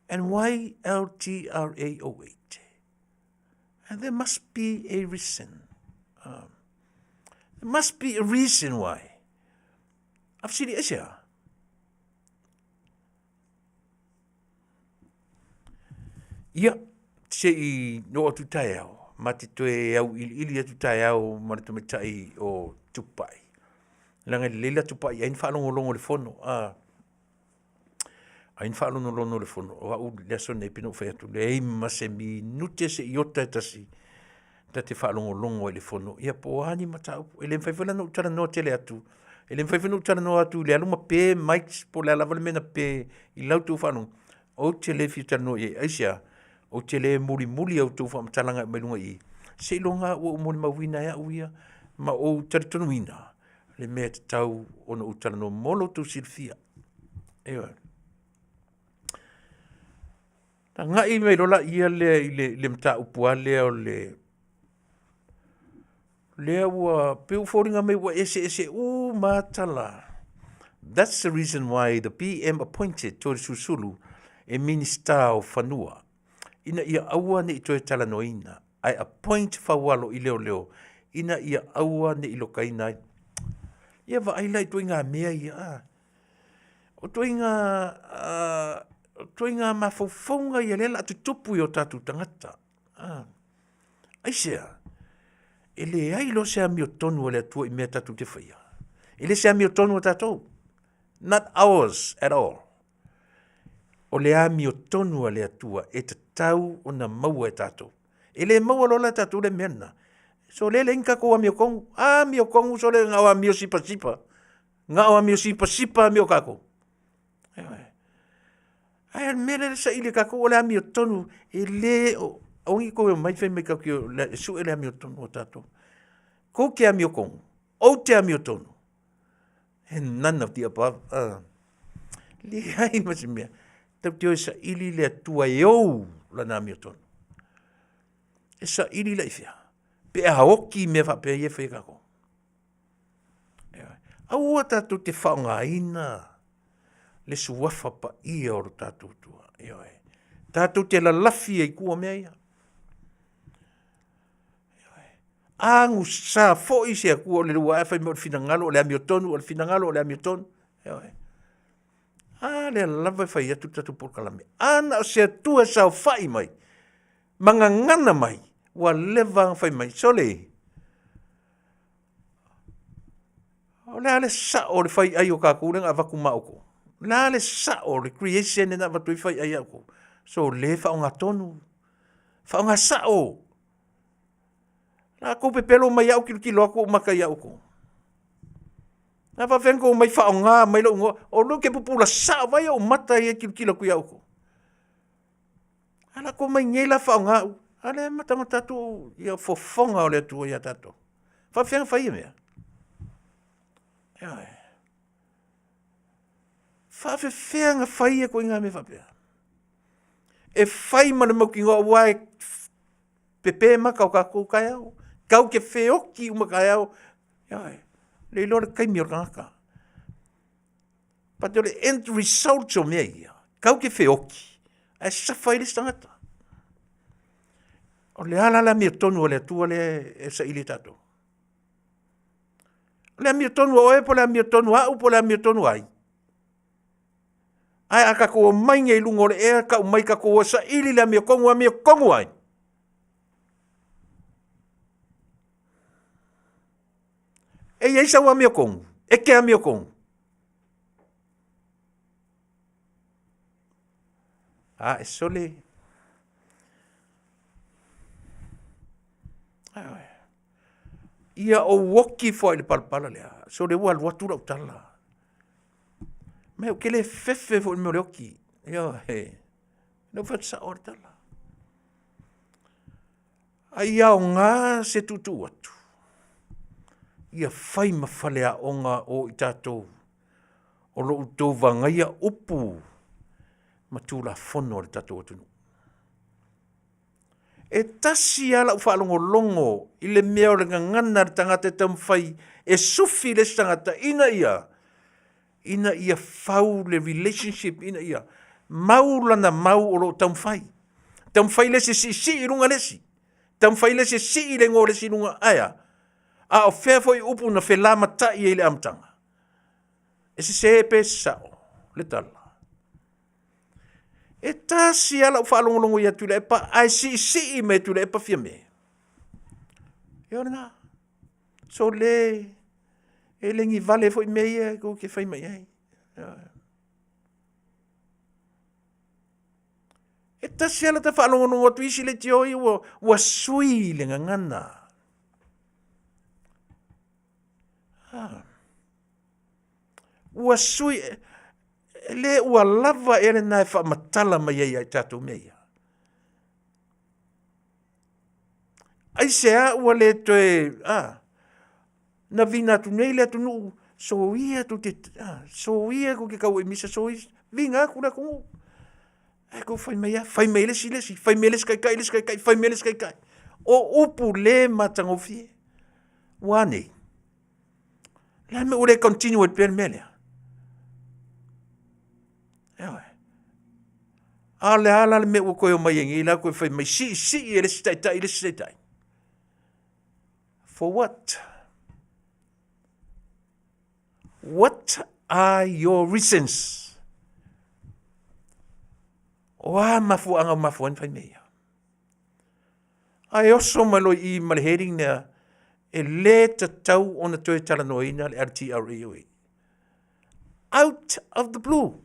And why LTRA 08? And there must be a reason. There must be a reason why. A fesili aisea? Ia, se i oo atu taeao, ma te toe auiliili atu taeao ma le tamaitai o Tupai. Leaga e lelei la Tupai ai na faalogologo i le fono, a. Ai na faalogologo i le fono, o au i le aso lenei pei ona ou fai atu, leai ma se minute se iota e tasi ta te faalogologo ai i le fono, ia po o a ni mataupu. E le mafai foi la ona ou talanoa tele atu, e le mafai foi ona ou talanoa atu i le alu ma pe mics po o le a lava le mea na pe i la outou faalogo, ou te le fia talanoa i ai. Aisea? Ou te le mulimuli a outou faamatalaga e aumai i luga i i, seiloga lava ua ou molimauina e au ia ma ou talitonuina le mea e tatau ona ou talanoa mo lo outou silafia. Ioe. Agai mai loa laia lea i le mataupu lava lea o le lea ua pei ua foliga mai ua eseese uma lava tala. That's the reason why the PM appointed Toeolesulusulu e Minista o Fanua ina ia aua ne i toe talanoaina ae appoint Faualo i leoleo ina ia aua ne i lokaina ai. Ia vaai la i ituaiga mea ia a. O ituaiga ituaiga mafaufauga ia lea o le a tutupu i o tatou tagata. Aisea? E leai loa se amiotonu a le Atua i mea tatou te faia. E le se amiotonu a tatou. Not ours at all. O le amiotonu a le Atua e tatau ona maua e tatou. E le maua loa la e tatou le mea lena. So lea e leai ni tatou amiotonu. Amiotonu sole na o amio sipasipa. Na o amio sipasipa amio tatou. Ae o le mea lea e saili e tatou o le amiotonu e le o, aua ne i toe omai fai mai tatou te e sue le amiotonu a tatou. Tou te amiotonu, ou te amiotonu, and none of the above. Leai ma se mea. Tatou te o e saili le Atua e ou lana amiotonu. E saili la i fea? Pe a oti mea faapea ia e fai e tatou. Aua tatou te faaaogaina le suafa paia o lo tatou Atua. Ioe. Tatou te lalafi ai i tua mea ia. Ioe. Agusa foi se Atua o le ua ae fai mai o le finagalo o le amiotonu, o le finagalo o le amiotonu. Ioe. A lea lava e fai atu le tatou polokalame. A na o se Atua e saofai mai ma gagana mai, ua leva ona fai mai, sole, o le a le sao o le fai ai o tatou lea na avatu ma outou? O le a le sao o le creation lea na avatu ai fai ai a outou? Sole, faaaogatonu, faaaoga sao. O le a tou pepelo mai ia au tilotilo atu ou mata ia outou. O le a faapefea ona outou omai faaaoga mai lou igoa, o lea ou te pupula sao, vaai i ou mata ia e tilotilo atu ia outou. Ae o le a outou omai nei la faaaoga au, a lea e matamata atu ia fofoga o le Atua ia tatou. E faapefea ona fai ia mea? Ioe. E faapefea ona fai ia ituaiga mea faapea? E fai ma le mautinoa aua e pepe mata o tatou taeao, tatou te feoti uma taeao, ioe, le iloa le taimi o le tagata. But o le end result o mea ia, tatou te feoti ae suffer ai le isi tagata. O le a la le amiotonu a le Atua lea e saili e tatou? O le amiotonu a oe po o le amiotonu a au po o le amiotonu a ai? Ae a tatou omai nei i luga o le ea tau mai tatou o e saili le amiotonu, amiotonu a ai? E i ai sau amiotonu? E te amiotonu? A e sole. Ia ou oti ifo lava i le palapala lea, sole ua alu atu lau tala. Ma ou te le fefe foi i le mea o le oti. Ioe. Na ou fai atu sao lava le tala. A ia aoga se tuutuu atu, ia fai ma faleaoga o i tatou o lo outou vagaia upu ma Tulafono a le tatou atunuu. E tasi lava lau faalogologo i le mea o le gagana a le tagata e taumafai e sufi le isi tagata ina ia ina ia fau le relationship ina ia mau lana mau o lo o taumafai. Taumafai le isi e siisii i luga le isi, taumafai le isi e sii le igoa o le isi i luga, ae a? A o fea foi upu na felamatai ai i le amataga? E sese pe sao le tala? E tasi lava lau faalogologo ia Tuilaepa ae siisii mai e Tuilaepa Fiame. Ia o lena. Sole, e le ni vale foi mea ia tou te fai mai ai. E tasi lava lata faalogologo atu isi leitio ia ua, ua sui le gagana. Ah. Ua sui, e le ua lava ea lena e faamatala mai ai ia i tatou mea ia? Aisea ua le toe, a, na viga atu nei le atunuu, soia tou te, a, soia tou te tau ai i misa, soia, viga atu le atunuu. Ae tou fai mai lava, fai mai e le isi le isi, fai mai e le isi taitai le isi taitai, fai mai e le isi taitai. O upu le matagofie. Ua a nei? O le a le mea ua le continue ai pea le mea lea? Ioe. A o le a la le mea ua toe omai ai nei la toe fai mai siisii e le isi taitai le isi taitai? For what? What are your reasons? O a mafuaaga o mafua ai ona fai mea ia? Ae oso mai loa i i ma le heading lea, e le tatau ona toe talanoaina le LTRA. Out of the blue.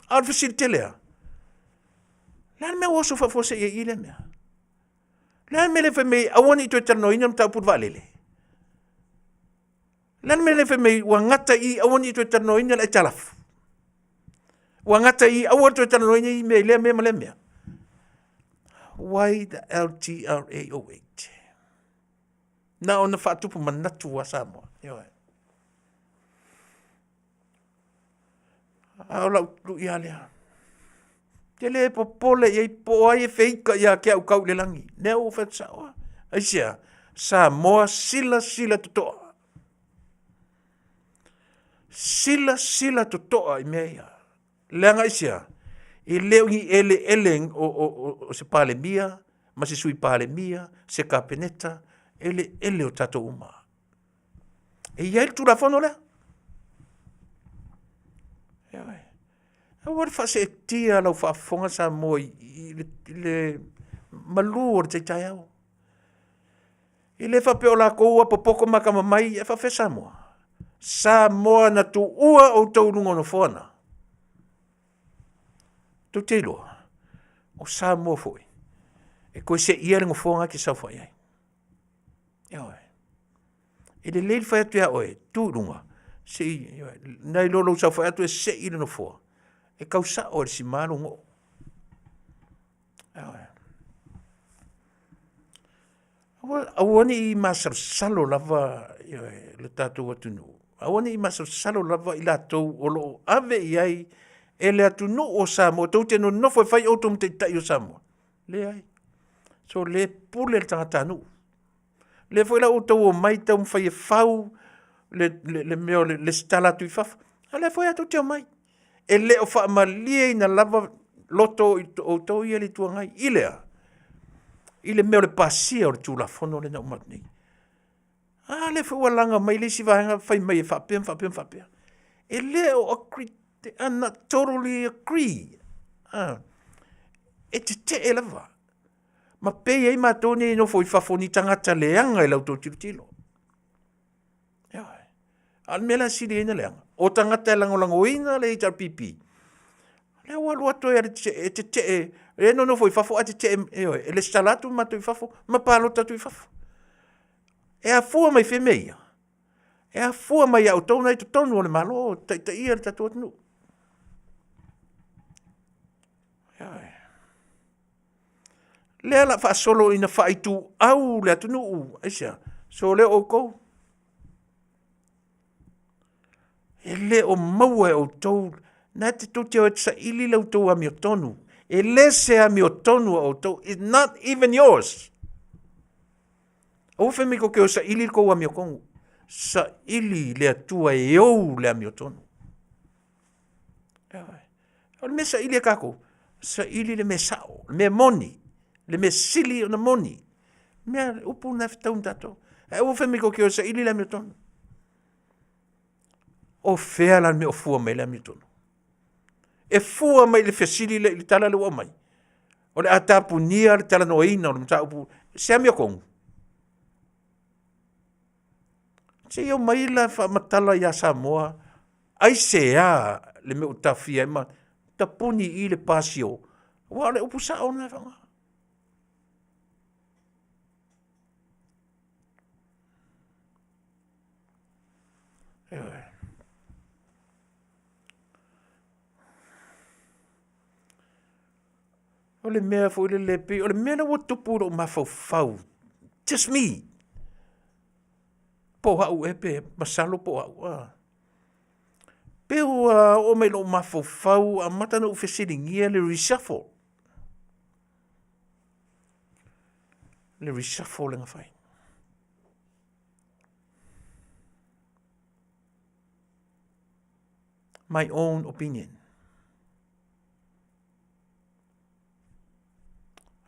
A o le fesili tele lava, o le a le mea ua oso faafuasei ai i lea mea? O le a le mea le fai mai aua ne i toe talanoaina le mataupu i le vaalele? O le a le mea le fai mai ua gata i i aua ne i toe talanoaina le aitalafu? Ua gata i i aua le toe talanoaina i mea i lea mea ma lea mea? Why the LTRA 08? Na ona faatupu manatu a Samoa. Ioe. A o lau lui lava lea. Ou te le popole i ai po o ai e feita ia te au tau i le lagi. Lea ua ou fai atu sao lava. Aisea? Samoa silasila totoa. Silasila totoa i mea ia. Leaga aisea? E le o ni eleele o se Palemia ma se Sui Palemia, se Kapeneta, eleele o tatou uma. E i ai le Tulafono lea. Ioe. Aua le faaseetia lau faafofoga Samoa i le malu o le tai taeao. E le faapea o latou ua popoto ma atamamai, ae faapefea Samoa? Samoa na tuua outou i luga o nofoa na. Tou te iloa, o Samoa foi, e toe seia le nofoa lena e te saofai ai. Ioe. E lelei le fai atu ia oe, tu i luga, se i, nai lo lou saofai atu e sei le nofoa, e tau sao e le sima lou noo. Ioe. Aua, aua ne i masalosalo lava ioe, le tatou atunuu. Aua ne i masalosalo lava i latou o lo o ave i ai e le atunuu o Samoa tou te nonofo e fai outou ma taitai o Samoa. Leai. So le pule le tagatanuu. Lea foi la ua outou omai taumafai e fau le mea o le resitala atu i fafo, a o lea foi lava tou te omai. E le o faamalieina lava loto o outou ia i le Itu Agai i le a? I le mea o le pasia o le Tulafono lea na uma atu nei. A lea foi ua laga mai le isi vaega fai mai e faapea ma faapea ma faapea. E le o agree, they are not totally agree. E tetee lava. Ma pei ai matou nei e nofo i fafo ni tagata leaga i la outou tilotilo. Ioe. A o le mea la e sili ai ona leaga, o tagata e lagolagoina le HRPP, lea ua alu atu e tetee, e nonofo i fafo ae tetee, ioe, e resitala atu matou i fafo ma palota atu i fafo. E afua mai fea mea ia? E afua mai ia outou na i totonu o le Malo o taitaia le tatou atunuu. Ioe. Lea o le a faasolo ina faaituau le atunuu. Aisea? Sole outou. E le o maua e outou, na te tou te o e saili la outou amiotonu. E le se amiotonu a outou. It's not even yours. Aua fai mai tou te o e saili le tou amiotonu. Saili le Atua e ou le amiotonu. O le mea saili a tatou, saili le mea sao, le mea moni, le mea sili ona moni. Mea, upu na e fetau ma tatou. Ae aua fai mai tou te o e saili le amiotonu. O fea la le mea o fua mai ai le amiotonu? E fua mai i le fesili lea i le tala lea ua aumai. O le a tapunia le talanoaina o le mataupu se amiotonu. Se i omai la faamatala ia Samoa aisea le mea ua taofia ai ma tapuni i le pasio, aua o le upu sao lena e faaaoga. Ioe. O le mea foi lele pei o le mea lea ua tupu i lou mafaufau, just me, po o au ea pe masalo po o au a. Pei ua oo mai i lou mafaufau ua amata ona ou fesiligia le reshuffle. Le reshuffle lea na fai. My own opinion.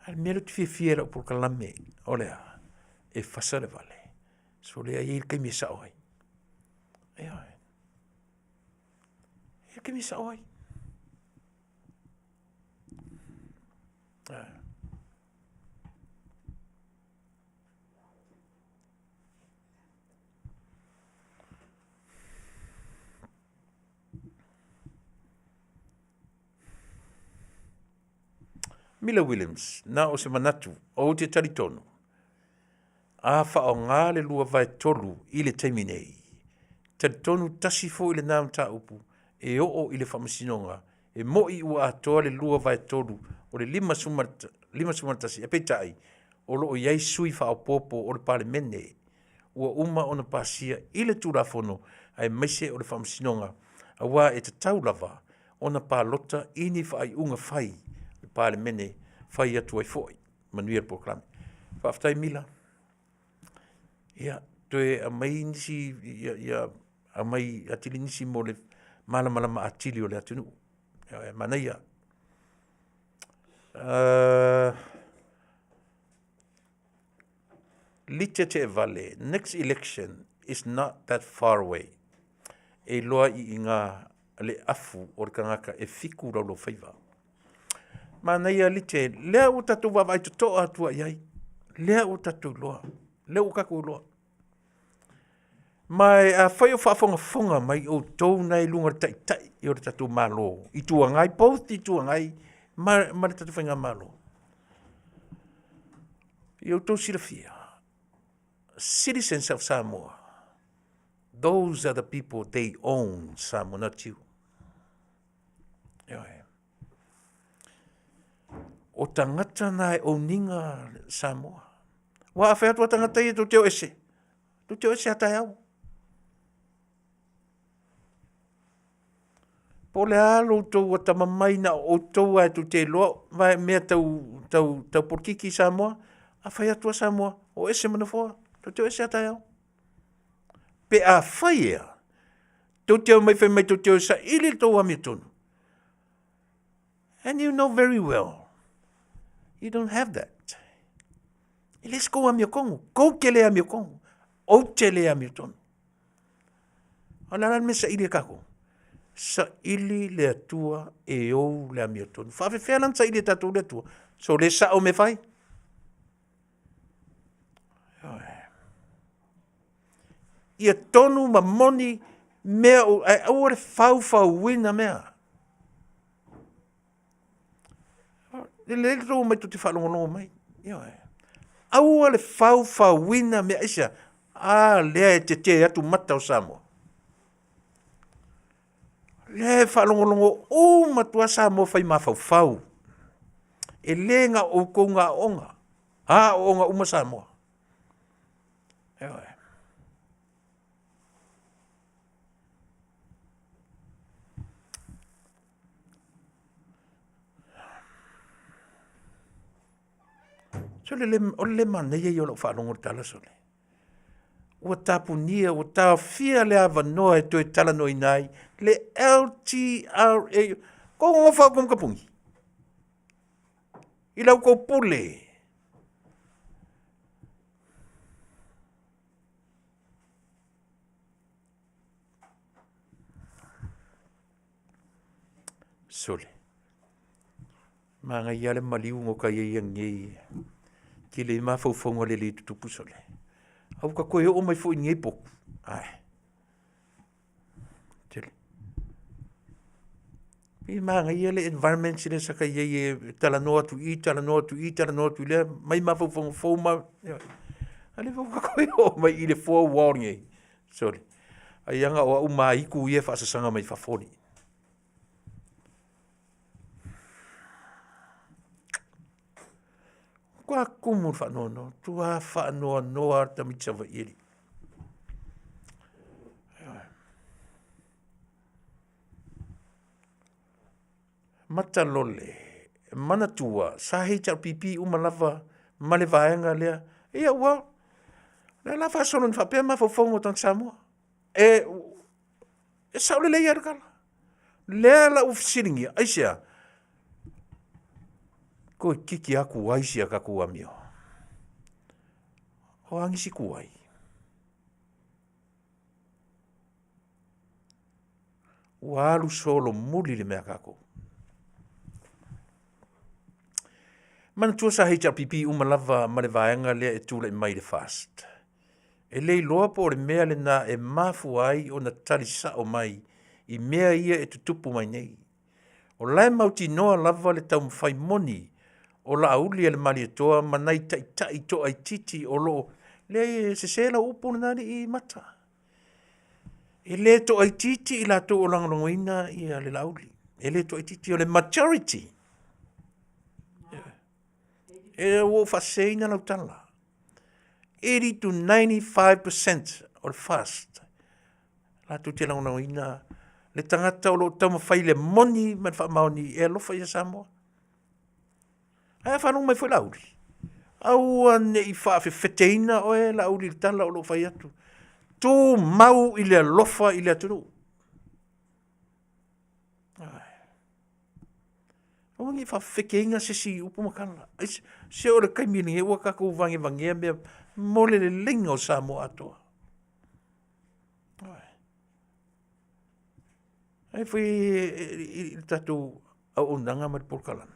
A o le mea lea ou te fiafia ai i lau polokalame, o le a? E fasa le vale, so lea e i ai le taimi e sao ai. Ioe. E i ai le taimi e sao ai. Ioe. Mila Williams, na o se manatu, ou te talitonu, a faaaoga le 2/3 i le taimi nei, talitonu tasi foi lena mataupu e oo i le faamasinoga, e mo'i ua atoa le 2/3 o le 51, ae peitai, o lo o i ai sui faaopoopo o le Palemene ua uma ona pasia i le Tulafono aemaise o le Faamasinoga, aua e tatau lava ona palota i ni faaiuga fai a le Palemene fai atu ai foi. Manuia le polokalame. Faafetai Mila. Ia, toe aumai nisi, ia, ia aumai atili nisi mo le malamalama atili o le atunuu. Ioe, manaia. Lita Teevale, next election is not that far away. E iloa i iga le afu o le tagata e fiku laulofaiva. Manaia Lite, lea ua tatou vaavaai totoa atu i ai, lea ua tatou iloa, lea ua tatou iloa. Ma e afai o faafogafoga mai outou na i luga o le taitai o le tatou Malo, Itu Agai, both Itu Agai ma le tatou Faigamalo, ia outou silafia, citizens of Samoa, those are the people they own Samoa, not you. Ioe. O tagata na e ouniga Samoa. Ua afai atu a tagata ia tou te o ese, tou te o ese a taeao. Po o le a lo outou atamamai na o outou lava tou te iloa ma mea tau, tau, tau polokiki i Samoa, a fai atu lava Samoa, o ese ma nofoa, tou te o ese lava taeao. Pe afai ea, tou te omai fai mai tou te o e saili le tou amiotonu, and you know very well, you don't have that. E le se tou amiotonu, tou te le amiotonu, ou te le amiotonu. A o le a la le mea e saili e tatou? Saili le Atua e ou le amiotonu. E faapefea la ona saili e tatou le Atua? So le sao mea e fai? Ioe. Ia tonu ma moni mea ae aua le faufauina mea. E lelei le tou omai tou te faalogologo mai. Ioe. Aua le faufauina mea. Aisea? A lea e tetē atu mata o Samoa. Lea e faalogologo uma atu lava Samoa fai mafaufau. E le na o outou na aooga, aooga uma Samoa. Ioe. Sole o le le manaia ia o lau faalogo i le tala sole. Ua tapunia, ua taofia le avanoa e toe talanoaina ai le LTRA. Kou nonofo au ma tapuni i la outou pule. Sole, manaia lava le maliu na ota i ai ananei, e tele ai mafaufauga lelei e tutupu sole. Ae ua ta toe oo mai foi i lenei potu, ae, tele. E manaia le environment lea sa ta i ai e talanoa atu i i, talanoa atu i i, talanoa atu i lea, aumai mafaufauga fou ma, ioe. A o lea foi ua toe oo mai i le four wall nei, sole, ai lava na o au ma aitu ia e faasasaga mai fafo alii. Matua tumu le faanoanoa, matua faanoanoa lava le tamaiti Savaii alii. Matalole, manatua sa HRPP uma lava ma le vaega lea. Ia ua, o lea o le a faasolo ina faapea mafaufauga o tagata Samoa. E sao lelei lava le tala. Lea la ua fesiligia, aisea? Toeitiiti lava tuai si a tatou amio. O a nisi tuai? Ua alu solomuli le mea a tatou. Manatua sa HRPP uma lava ma le vaega lea e tulai mai i le FAST. E le iloa po o le mea lena e mafua ai ona tali sao mai i mea ia e tutupu mai nei. O la e mautinoa lava le taumafai moni o Laauli e le Malietoa ma nai taitai toaitiiti o lo o... Leai e sese lau upu lena alii Mata. E le toaitiiti i latou o lagolagoina ia le Laauli. E le toaitiiti, o le majority. E ua ou faaseseina lau tala. 80 to 95% o le FAST latou te lagolagoina le tagata o lo o taumafai i le moni ma le faamaoni e alofa ia Samoa. Ae a faalogo mai foi Laauli, aua ne i faafefeteina oe Laauli i le tala o lo o fai atu. Tumau i le alofa i le atunuu. Aua ne i faafefeteina se isi i upu ma tala. Se o le taimi lenei ua tatou vagevagea mea mo le leleiga o Samoa atoa. Ae foi i le tatou auaunaga ma le polokalame,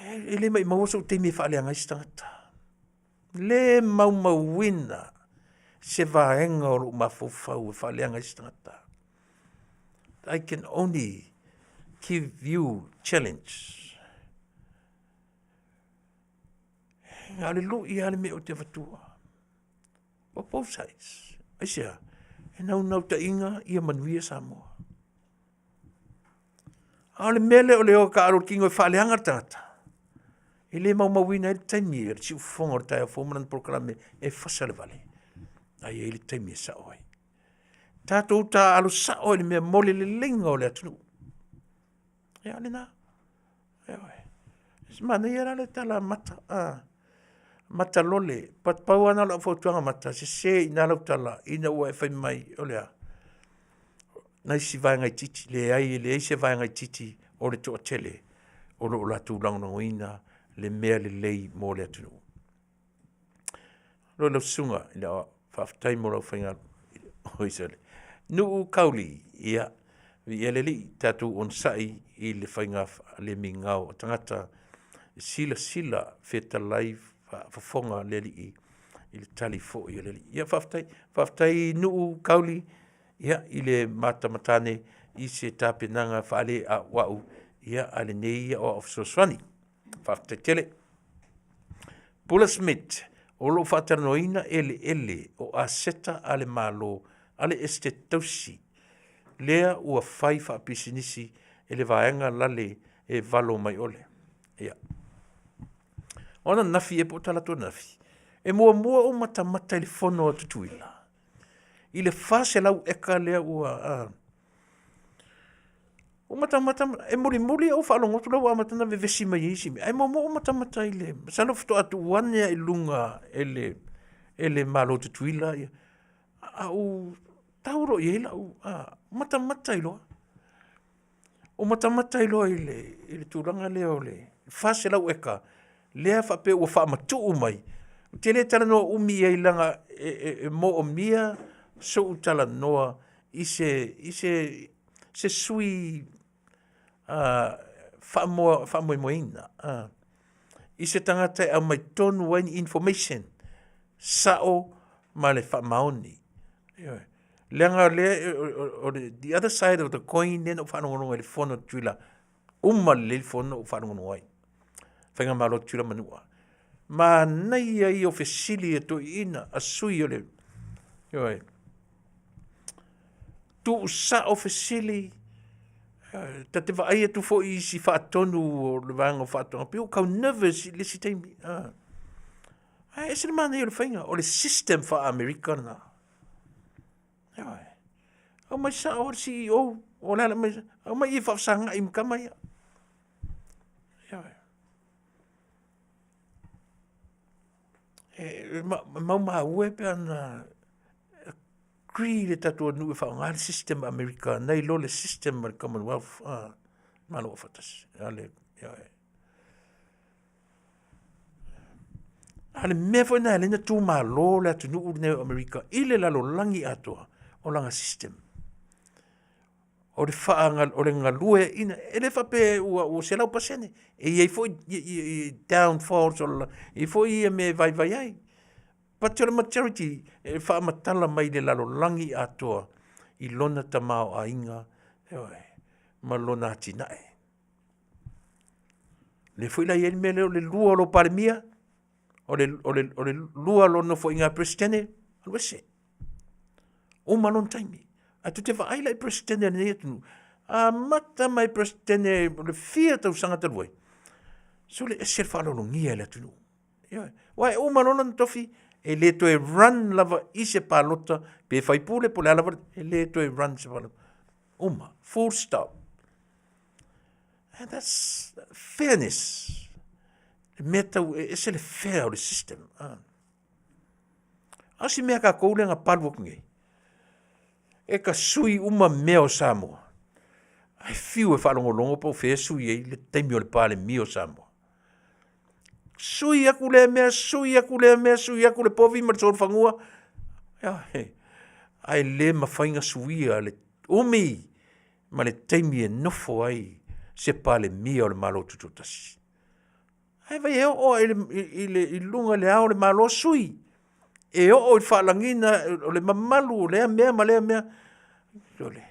e le maimaua sou taimi e faaleaga ai se tagata. Le maumauina se vaega o lou mafaufau e faaleaga ai se tagata. I can only give you challenge. Na o le lui lava le mea ou te avatua. O both sides. Aisea? E naunautaiga ia manuia Samoa. A o le mea lea o le o e taaalo i le tino e faaleaga le tagata, e le maumauina ai le taimi o le siufofoga o le taeao fou ma lana polokalame e fasa le vale, ae i ai le taimi e sao ai. Tatou taaalo sao i le mea mo le leleiga o le atunuu. Ia, o lena. Ioe. Se manaia la le tala a Mata, a Mata Lole, but pau lava lena o lau fautuaga Mata, sese i ina lau tala ina ua e fai mai, o le a? Nai isi vaega itiiti, leai e leai se vaega itiiti o le toatele o lo o latou lagolagoina le mea lelei mo le atunuu. Lau susuga i le Aoao, faafetai mo lau faiga oi sole, Nuu Kauli, ia, viia le Alii, tatou onosai i le faiga le migao o tagata e silasila fetalai faafofoga le Alii i le tali foi a le Alii. Ia faafetai, faafetai Nuu Kauli, ia, i le matamata ane i se tapenaga faaleauau a lenei aoao fesoasoani. Faafetai tele. Pula Smith, o lo o faatalanoaina eleele o aseta a le Malo a le Esetete Tausi, lea ua fai faapisinisi e le vaega lale e valo mai ole. Ia. O ananafi ea po o talaatu ananafi, e muamua ou matamata i le fono a Tutuila i le 400 eka lea ua Ua matamata, e mulimuli ou faalogo atu la ua amata ona vevesi mai i isi mea, ae muamua ou matamata i le, masalo faatoa tuu ane lava i luga e le, e le Malo o Tutuila ia, a ua tau loa i ai lau, matamata ai loa. Ua matamata ai loa i le tulaga lea o le 400 eka lea faapea ua faamatuu mai. Ou te le talanoa umi i ai leaga e moomia sou talanoa i se sui faamoemoeina, i se tagata e aumai tonu ai ni information sao ma le faamaoni. Ioe. Leaga o lea, o le the other side of the coin lea na ou faalogologo ai i le fono a Tutuila, uma lelei le fono ou faalogologo ai. Faigamalo a Tutuila ma Manua. Manaia ia o fesili a toeaiina, a sui o le, ioe, tuusao fesili, ta te vaai atu foi i isi faatonu o le vaega o faatoaga, pei ua tau nervous i le isi taimi. Ae ese le manaia o le faiga, o le system faa-Amerika lena. Ioe. Aumai sao le CEO, o le a le aumai, aumai ia faafesagai ma tama ia. Ioe. E maumau e pe ana agree le tatou atunuu e faaaoga le system a Amerika nai lo le system a le Commonwealth a Malo Aufaatasi. A le, ioe. A o le mea foi lena e ala ai ona tumalo le atunuu lenei o Amerika i le lalolagi atoa, o lana system. O le faa, o le galueaiina, e le faapea ua 100%, e i ai foi downfalls, e i ai foi mea e vaivai ai. But o le majority e faamatala mai i le lalolagi atoa i lona tamaoaiga, ioe, ma lona atinae. O lea foi la e i ai le mea lea o le lua o lou Palemia, o le lua o lou nofoaiga a Peresetene, alu ese. Uma lona taimi. Ae tou te vaai la i Peresetene a lenei atunuu, amata mai Peresetene o le fia tausaga talu ai, sole ese le faaaloalogia e le atunuu. Ioe. Aua e uma loa lona tofi, E le toe run lava i se palota, pe faipule po o le a lava, e le toe run se palota. Uma, full stop. And that's fairness. Le mea tau, e ese le fair o le system. Ah. A o si mea kākou lea na palu atu nei, e ka sui uma mea o Samoa. Ae fiu e faalogologo po o fea e sui ai le taimi o le Palemia o Samoa. Sui aku lea mea, sui aku lea mea, sui aku le povi ma le solofanua. Ae le mafai ona suia le umi ma le taimi e nofo ai se Palemia o le Malo Tutoatasi. Ae vai e oo i, i, le, i luga i le ao o le Malo sui. E oo i le faalagiga o le mamalu o lea mea ma lea mea. Ole,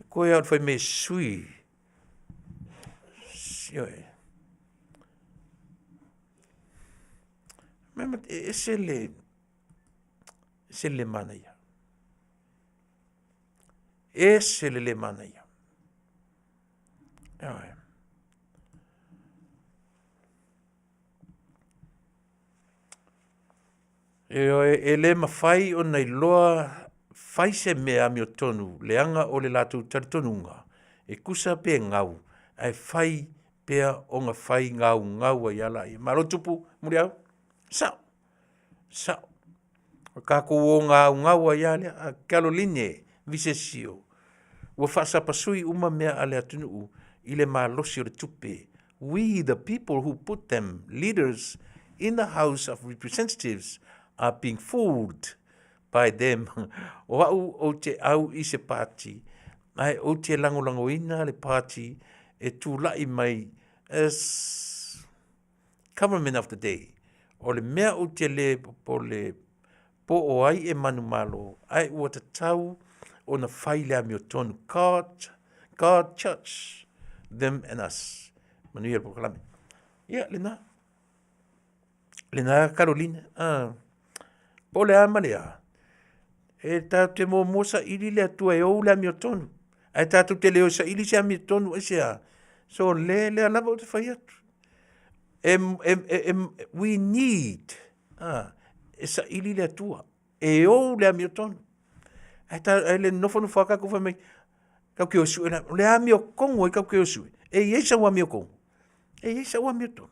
koe au fai mai sui. Ioe. Me e ese le ese le manaia. Ese le le manaia. Ioe. Ioe, e le mafai ona iloa fai se mea amiotonu leaga o le latou talitonuga e tusa pe gau ae fai pea ona fai gaugau ai lava laia. Malo tupu Muliau, sao, sao. O tatou o gaugau ai lava lea. Caroline Visesio, ua faasapasui uma mea a le atunuu i le malosi o le tupe. We the people who put them leaders in the House of Representatives are being fooled by them. O au ou te au i se pati, ae ou te lagolagoina le pati e tulai mai as government of the day. O le mea ou te le popole po o ai e manumalo, ae ua tatau ona fai le amiotonu. God, God judge them and us. Manuia le polokalame. Ia, lena. Lena Carolina. Ah. Po o le a ma le a. E tatou te muamua saili le Atua e ou le amiotonu. Ae tatou te le o saili se amiotonu aisea. So le lea lava ou te fai atu. E, e, e, e, we need ah, e saili le Atua. E ou le amiotonu. Ae, ta, ae le nofonofo a kākou fai mai, kau ke o sue, o le amiokongo ai kau ke o sue. E iai sau amiokongo. E iai sau amiotonu.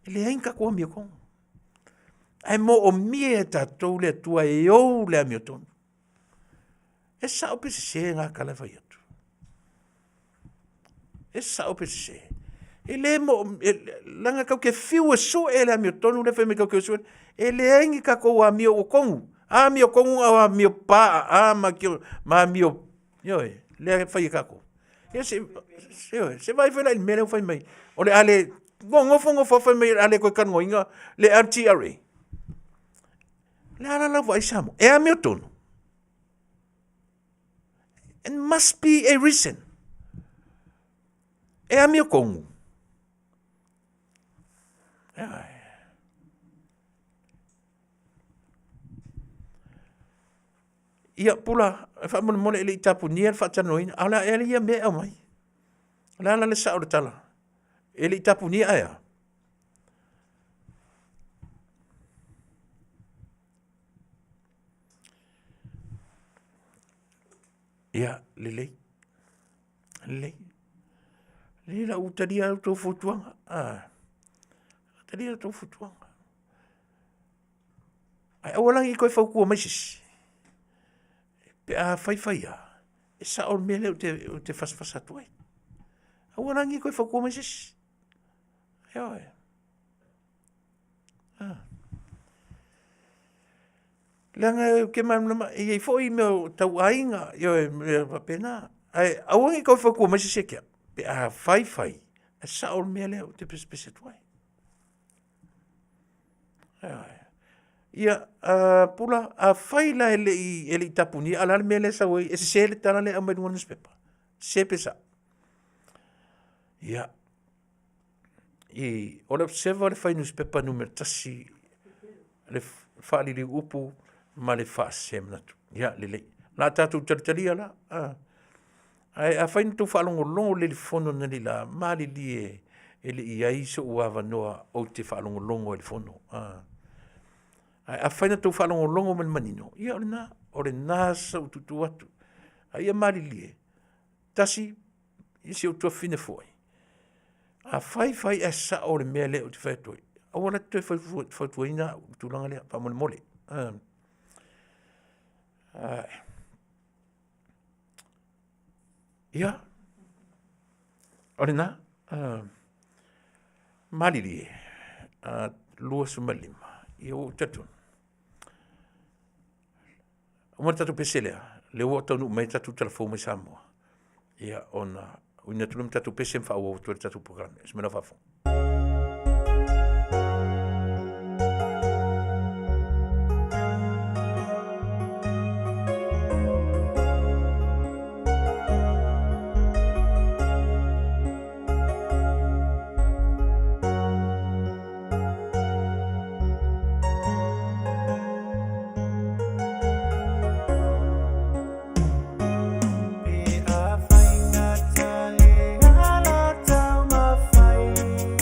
E leai ni tatou amiotonu. Ae moomia e tatou le Atua e ou le amiotonu. E sao pe sese ngā tala e fai atu. E sao pe sese. E le mo, e, langa kau ke fiu e sue le amiotonu le fai mai kau ke sue. E leai ni tatou amio ua kongu. Amio kongu au amio paa, a ma kio, ma amio, ioe, lea e fai e tatou. Ia se, se, se vai foi la i le mea lea ua fai mai. O le a le nofonofo fai mai a le toe talanoaina le LTRA. Le a la lau vaai Samoa? E amiotonu. It must be a reason. E amiotonu. Ia, Pula, e faamolemole e le i tapunia le faatalanoaina, a o le a ea ia mea e aumai? O le a la le sao o le tala? E le i tapunia ae a? Ia, lelei. Lelei. Lelei la ua talia la outou fautuaga. Ah, talia la outou fautuaga. Ae aua la ne i toe fautua mai se isi, pe a faifai lava, e sao le mea lea ou te fasafasa atu ai. Aua la ne i toe fautua mai se isi. Ioe. Ah. Leaga ou te malamalama, e i ai foi mea o tau aiga, ioe, mea faapena. Ae aua ne i toe fautua mai se isi ia te au, pe a faifai, e sao le mea lea ou te pesepese atu ai. Ia, Pula, afai la e le i, e le i tapunia, a o le a le mea lea e sau ai, e sese le tala lea e aumai i luga o le nusipepa? Sese pe sao? Ia, i, o le Observer le fai nusipepa numera tasi, le faaliliu upu ma le faasese manatu. Ia, lelei. O le a tatou talitalia la. Ah. Ae afai na tou faalogologo lelei i le fono analeila, malilie e le i i ai so'u avanoa ou te faalogologo ai i le fono. Ae afai na tou faalogologo ma le manino, ia o lena, o lena sau tuutuu atu. A ia malilie, tasi, i si ou tuafafine foi, afai fai ae sao le mea lea ou te fai atu ai, aua la e te toe fautuaina au i le tulaga lea faamolemole. Ia, o lena, malilie 25, ia ua ou talitonu, uma le tatou pese lea, lea ua taunuu mai le tatou Tala Fou mai Samoa, ia ona auina atu lea ma le tatou pese ma faaauau atu ai le tatou polokalame. Ia manuia lau faafofoga. Pe afai na ta le ala taumafai.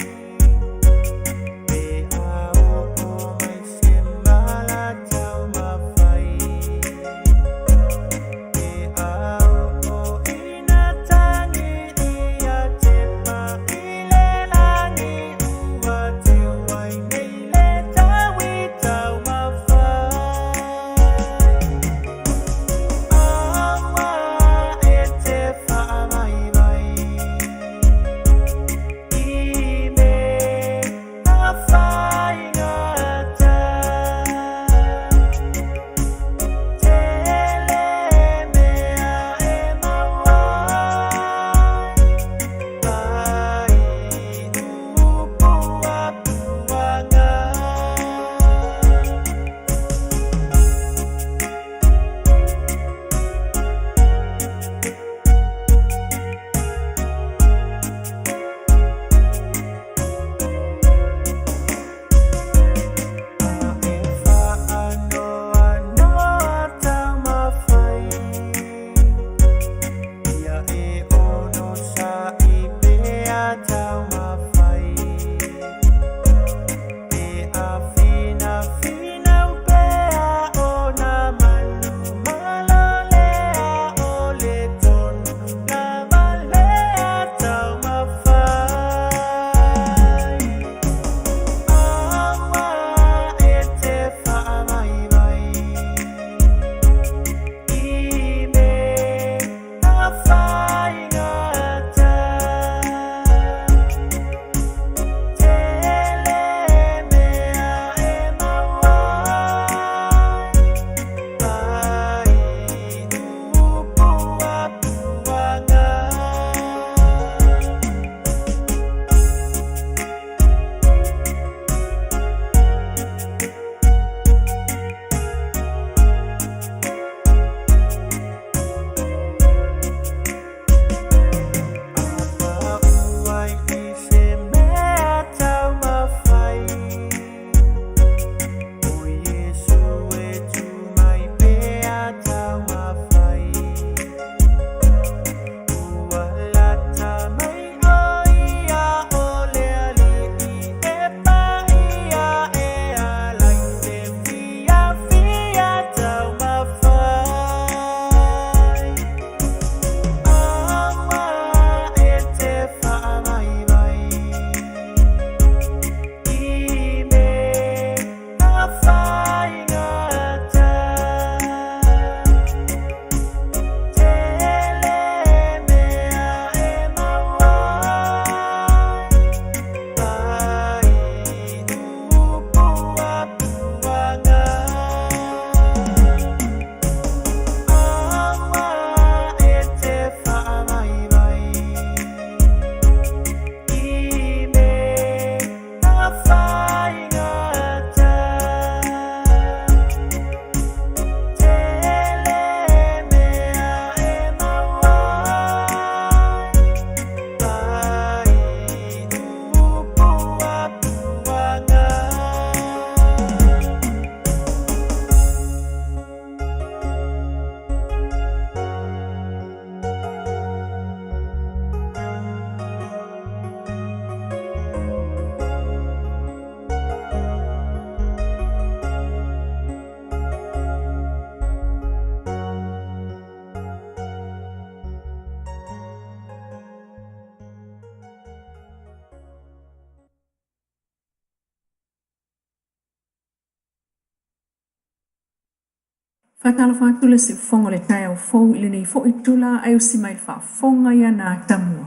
Faatalofa atu le siufofoga o le taeao fou i lenei foi itula ae usi mai le faafofoga ia na Tamua.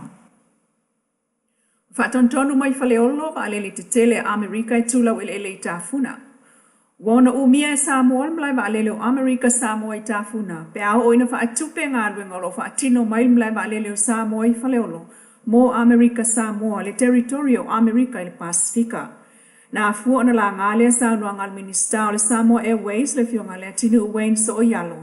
Faatonutonu mai Faleolo, vaalele tetele a Amerika e tu laueleele i Tafuna. Ua ono umia e Samoa le malae vaalele o Amerika Samoa i Tafuna pe a oo ina faatupe galuega o lo o faatino mai le malae vaalele o Samoa i Faleolo mo Amerika Samoa, le Territory o Amerika i le Pasefika. Na afua ona laga lea saunoaga a le Minisita o le Samoa Airways le Afioga ia Leatinuu Wayne Sooialo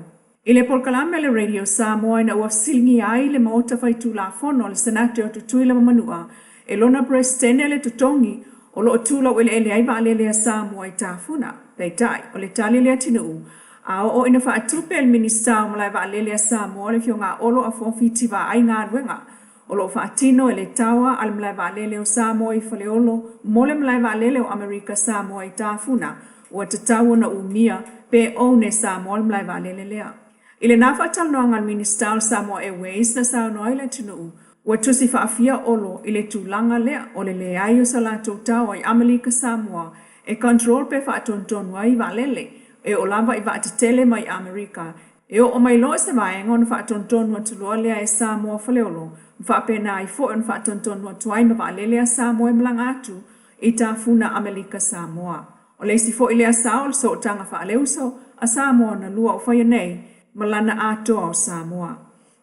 i le polokalame a le Radio Samoa ina ua fesiligia ai le Maota Faitulafono a le Senate o Tutuila ma Manua e lona Peresetene le totogi o lo o tu laueleele ai vaalele a Samoa i Tafuna. Peitai, o le tali a Leatinuu, a oo ina faatupe e le Minisita o Malae Vaalele a Samoa le Afioga a Olo Afoafi Tivaai galuega o lo o faatino e le taoa a le Malae Vaalele o Samoa i Faleolo mo le Malae Vaalele o Amerika Samoa i Tafuna, ua tatau ona umia pe own e Samoa le malae vaalele lea. I lena faatalanoaga a le Minisita o le Samoa Airways na saunoa ai Leatinuu, ua tusi faafia Olo i le tulaga lea o le leai o sa latou taoa i Amelika Samoa e control pe faatonutonu ai vaalele e oo lava i vaatetele mai Amerika E oo mai loa se vaega ona faatonutonu atu loa lea e Samoa Faleolo, ma faapena ai foi ona faatonutonu atu ai ma vaalele a Samoa e malaga atu i Tafuna Amelika Samoa. O le isi foi lea sao o le sootaga faaleuso a Samoa na lua o faia nei ma lana atoa o Samoa.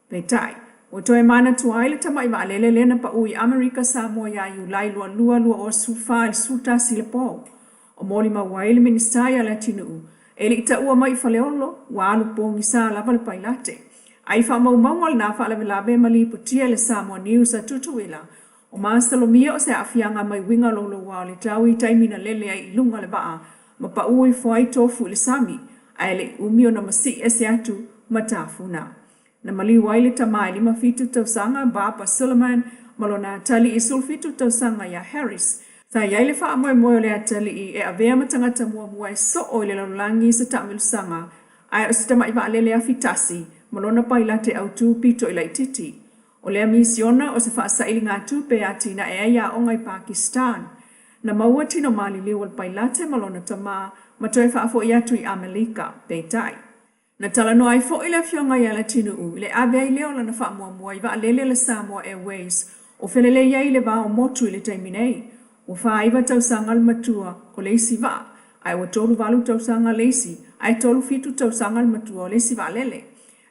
Peitai, ua toe manatua ai le tamai vaalele lea na pau i Amerika Samoa ia Iulai 22, 2014 i le 11 i le po. O molimau ai le Minisita ia Leatinuu, e le i taua mai i Faleolo, ua alu pogisa lava le pailate. A i faamaumauga o lena faalavelave ma lipotia e le Samoa News a Tutuila, o masalomia o se aafiaga mai uiga louloua o le tau i taimi na lele ai i luga le vaa ma pau ifo ai tofu i le sami, ae le i umi ona masii ese atu ma tafuna. Na maliu ai le tama e 57 tausaga, Baba Suleman, ma lona atalii e 17 tausaga ia Harris. Sa i ai le faamoemoe o le atalii e avea ma tagata muamua e soo i le lalolagi i se taamilosaga, ae o se tamai vaalele afi tasi ma lona pailate autu pito i laitiiti. O lea misiona o se faasailiga-tupe e atinae ai aoga i Pakistan. Na maua tino maliliu o le pailate ma lona tama ma toe faafoi atu i Amelika, peitai, Na talanoa ai foi le Afioga ia Leatinuu i le ave ai lea o lana faamuamua i vaalele a le Samoa Airways o felelei ai i le va o motu i le taimi nei. Ua 49 tausaga le matua o le isi vaa, ae ua 38 tausaga le isi, ae 37 tausaga le matua o le isi vaalele.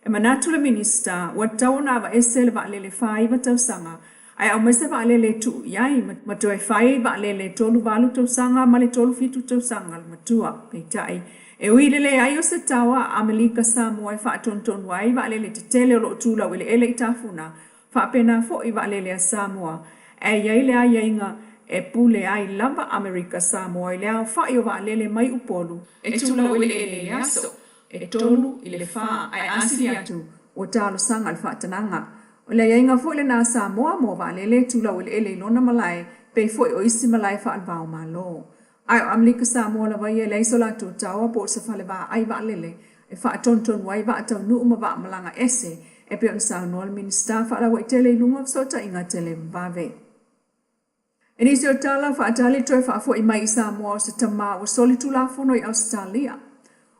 E manatu le Minisita, ua tatau ona aveese le vaalele 49 tausaga ae aumai se vaalele e tuu i ai ma toe fai vaalele 38 tausaga ma le 37 tausaga le matua. Peitai, e ui i le leai o se taoa a Amelika Samoa e faatonutonu ai vaalele tetele o lo o tu laueleele i Tafuna, faapena foi vaalele a Samoa, ae i ai le aiaiga e pule ai lava Amerika Samoa i le aofai o vaalele mai Upolu e tu laueleele i le aso e 3 i le 4 ae a sili atu ua talosaga le faatanaga. O le aiaiga foi lena a Samoa mo vaalele e tu laueleele i lona malae pei foi o isi malae faalevao Malo. Ae o Amelika Samoa lava ia e leai so latou taoa po o se fale vaai vaalele e faatonutonu ai vaa taunuu ma vaa malaga ese e pei ona saunoa le Minisita faalauaitele i luga o fesootaiga televavave. I nisi o tala faatali toe faafoi mai i Samoa o se tama ua soli tulafono i Ausetalia.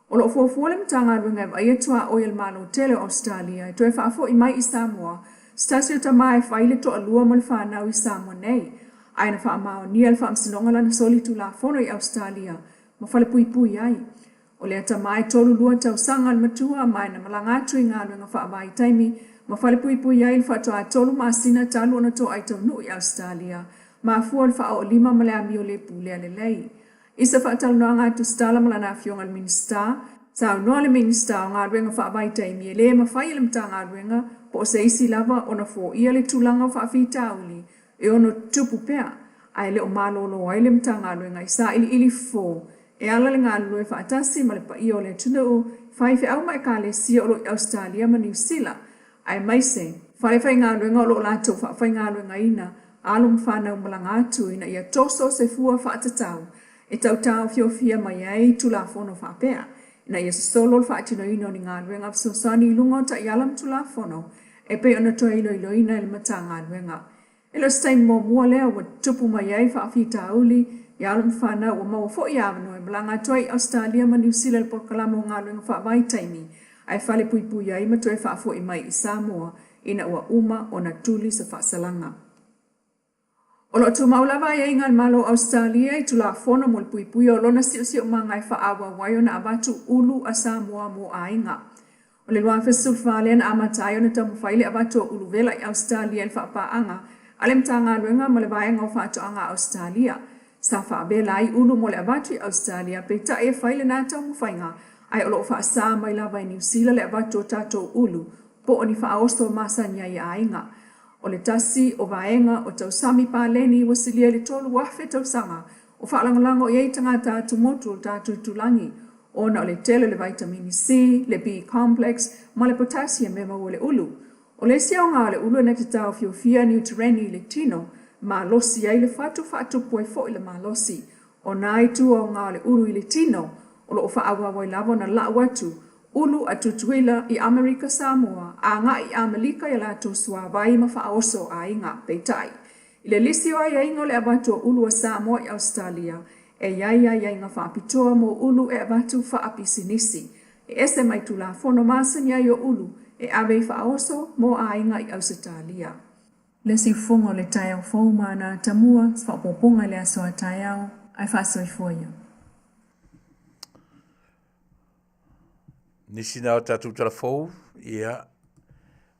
O lo o fuafua le Matagaluega e vaaia tuaoi a le Malo tele o Ausetalia e toe faafoi mai i Samoa se tasi o tama e fai le toalua ma le fanau i Samoa nei, ae na faamaonia e le Faamasinoga lana soli tulafono i Ausetalia ma falepuipui ai. O lea tama e 32 tausaga le matua ma e na malaga atu i galuega faavaitaimi ma falepuipui ai le faatoa tolu masina talu ona toai taunuu i Ausetalia, mafua o le faaoolima ma le amio le pulea lelei. I se faatalanoaga a Tusitala ma lana afioga i le Minisita, saunoa le Minisita o Galuega Faavaitaimi e le mafai e le Matagaluega po o se isi lava ona foia le tulaga o faafitauli e ono tutupu pea, ae le o malolo ai le Matagaluega i sailiili fofo e ala le galulue faatasi ma le paia o le atunuu, faifeau ma ekalesia o lo o i Ausetalia ma Niu Sila, aemaise falefaigaluega o lo o latou faafaigaluegaina alo ma fanau malaga atu ina ia toso se fua faatatau e tautaofiofia mai ai Tulafono faapea, ina ia sosolo le faatinoina o ni galuega fesoasoani i luga o taiala ma Tulafono e pei ona toe iloiloina e le Matagaluega. E le o se taimi muamua lea ua tutupu mai ai faafitauli I alo ma fanau ua maua foi avanoa e malaga atu ai i Ausetalia ma Niu Sila i le polokalame o galuega faavaitaimi ae falepuipui ai ma toe faafoi mai i Samoa ina ua uma ona tuli se faasalaga. O lo o tumau lava aiaiga a le Malo o Ausetalia i Tulafono mo le puipuia o lona siosiomaga e faaauau ai ona avatu ulu a Samoa mo aiga. O le 2014 lea na amata ai ona taumafai le avatu o ulu vela i Ausetalia i le faapaaga a le Matagaluega ma le Vaega o Faatoaga a Ausetalia. Sa faavela ai ulu mo le avatu i Ausetalia, peitai e fai lena taumafaiga ae o lo o faasa mai lava e Niu Sila le avatu o tatou ulu po o ni faaoso masani ai a aiga. O le tasi o vaega o tausami paleni ua silia i le 3,000 tausaga o faalagolago i ai tagata atumotu o le tatou itulagi ona o le tele o le vaitamini C, le B-complex ma le potassium e maua i le ulu. O le isi aoga o le ulu e na te taofiofia niutereni i le tino, malosi ai le fatu faatupu ai foi le malosi. O nā itu aoga o le ulu i le tino, o lo o faaauau ai lava ona lau atu ulu a Tutuila i Amerika Samoa agai i Amelika i a latou suavai ma faaoso aiga. Peitai, i le lisi o aiaiga o le avatu o ulu a Samoa i Ausetalia, e i ai aiaiga faapitoa mo ulu e avatu faapisinisi. E ese mai Tulafono masani ai o ulu e ave i faaoso mo aiga i Ausetalia. Le siufofoga o le taeao fou ma ana atamua, se faaopoopoga i le aso a taeao, ae faasoifua ia. Nisi na o tatou tala fou, ia,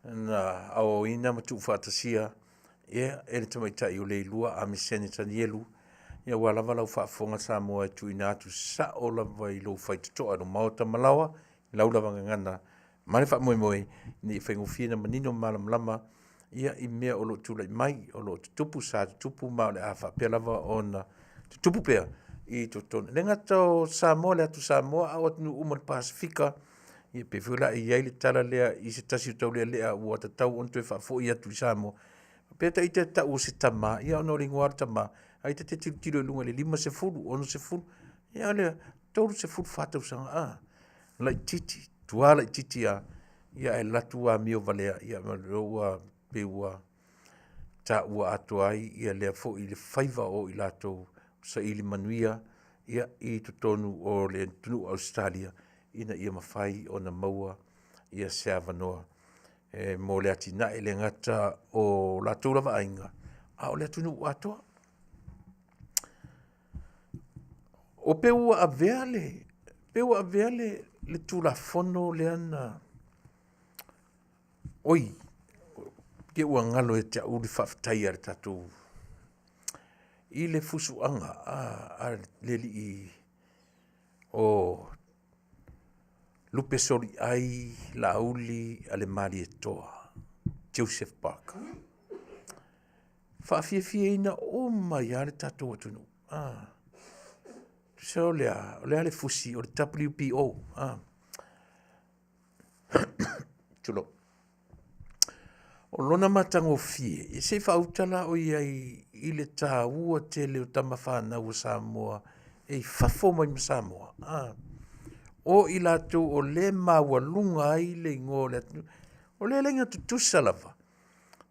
na aoaoina ma tuufaatasia ia, e le tamaitai o Leilua Amisene Tanielu, ia ua lava lau faafofoga Samoa e tuuina atu sao lava i lou faitotoa i lou maota malaoa, i lau lava gagana ma le faamoemoe ina ia faigofie ona manino ma malamalama ia i mea o lo o tulai mai, o lo o tutupu, sa tutupu ma o le a faapea lava ona tutupu pea i totonu. E le gata o Samoa, le atu Samoa, a o atunuu uma o le Pasefika, ia pei foi la e i ai le tala lea i se tasi o taulealea ua tatau ona toe faafoi atu i Samoa. Pei ta ita e tau o se tama, ia ona o le igoa lava o le tama, ae ta te tilotilo i luga i le 50, 60, ia o le 34 tausaga, a, laitiiti, matua laitiiti lava, ia ae alu atu ua amio valea, ia ma o lea ua pei ua taua atoa ai ia lea foi le faiva o i latou saili manuia ia i totonu o le atunuu o Ausetalia ina ia mafai ona maua ia se avanoa e mo le atinae e le gata o latou lava aiga, a o le atunuu atoa. O pe ua avea le, pe ua avea le Tulafono lea na, oi, te ua galo ia te au le faafetai a le tatou, i le fusuaga a le alii o Lupesoliai Laauli Alemalietoa, Joseph Parker. Faafiafiaina uma ai lava le tatou atunuu. Tusa o le a? O le a le fusi? O le WPO. Tulou. O lona matagofie, ia se i faauta la o i ai i le taua tele o tama fanau a Samoa e i fafo mai ma Samoa. O i latou o lea e maualuga ai le igoa o le atunuu. O le laina tutusa lava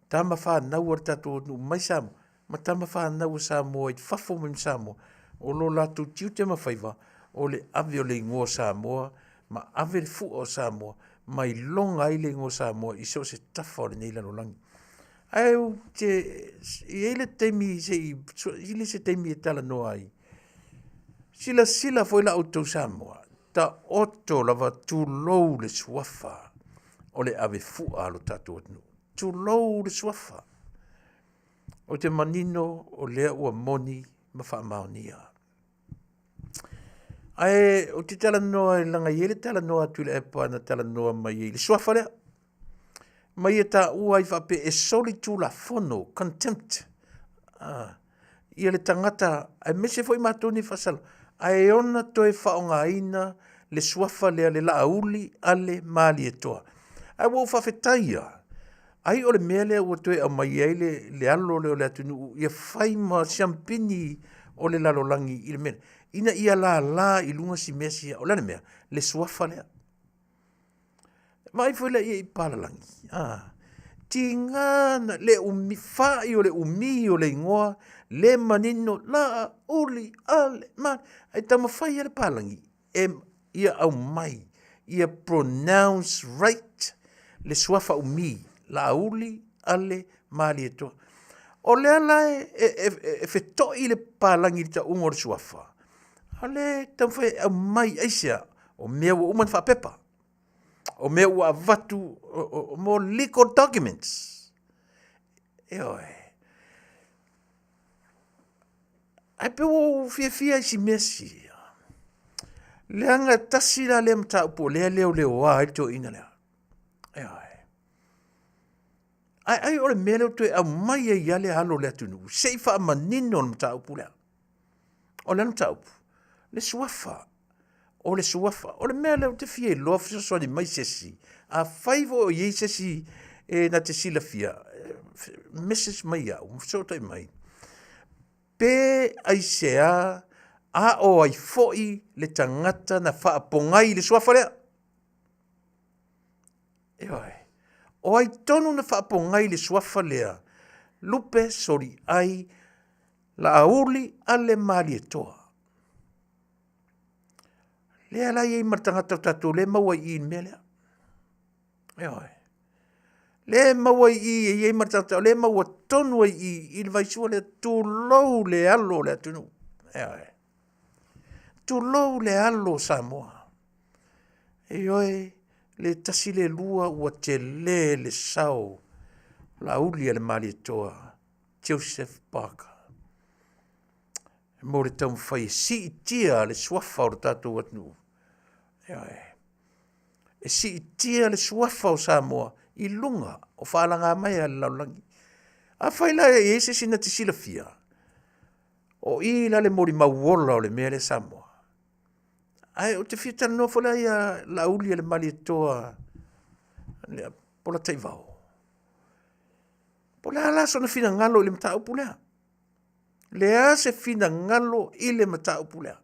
tama fanau a le tatou atunuu mai Samoa ma tama fanau a Samoa i fafo mai ma Samoa, o lo latou tiute ma faiva o le ave o le igoa o Samoa ma ave le fua o Samoa ma iloga ai le igoa o Samoa i so o se tafa o lenei lalolagi. Ae ou te i ai le taimi se i saili se taimi e talanoa ai. Silasila foi la outou Samoa, taoto lava tulou le suafa o le ave fua a lo tatou atunuu. Tulou le suafa. Ou te manino o lea ua moni ma faamaonia. Ae ou te talanoa leaga e i ai le talanoa a Tuilaepa na talanoa mai ai i le suafa lea. Ma ia taua ai faapea e solitulafono, contempt, ia le tagata aemaise foi matou nei faasalalau, ae ona toe faaaogaina le suafa lea le Laauli Ale Malietoa. Ae ua ou faafetai lava, ai o le mea lea ua toe aumai ai le alo lea o le atunuu ia fai ma siamupini o le lalolagi i le mea lea, ina ia lala i luga si mea sia. O le a le mea? Le suafa lea. Vaai foi laia i palalagi, a, tiga na, le umi, fa'i o le umi o le igoa Le manino la uli ale ma ai taumafai a le palagi e ia aumai ia pronounce right le suafa umi Laauli Ale Malietoa. O lea la e, e, e, e feto'i le palagi i le tauga o le suafa, a lea e taumafai e aumai aisea o mea ua uma ona faapepa, o mea ua avatu mo legal documents. Ioe. Ae pe ua ou fiafia i si mea sia. Leaga tasi la lea mataupu o lea leoleoa ai le toeaina lea. Ioe. Ae ai o le mea lea ua toe aumai ai lava le alo o le atunuu se i faamanino le mataupu lea. O le a le mataupu? Le suafa. O le suafa. O le mea lea ou te fia iloa fesoasoani mai se isi. Afai foi o i ai se isi e na te silafia, message mai iaʻu ma fesootai mai, pe aisea a o ai foi le tagata na faapogai i le suafa lea? Ioe. O ai tonu na faapogai i le suafa lea? Lupe Soliai Laauli Ale Malietoa. Lea la i ai ma le tagata o tatou lea e maua i i i le mea lea. Ioe. Lea e maua i i e i ai ma le tagata o lea e maua tonu ai i i le vaisua lea, tulou le alo o le atunuu. Ioe. Tulou le alo o Samoa. Ioe, le tasi le lua ua tele le sao Laauli Ale Malietoa Joseph Parker mo le taumafai e siitia le suafa o le tatou atunuu. Ioe. E siitia le suafa o Samoa i luga o faalagamaea a le lalolagi. Afai la e i ai se isi na te silafia, o i la le molimau ola o le mea lea Samoa. Ae ou te fia talanoa foi la ia Laauli Ale Malietoa le Polataivao. Po o le a la sona finagalo i le mataupu lea? Le a se finagalo i le mataupu lea?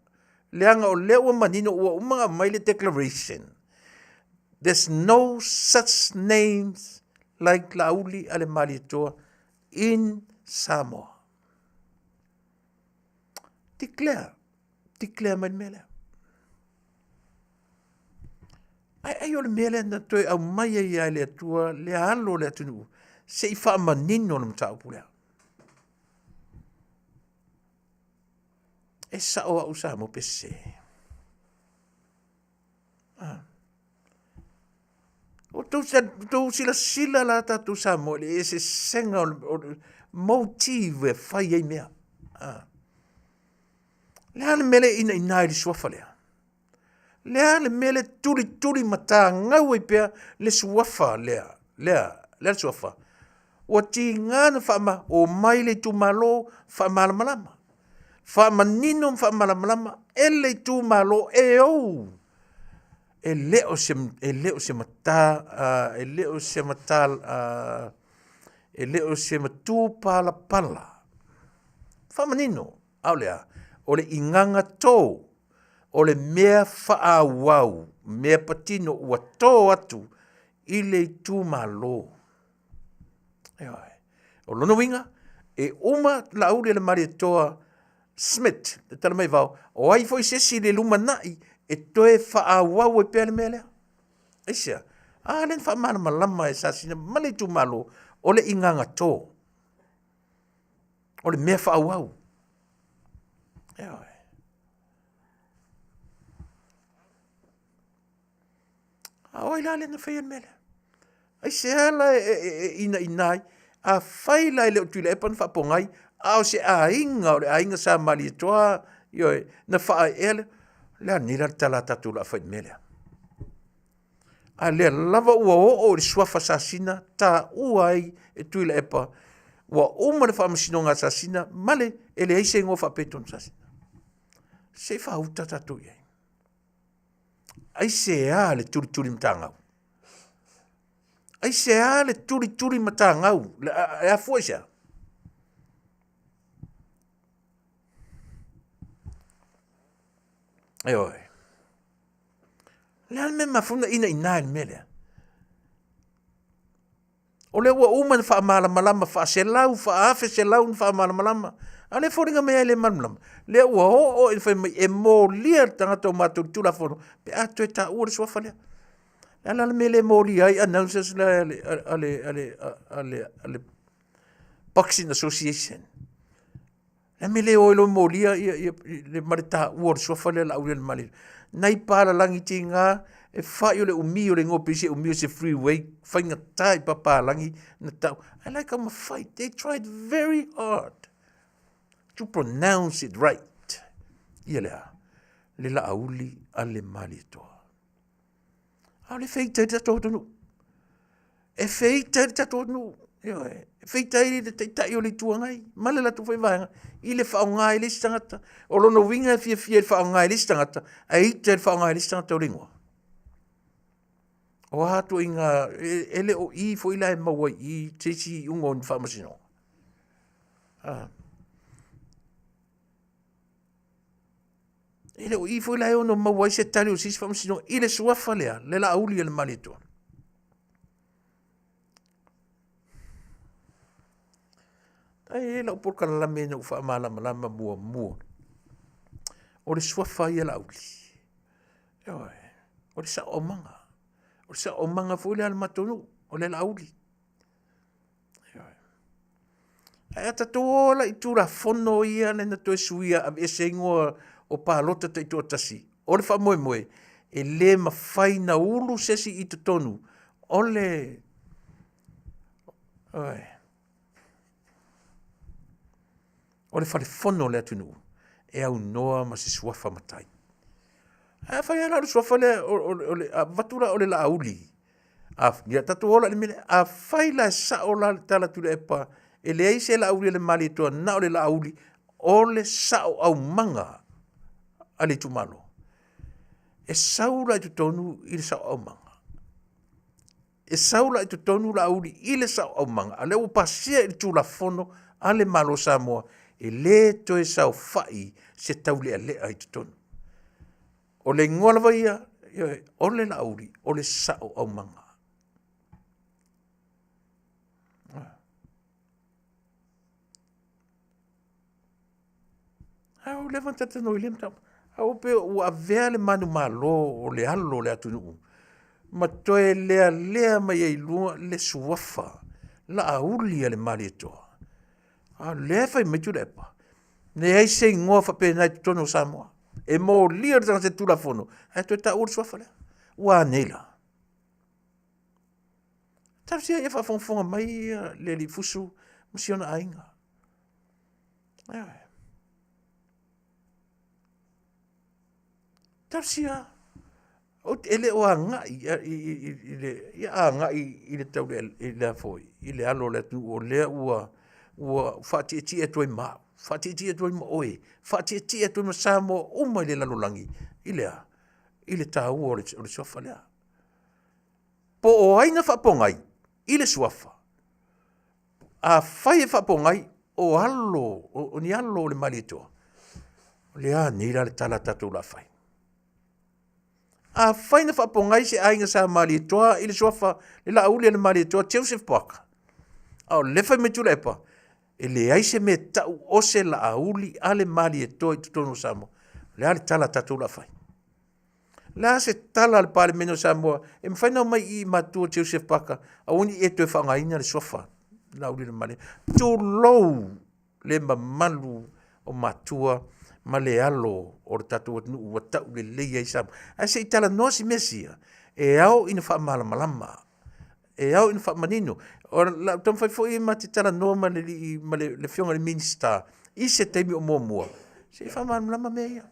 Leaga o lea ua manino ua uma ona aumai le declaration. There's no such names like Laauli Ale Malietoa in Samoa. Declare. Declare mai le mea lea. Ai, ai o le mea lea na toe aumai ai lava e le Atua le alo o le atunuu se i faamanino le mataupu lea. E sao au Samoa pe sese. Ah. O tou silasila la tatou Samoa i le eseesega o le motive e fai ai mea. Ah. Le a le mea le inaina i le suafa lea? Le a le mea le tulituli matagau ai pea le suafa lea, lea, lea le suafa. Ua tiga na faama, omai le itumalo faamalamalama. Faamanino ma faamalamalama e le itumalo e ou. E le o se, e le o se mata, uh, e le o se mata, uh, e le o se matupalapala. Faamanino, aole a, o le igaga tō, o le mea faaauau, mea patino ua tō atu i le itumalo. Ioe. O lona uiga, e uma Laauli ale Malietoa Smith, le tala mai vao, o ai foi se isi i le lumanai e toe faaauau ai pea le mea lea. Aisea? A lea na faamalamalama e Sasina ma le itumalo, o le igaga tō. O le mea faaauau. Ioe. A o ai la lea na faia le mea lea? Aisea la e, e, e, e inaina ai? Afai la e le o Tuilaepa na faapogai, a o se aiga o le aiga Sa Malietoa, ioe, na faaea le, le a nei la le tala a tatou o le a fai i le mea lea? A lea lava ua oo i le suafa Sasina, taua ai e Tuilaepa, ua uma le faamasinoga a Sasina, ma le, e leai se igoa faapea i totonu o Sasina. Se i faauta tatou i ai. Aisea le tulituli matagau? Aisea le tulituli matagau? E afua i sea? Ioe. Le a le mea mafua ona inaina i le mea lea? O lea ua uma ona faamalamalama faaselau, faaafe selau ona faamalamalama. A o le foliga mai ai le malamalama, lea ua oo ina fai mai e molia le tagata o matou i le Tulafono pe a toe taua le suafa lea. O le a la le mea e le molia ai announcers la a le, a le, a le, a le, a le Boxing Association? Le mea le o ai loa molia ia, ia, le, ma le taua o le suafa lea Laaulialemalietoa. Nai palalagi tiga e fai o le umi o le igoa pei se umi o se freeway faigata i papalagi na tau. I like I'm a fight. They tried very hard to pronounce it right. Ia lea, le Laauli a le Malietoa. A o le feita i le tatou atunuu. E feita i le tatou atunuu. Ioe. E feita ai le Taitai o le Itu Agai ma le latou foi vaega i le faaaoga e le isi tagata. O lona uiga e fiafia i le faaaoga e le isi tagata, ae ita i le faaaoga e le isi tagata o le igoa. O a ituaiga, e le o i foi la e maua ai i se isi iuga o ni faamasinoga. Ah. E le o i foi la e ono maua ai se tali o se isi faamasinoga i le suafa lea, le Laauli a le Malietoa. Ai e lau polokalame na ou faamalamalama muamua. O le suafa ia Laauli. Ioe, o le saoaumaga. O le saoaumaga foi lea a le matou nuu, o le Laauli. Ae a tatou o la i Tulafono ia lea na toe suia aveese ai igoa o palota taitoatasi, o le faamoemoe e le mafai na ulu se isi i totonu o le oi, o le falefono o le atunuu e aunoa ma se suafa matai. Ae afai lava la o le suafa lea o le avatu la o le Laauli, a, ia tatou ola i le mea lea, afai la e sao la le tala a Tuilaepa, e leai se Laauli a le Malietoa na o le Laauli o le sao aumaga a le itumalo. E sau la i totonu i le sao aumaga. E sau la i totonu Laauli i le sao aumaga, a o lea ua pasia i le Tulafono a le Malo o Samoa, e le toe saofai se taulealea i totonu. O le igoa lava ia, ioe, o le Laauli, o le sao aumaga. A ua leva ona talatalanoa i lea mataupu. A ua pei ua avea le manumalo o le alo o le atunuu ma toe lealea mai ai luga le suafa Laauli a le Malietoa. A o lea e fai mai Tuilaepa, leai se igoa faapena i totonu o Samoa. E molia le tagata i le Tulafono, ae toe taua le suafa lea. Ua a nei la? Talosia ia faafogafoga mai le alii Fusu ma si ona aiga. Ioe. Talosia e le o agai i le ia agai i le tau i le foi i le alo o le atunuu o lea ua ua faatietie atu ai ma au, faatietie atu ai ma oe, faatietie atu ai ma Samoa uma i le lalolagi i le a? I le taua o le suafa lea. Po o ai na faapogai i le suafa, afai e faapogai o alo, o ni alo o le Malietoa, o le a nei la le tala a tatou o le a fai? Afai na faapogai se aiga sa Malietoa i le suafa le Laauli a le Malietoa Joseph Parker, a o lea fai mai Tuilaepa, e leai se mea e tau o se Laauli a le Malietoa i totonu o Samoa. O le a le tala a tatou o le a fai? O le a se tala a le Palemene o Samoa e mafai ona omai i i matua Joseph Parker, aua ne i e toe faaaogaina le suafa Laauli a le Malietoa. Tulou le mamalu o matua ma le alo o le tatou atunuu ua tau lelei ai Samoa. Ae se i talanoa si mea sia, e ao ina faamalamalama, e ao ina faamanino. O lau taumafai foi ma te talanoa ma le alii, ma le afioga i le Minisita i se taimi o muamua, se i faamalamalama mea ia.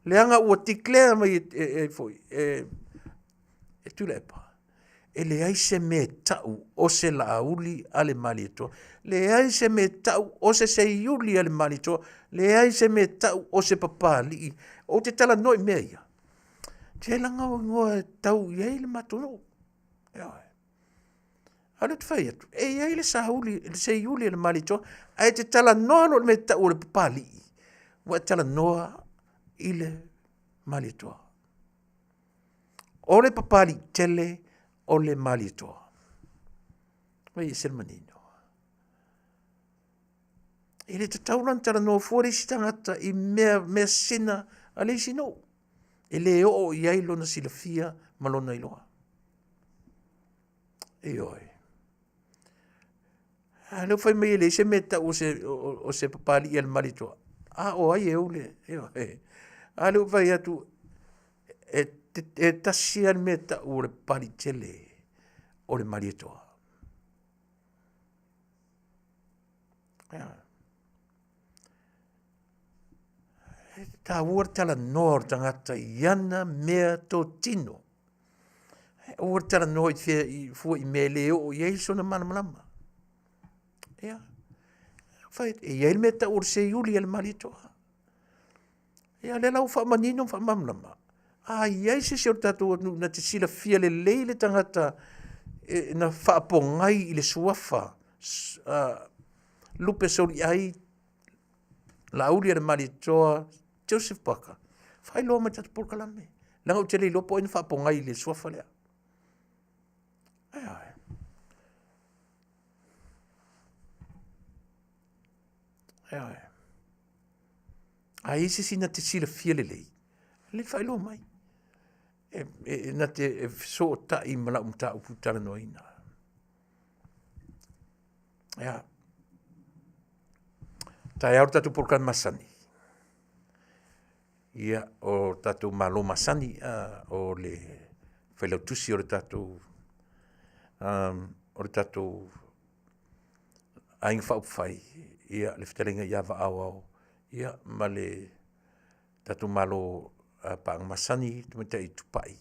Leaga ua declare mai e foi, e Tuilaepa, e leai se mea e tau o se Laauli a le Malietoa, leai se mea e tau o se Seiuli a le Malietoa, leai se mea e tau o se Papalii. Ou te talanoa i mea ia, te laga o igoa e tau i ai le matou nuu. Ioe. A o lea ou te fai atu, e i ai le Sauli, le Seiuli a le Malietoa, ae te talanoa loa i le mea e tau o le Papalii, ua e talanoa i le Malietoa. O le Papalii tele o le Malietoa. Vai e se le manino. E le tatau la ona talanoa fua le isi tagata i mea measina a le isi nuu. E le oo i ai lona silafia ma lona iloa. Ioe. A lea ua fai mai e leai se mea e tau o se, o, o se papalii a le Malietoa. A o ai e ou le, ioe. A lea ua fai atu, e, e tasi lava le mea e tau o le papalii tele o le Malietoa. Ia. E taua le talanoa o le tagata i ana mea totino. Aua le talanoa i fea i fua i mea e le oo i ai sona malamalama. Ia, fai, e i ai le mea e tau o le seiuli a le Malietoa. Ia, lea la ua faamanino ma faamalamalama. A i ai se isi o le tatou atunuu na te silafia lelei le tagata e, na faapogai i le suafa Lupe Soliai Laauli a le Malietoa Joseph Parker, faailoa mai tatou polokalame. Leaga ou te le iloa po o ai na faapogai i le suafa lea. Ioe. Ioe. A i ai se isi na te silafia lelei, le faailoa mai. E, e, e na te e fesootai ma lau mataupu talanoaina. Ia. Taeao le tatou polokalame masani. Ia, o tatou malo masani, o le failautusi o le tatou o le tatou Aiga Faaupufai, ia le fetalaiga ia Vaa Aoao, ia ma le tatou Malo paaga masani tamaitai Tupai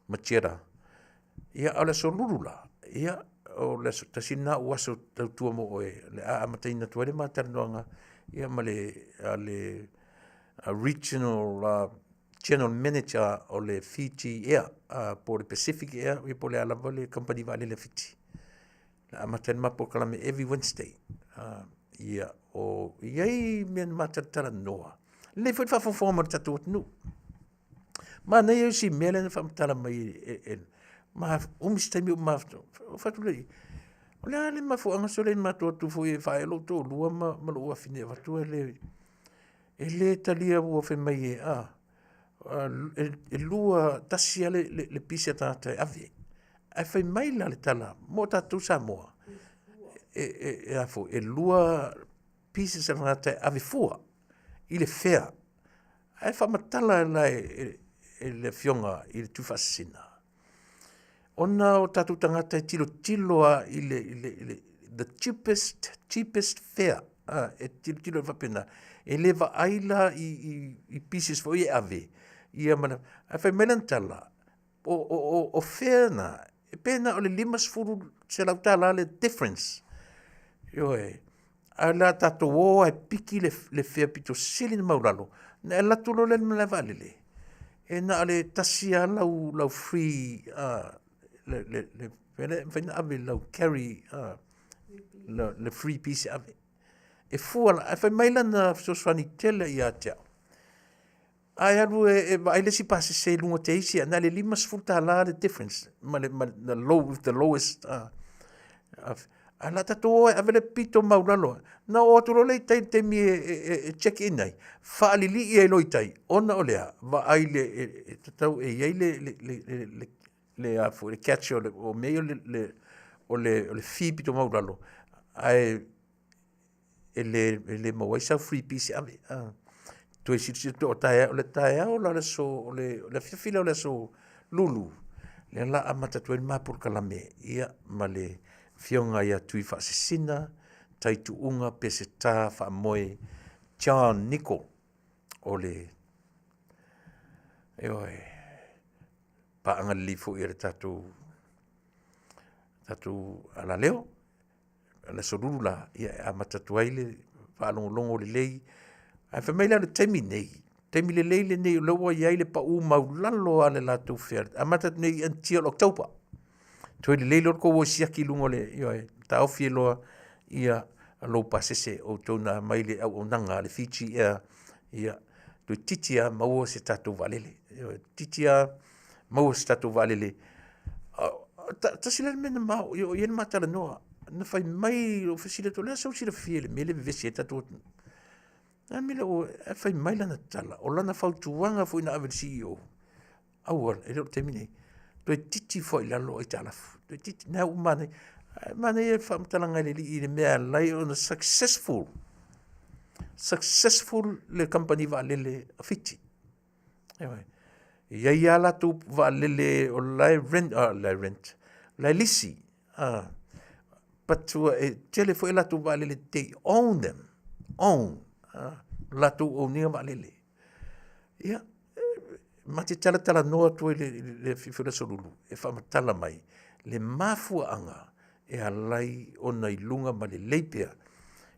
Matiera. Ia a o le aso Lulu la, ia o le aso tasi lena o aso tautua mo oe o le a amataina atu ai le ma talanoaga ia ma le a le Regional General Manager o le Fiji Air po o le Pacific Air ia po o le a lava le kamupani vaalele a Fiti. Na amata ai le ma polokalame every Wednesday. Ia, o i ai mea na ma talatalanoa. Lelei foi le faafogafoga mai o le tatou atunuu. Manaia isi mea lea na faamatala mai e, e, ma umi se taimi o ma fai atu lea, o le a le mafuaaga sole matou atu foi e faaee lou toalua ma, ma lou afine avatu e le, e le talia ua fai mai e, a, e lua, tasi lava le, le, le pisi a tagata e ave. Ae fai mai la le tala mo tatou Samoa, e, e, e, a foi, e lua pieces a tagata e ave fua i le fea. Ae faamatala la e, e, e le afioga i le Tuifaasisina, ona o tatou tagata e tilotilo a i le, i le, i le the cheapest, cheapest fare, a, e tilotilo e faapena, e le vaai la i, i, i pieces foi e ave, ia ma, ae fai mai lana tala, o, o, o, o fea na, e pe na o le $50 le difference. Ioe, a o le a tatou o ae piki le, le fea pito sili na maulalo, na e alu atu loa lea i le malae vaalele, e na o le tasi lava lau, lau free, le, le, le, fea lea e mafai ona ave lau carry, le, le free piece e ave. E fua la, ae fai mai lana fesoasoani tele ia te au, Ae alu e, e vaai le isi pasese i luga te isi, na le $50 le difference ma le, ma the low, the lowest. A la tatou o e ave le pito maulalo. Na oo atu loa le i tai i le taimi e, e, e, e check in ai, faalilii ai loa i tai, ona o le a, vaai le, e, e tatau e i ai le, le, le, le, le, le, a foi, le catch o le, o mea ia o le, le, o le, o le fee pito maulalo, ae e le, e le maua ai sau free piece e ave. Ah. Toe silasila atu o taeao, o le taeao la o le aso, o le, o le afiafi lea o le aso Lulu, lea la amata atu ai le ma polokalame, ia, ma le afioga ia Tuifaasisina, Taituuga Peseta Faamoe John Nichol, o le, ioe, paaga lelei foi a le tatou, tatou alaleo, le Aso Lulu la, ia e amata atu ai le faalogologo lelei. Ae fai mai la o le taimi nei, taimi lelei lenei o lea ua i ai le pau maulalo a le latou fea. Amata atu nei until October. Toe lelei loa le tou o e siaki i luga o le, ioe, taofi ai loa ia lou pasese o outou na aumai le auaunaga a le Fiji Air, ia toeitiiti lava maua se tatou vaalele. Ioe, toeitiiti lava maua se tatou vaalele. Tasi la le mea na ma o i ai le ma talanoa. Na fai mai lou fesili atu, o le a sou silafia i le mea lea e vevesi ai le tatou atunuu? A mea lea ua fai mai lana tala, o lana fautuaga foi na ave i le CEO, aua, e le o le taimi lenei, toeitiiti foi i lalo aitalafu, toeitiiti, lena ua manaia. Ae manaia le faamatalaga a le alii i le mea e ala ai ona successful, successful le kamupani vaalele a Fiti. Ioe. E i ai lava latou vaalele o la e rent, la e rent, la e lisi, but ua e tele foi latou vaalele they own them, own, latou own ina vaalele. Ia, ma te talatalanoa atu ai i le afiafi o le Aso Lulu e faamatala mai le mafuaaga e ala ai ona i luga ma lelei pea.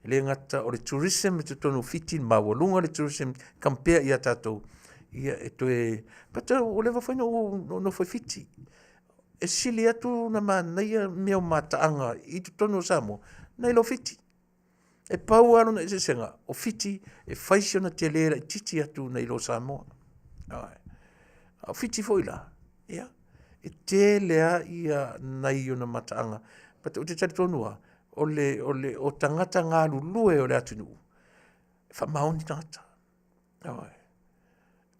E le gata o le tourism i totonu o Fiti, maualuga le tourism compare ia tatou, ia e toe, but ua leva foi ona ou nofo i Fiti. E sili atu ona manaia mea o mataaga i totonu o Samoa nai lo Fiti. E pau lava lona eseesega, o Fiti e fai si ona tele laitiiti atu nai lo Samoa. A o Fiti foi la, ia, e tele lava ia nai ona mataaga. But ou te talitonu lava, o le, o le, o tagata galulue o le atunuu, e faamaoni tagata. Ioe.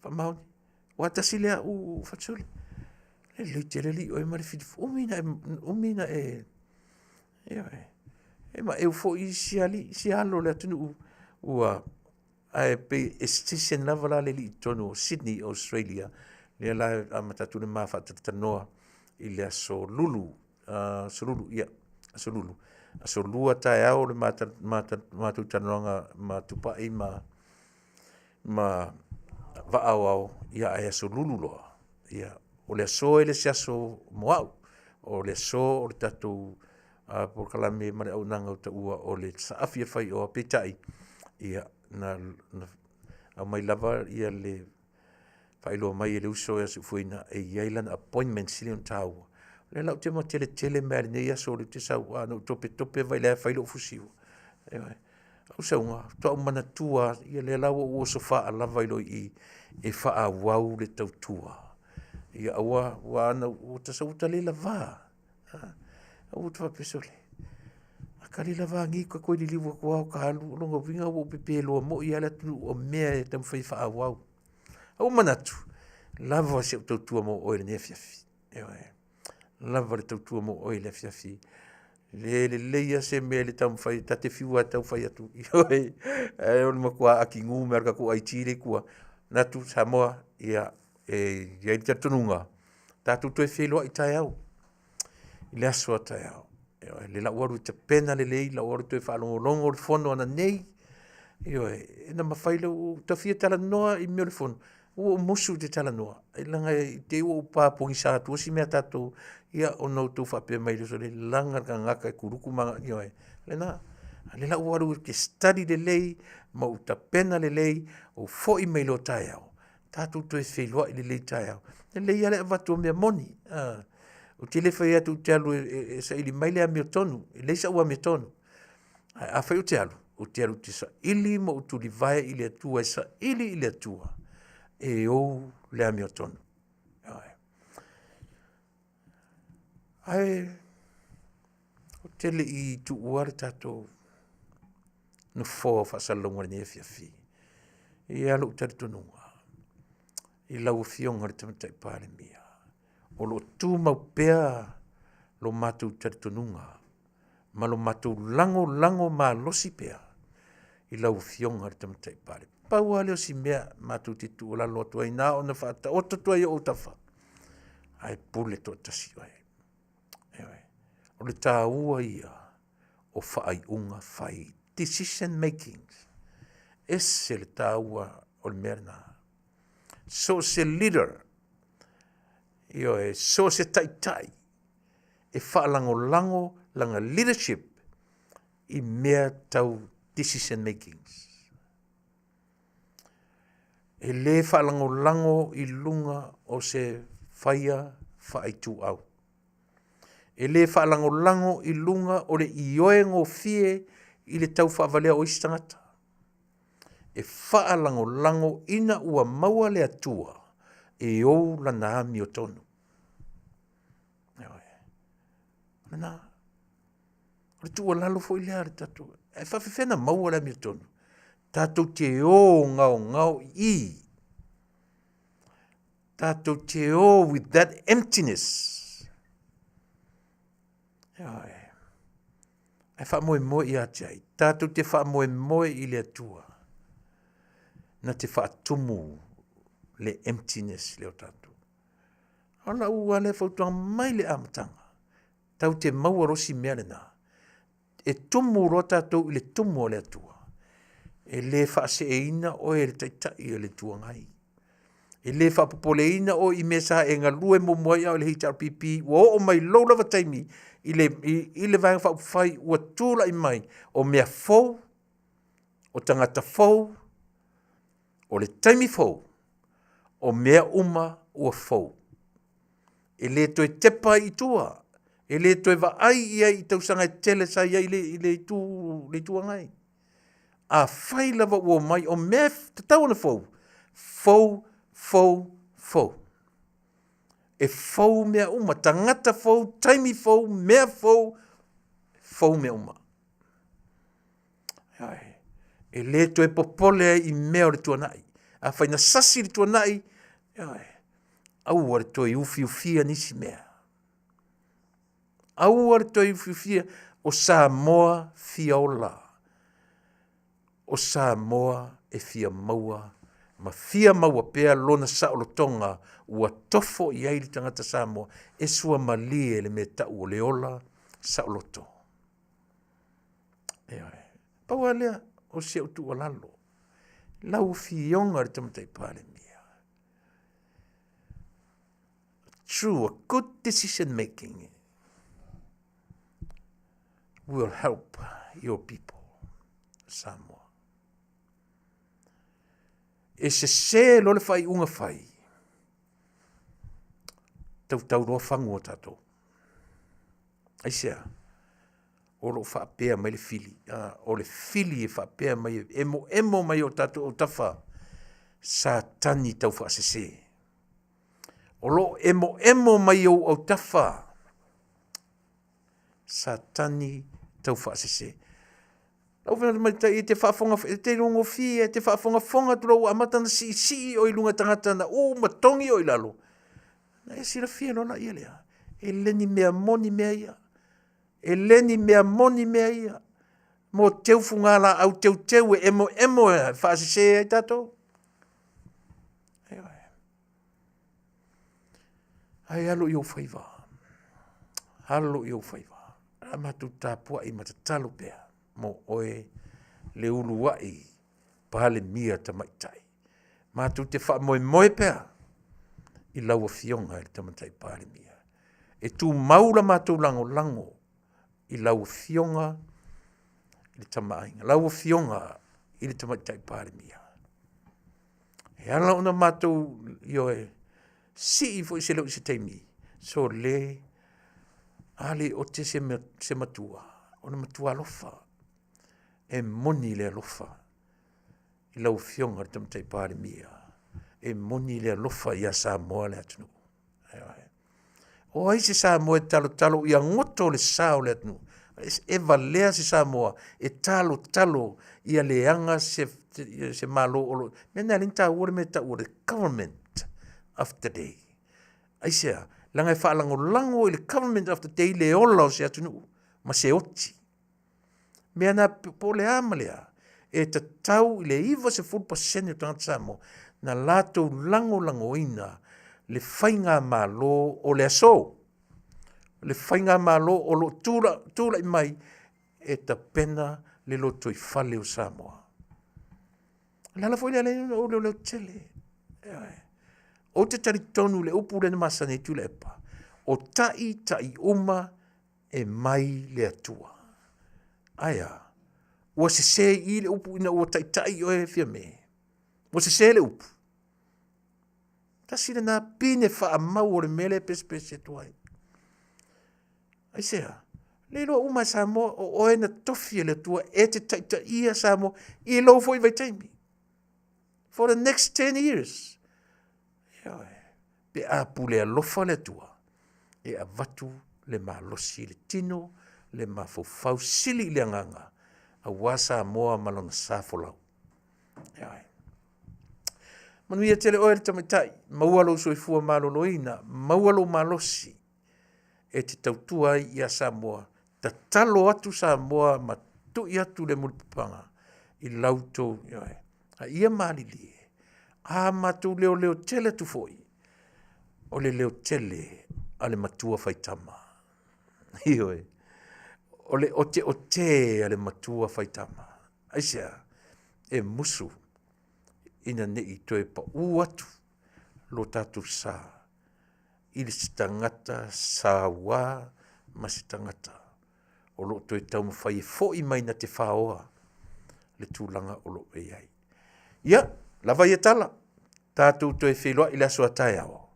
Faamaoni. Aua tasi lea au fatisoli. Lelei tele alii oe ma le fili, umi na e, umi na e, ioe. E maeu foi isi alii, isi alo o le atunuu ua, ae pei e station lava la le alii i totonu o Sydney, Australia, lea la e amata atu le ma faatalatalanoa i le aso Lulu, aso Lulu, ia, aso Lulu, aso Lua taeao le matou talanoaga ma Tupai ma ma vaa aoao, ia ae aso Lulu loa, ia o le aso e le o se aso mo au, o le aso o le tatou polokalame ma le auaunaga ua taua o le saafi e fai oa, peitai, ia na aumai lava ia le faailoa mai e le uso ia Seufuaina e i ai lana appointment sili ona taua. O lea la ou te mateletele mai lava i lenei aso o lea ou te sau, a na ou topetope vaai la e fai lou fusi. Ioe. Ou sauga, faatoa ou manatua lava, ia lea la ua ou oso faalava ai loa i i e faaauau le tautua. Ia aua, aua ana ua ta sau ua ta le lava. Aua ta faapea, sole, a ta le lava nei, ta toe liliu atu lava ta alu, o lona uiga ua ou pepe loa moi lava le atunuu o mea e taumafai e faaauau. Ae ua ou manatu, lava si au tautua mo oe i lenei afiafi. Ioe. Lava le tautua mo oe i le afiafi. E le lelei lava se mea i le taumafai, ta te fiu lava e tau fai atu, ioe, ae o le matua akigu mai lava o le tatou IT lea i tua. Manatu Samoa, ia, e i ai le talitonuga, tatou toe feiloai taeao i le aso a taeao. Ioe, lea la ua alu e tapena lelei, la ua alu e toe faalogologo le fono ananei. Ioe, na mafai loa, ua ta fia talanoa i mea o le fono, ua ou musu ou te talanoa, leaga i te i ua ou pa pogisa atua si mea a tatou, ia ona outou faapea mai lea, sole, laga le tagata e kuluku ma ana, ioe, lena. A o lea la ua alu ou te study lelei ma ou tapena lelei, ou foi mai loa taeao, tatou toe feiloai lelei taeao. E lelei lava le avatu o mea moni, ou te le fai atu ou te alu e saili mai le amiotonu, e leai sau amiotonu. Ae afai ou te alu, ou te alu ou te saili ma ou tulivae i le Atua e saili i le Atua e ou le amiotonu. Ioe. Ae ou te le i tuua le tatou nofoa o faasalalauga i lenei afiafi, e i ai lava lou talitonuga i lau Afioga i le Tamaitai Palemia, o lo o tumau pea lo matou talitonuga ma lo matou lagolago malosi pea i lau Afioga i le Tamaitai Palemia. Pau lava lea o si mea matou te tuualalo atu ai, na ona faataoto atu ai i ou autafa, ae pule toatasi oe. Ioe. O le taua ia o faaiuga fai, decision making, ese le taua o le mea lena. So o se leader, ioe, so o se taitai e faalagolago lana leadership i mea tau decision making. E le faalagolago i luga o se faia faaituau. E le faalagolago i luga o le ioe gofie i le tau faavalea o isi tagata. E faalagolago ina ua maua le Atua e ou lana amiotonu. Ioe. O lena. O le tuualalo foi lea a le tatou, e faafefea na maua le amiotonu? Tatou te o gaogao i i. Tatou te o with that emptiness. Ioe. Ae faamoemoe ia te ai. Tatou te faamoemoe i le Atua na te faatumu le emptiness lea o tatou. O lau lava lea fautuaga mai le amataga, tau te maua loa si mea lena. E tumu loa tatou i le tumu o le Atua. E le faaseeina oe e le Taitai o le Itu Agai. E le faapopoleina oe i mea sa e galue muamua ai a o le HRPP, ua oo mai lou lava taimi i le, i, i le Vaega Faaupufai ua tulai mai o mea fou, o tagata fou, o le taimi fou, o mea uma ua fou. E le toe tepa ai i tua, e le toe vaai i ai i tausaga e tele sa i ai i le, i le, itu, le Itu Agai. Afai lava ua omai, o mea tatau ona fou, fou, fou, fou. E fou mea uma, tagata fou, taimi fou, mea fou, fou mea uma. E le toe popole ai i mea o le tuanai. Afai na sasi le tuanai, aua le toe ufiufia nisi mea. Aua le toe ufiufia o Samoa fia ola. O Samoa e fia maua ma fia maua pea lona saolotoga ua tofo i ai le tagata Samoa e suamalie le mea tau o le ola saoloto. Ioe. Pau lava lea o si au tuualalo. Lau Afioga i le Tamaitai Palemia, true, a good decision making will help your people, Samoa. E sese loa le faaiuga fai, tautau loa fagu o tatou. Aisea? O lo o faapea mai le fili, o le fili e faapea mai e emoemo mai o tatou autafa, Satani taufaasese. O lo o emoemo mai ou autafa, Satani taufaasese. Lau Afioga i le Tamaitai, e te faafofoga, e te logofie, e te faafogafoga atu loa ua amata ona siisii oe i luga e tagata na uu ma togi oe i lalo. Na e silafia loa laia lea, e le ni mea moni mea ia. E le ni mea moni mea ia. Mo teu fugalaau teuteu e emoemo e faasese ai tatou. Ae alo i ou faiva, alo i ou faiva. A matou tapuai ma tatalo pea mo oe le uluai Palemia tamaitai. Matou te faamoemoe pea i lau Afioga i le Tamaitai Palemia. E tumau la matou lagolago i lau Afioga i le Tamaaiga, lau Afioga i le Tamaitai Palemia. E ala ona matou, ioe, sii foi se leo i se taimi, so le, a le ote se, se matua, o le matua alofa, e moni le alofa i lau Afioga i le Tamaitai Palemia, e moni le alofa ia Samoa le atunuu. O ai se Samoa e talotalo ia goto le sa o le atunuu? E valea se Samoa e talotalo ia leaga se, se Malo o lo... Mea na e taua le mea tau o le government of the day. Aisea? Leaga e faalagolago i le government of the day le ola o se atunuu ma se oti. Mea na po o le a ma le a, e tatau i le 90% o tagata Samoa na latou lagolagoina le faigamalo o le aso, le faigamalo o lo o tulai mai e tapena le lotoifale o Samoa. O le ala foi lea lea o le leotele. Ou te talitonu i le upu lea na masani ai Tuilaepa, o taʻi uma e mai le Atua. Ae a? Ua sese i i le upu ina ua taitai oe Fiame. Ua sese le upu. Tasi lena pine faamau o le mea lea e pesepese atu ai. Aisea? Le iloa uma e Samoa o oe na tofi e le Atua e te taitaia Samoa i lou foi vaitaimi. For the next 10 years. Ioe. Pe a pule alofa le Atua, e avatu le malosi i le tino le mafaufau, sili i le agaga, aua Samoa ma lona sa folau. Ioe. Manuia tele oe le tamaitai, maua lou soifua maloloina, maua lou malosi e te tautua ai ia Samoa. Tatalo atu Samoa ma tui atu le mulipapaga i lau tou, ioe. A ia malilie, a matou leoleo tele atu foi, o le leotele a le matua faitama. Ioe, o le oteote a le matua faitama. Aisea? E musu ina ne i toe pau atu lo tatou sa i le se tagata saua ma se tagata o lo o toe taumafai e foi mai na te faoa le tulaga o lo o i ai. Ia, lava ia tala, tatou toe feiloai i le aso a taeao.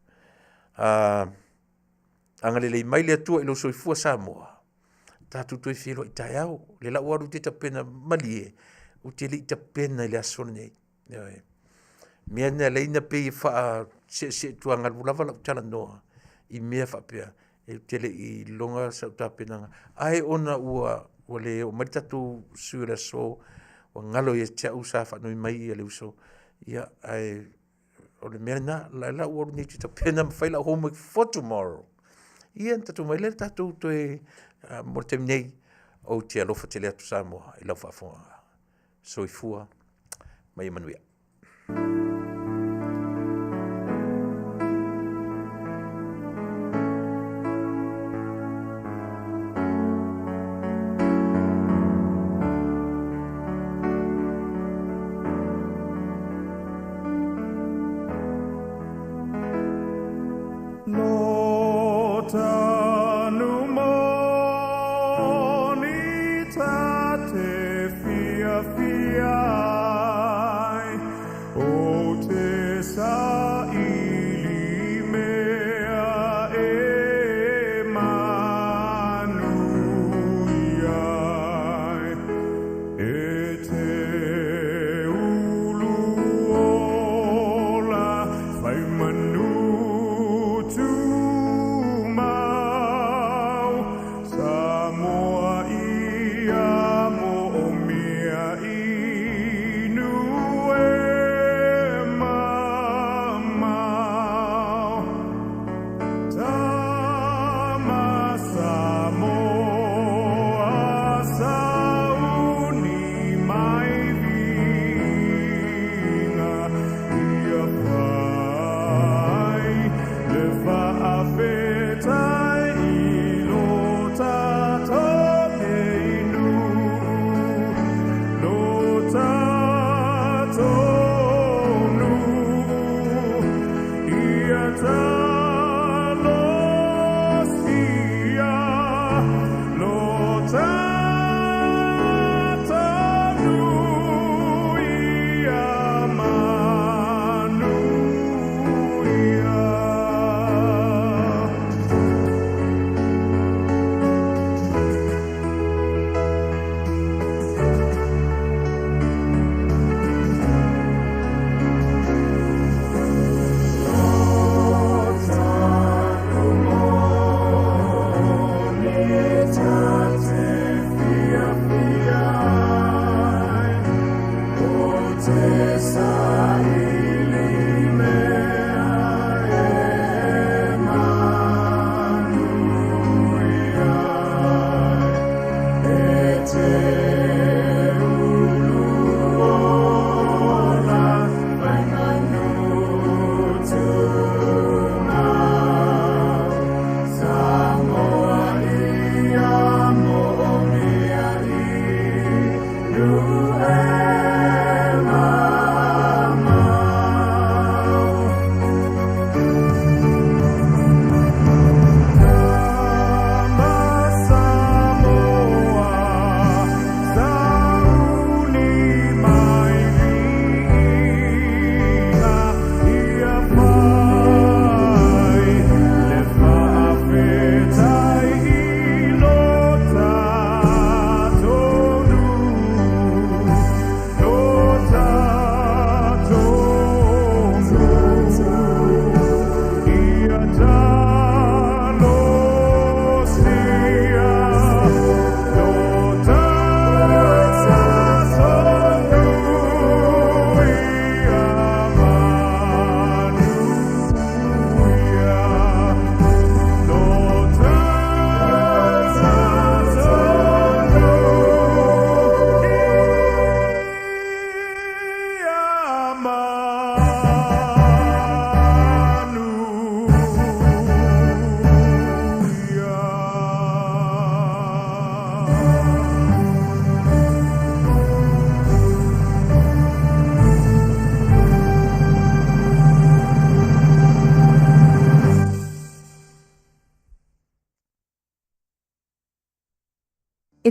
Agalelei mai le Atua i lou soifua Samoa, tatou toe feiloai taeao. O lea la ua alu ou te tapena, malie ou te le i tapena i le aso lenei. Ioe. O le mea lena e ala ai ona pei e faaseeseetuagalu lava lau talanoa i mea faapea, ou te le i iloga sau tapenaga, ae ona ua le oo mai le tatou sui o le aso, ua galo ia te au sa faanoi mai le uso, ia ae o le mea lena, o la ua alu nei ou te tapena ma fai lau homework for tomorrow. Ia ona tatou omai lea tatou toe mo le taimi nei, ou te alofa tele atu Samoa i lau faafofogaaga. Soifua ma ia manuia.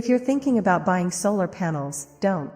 If you're thinking about buying solar panels, don't.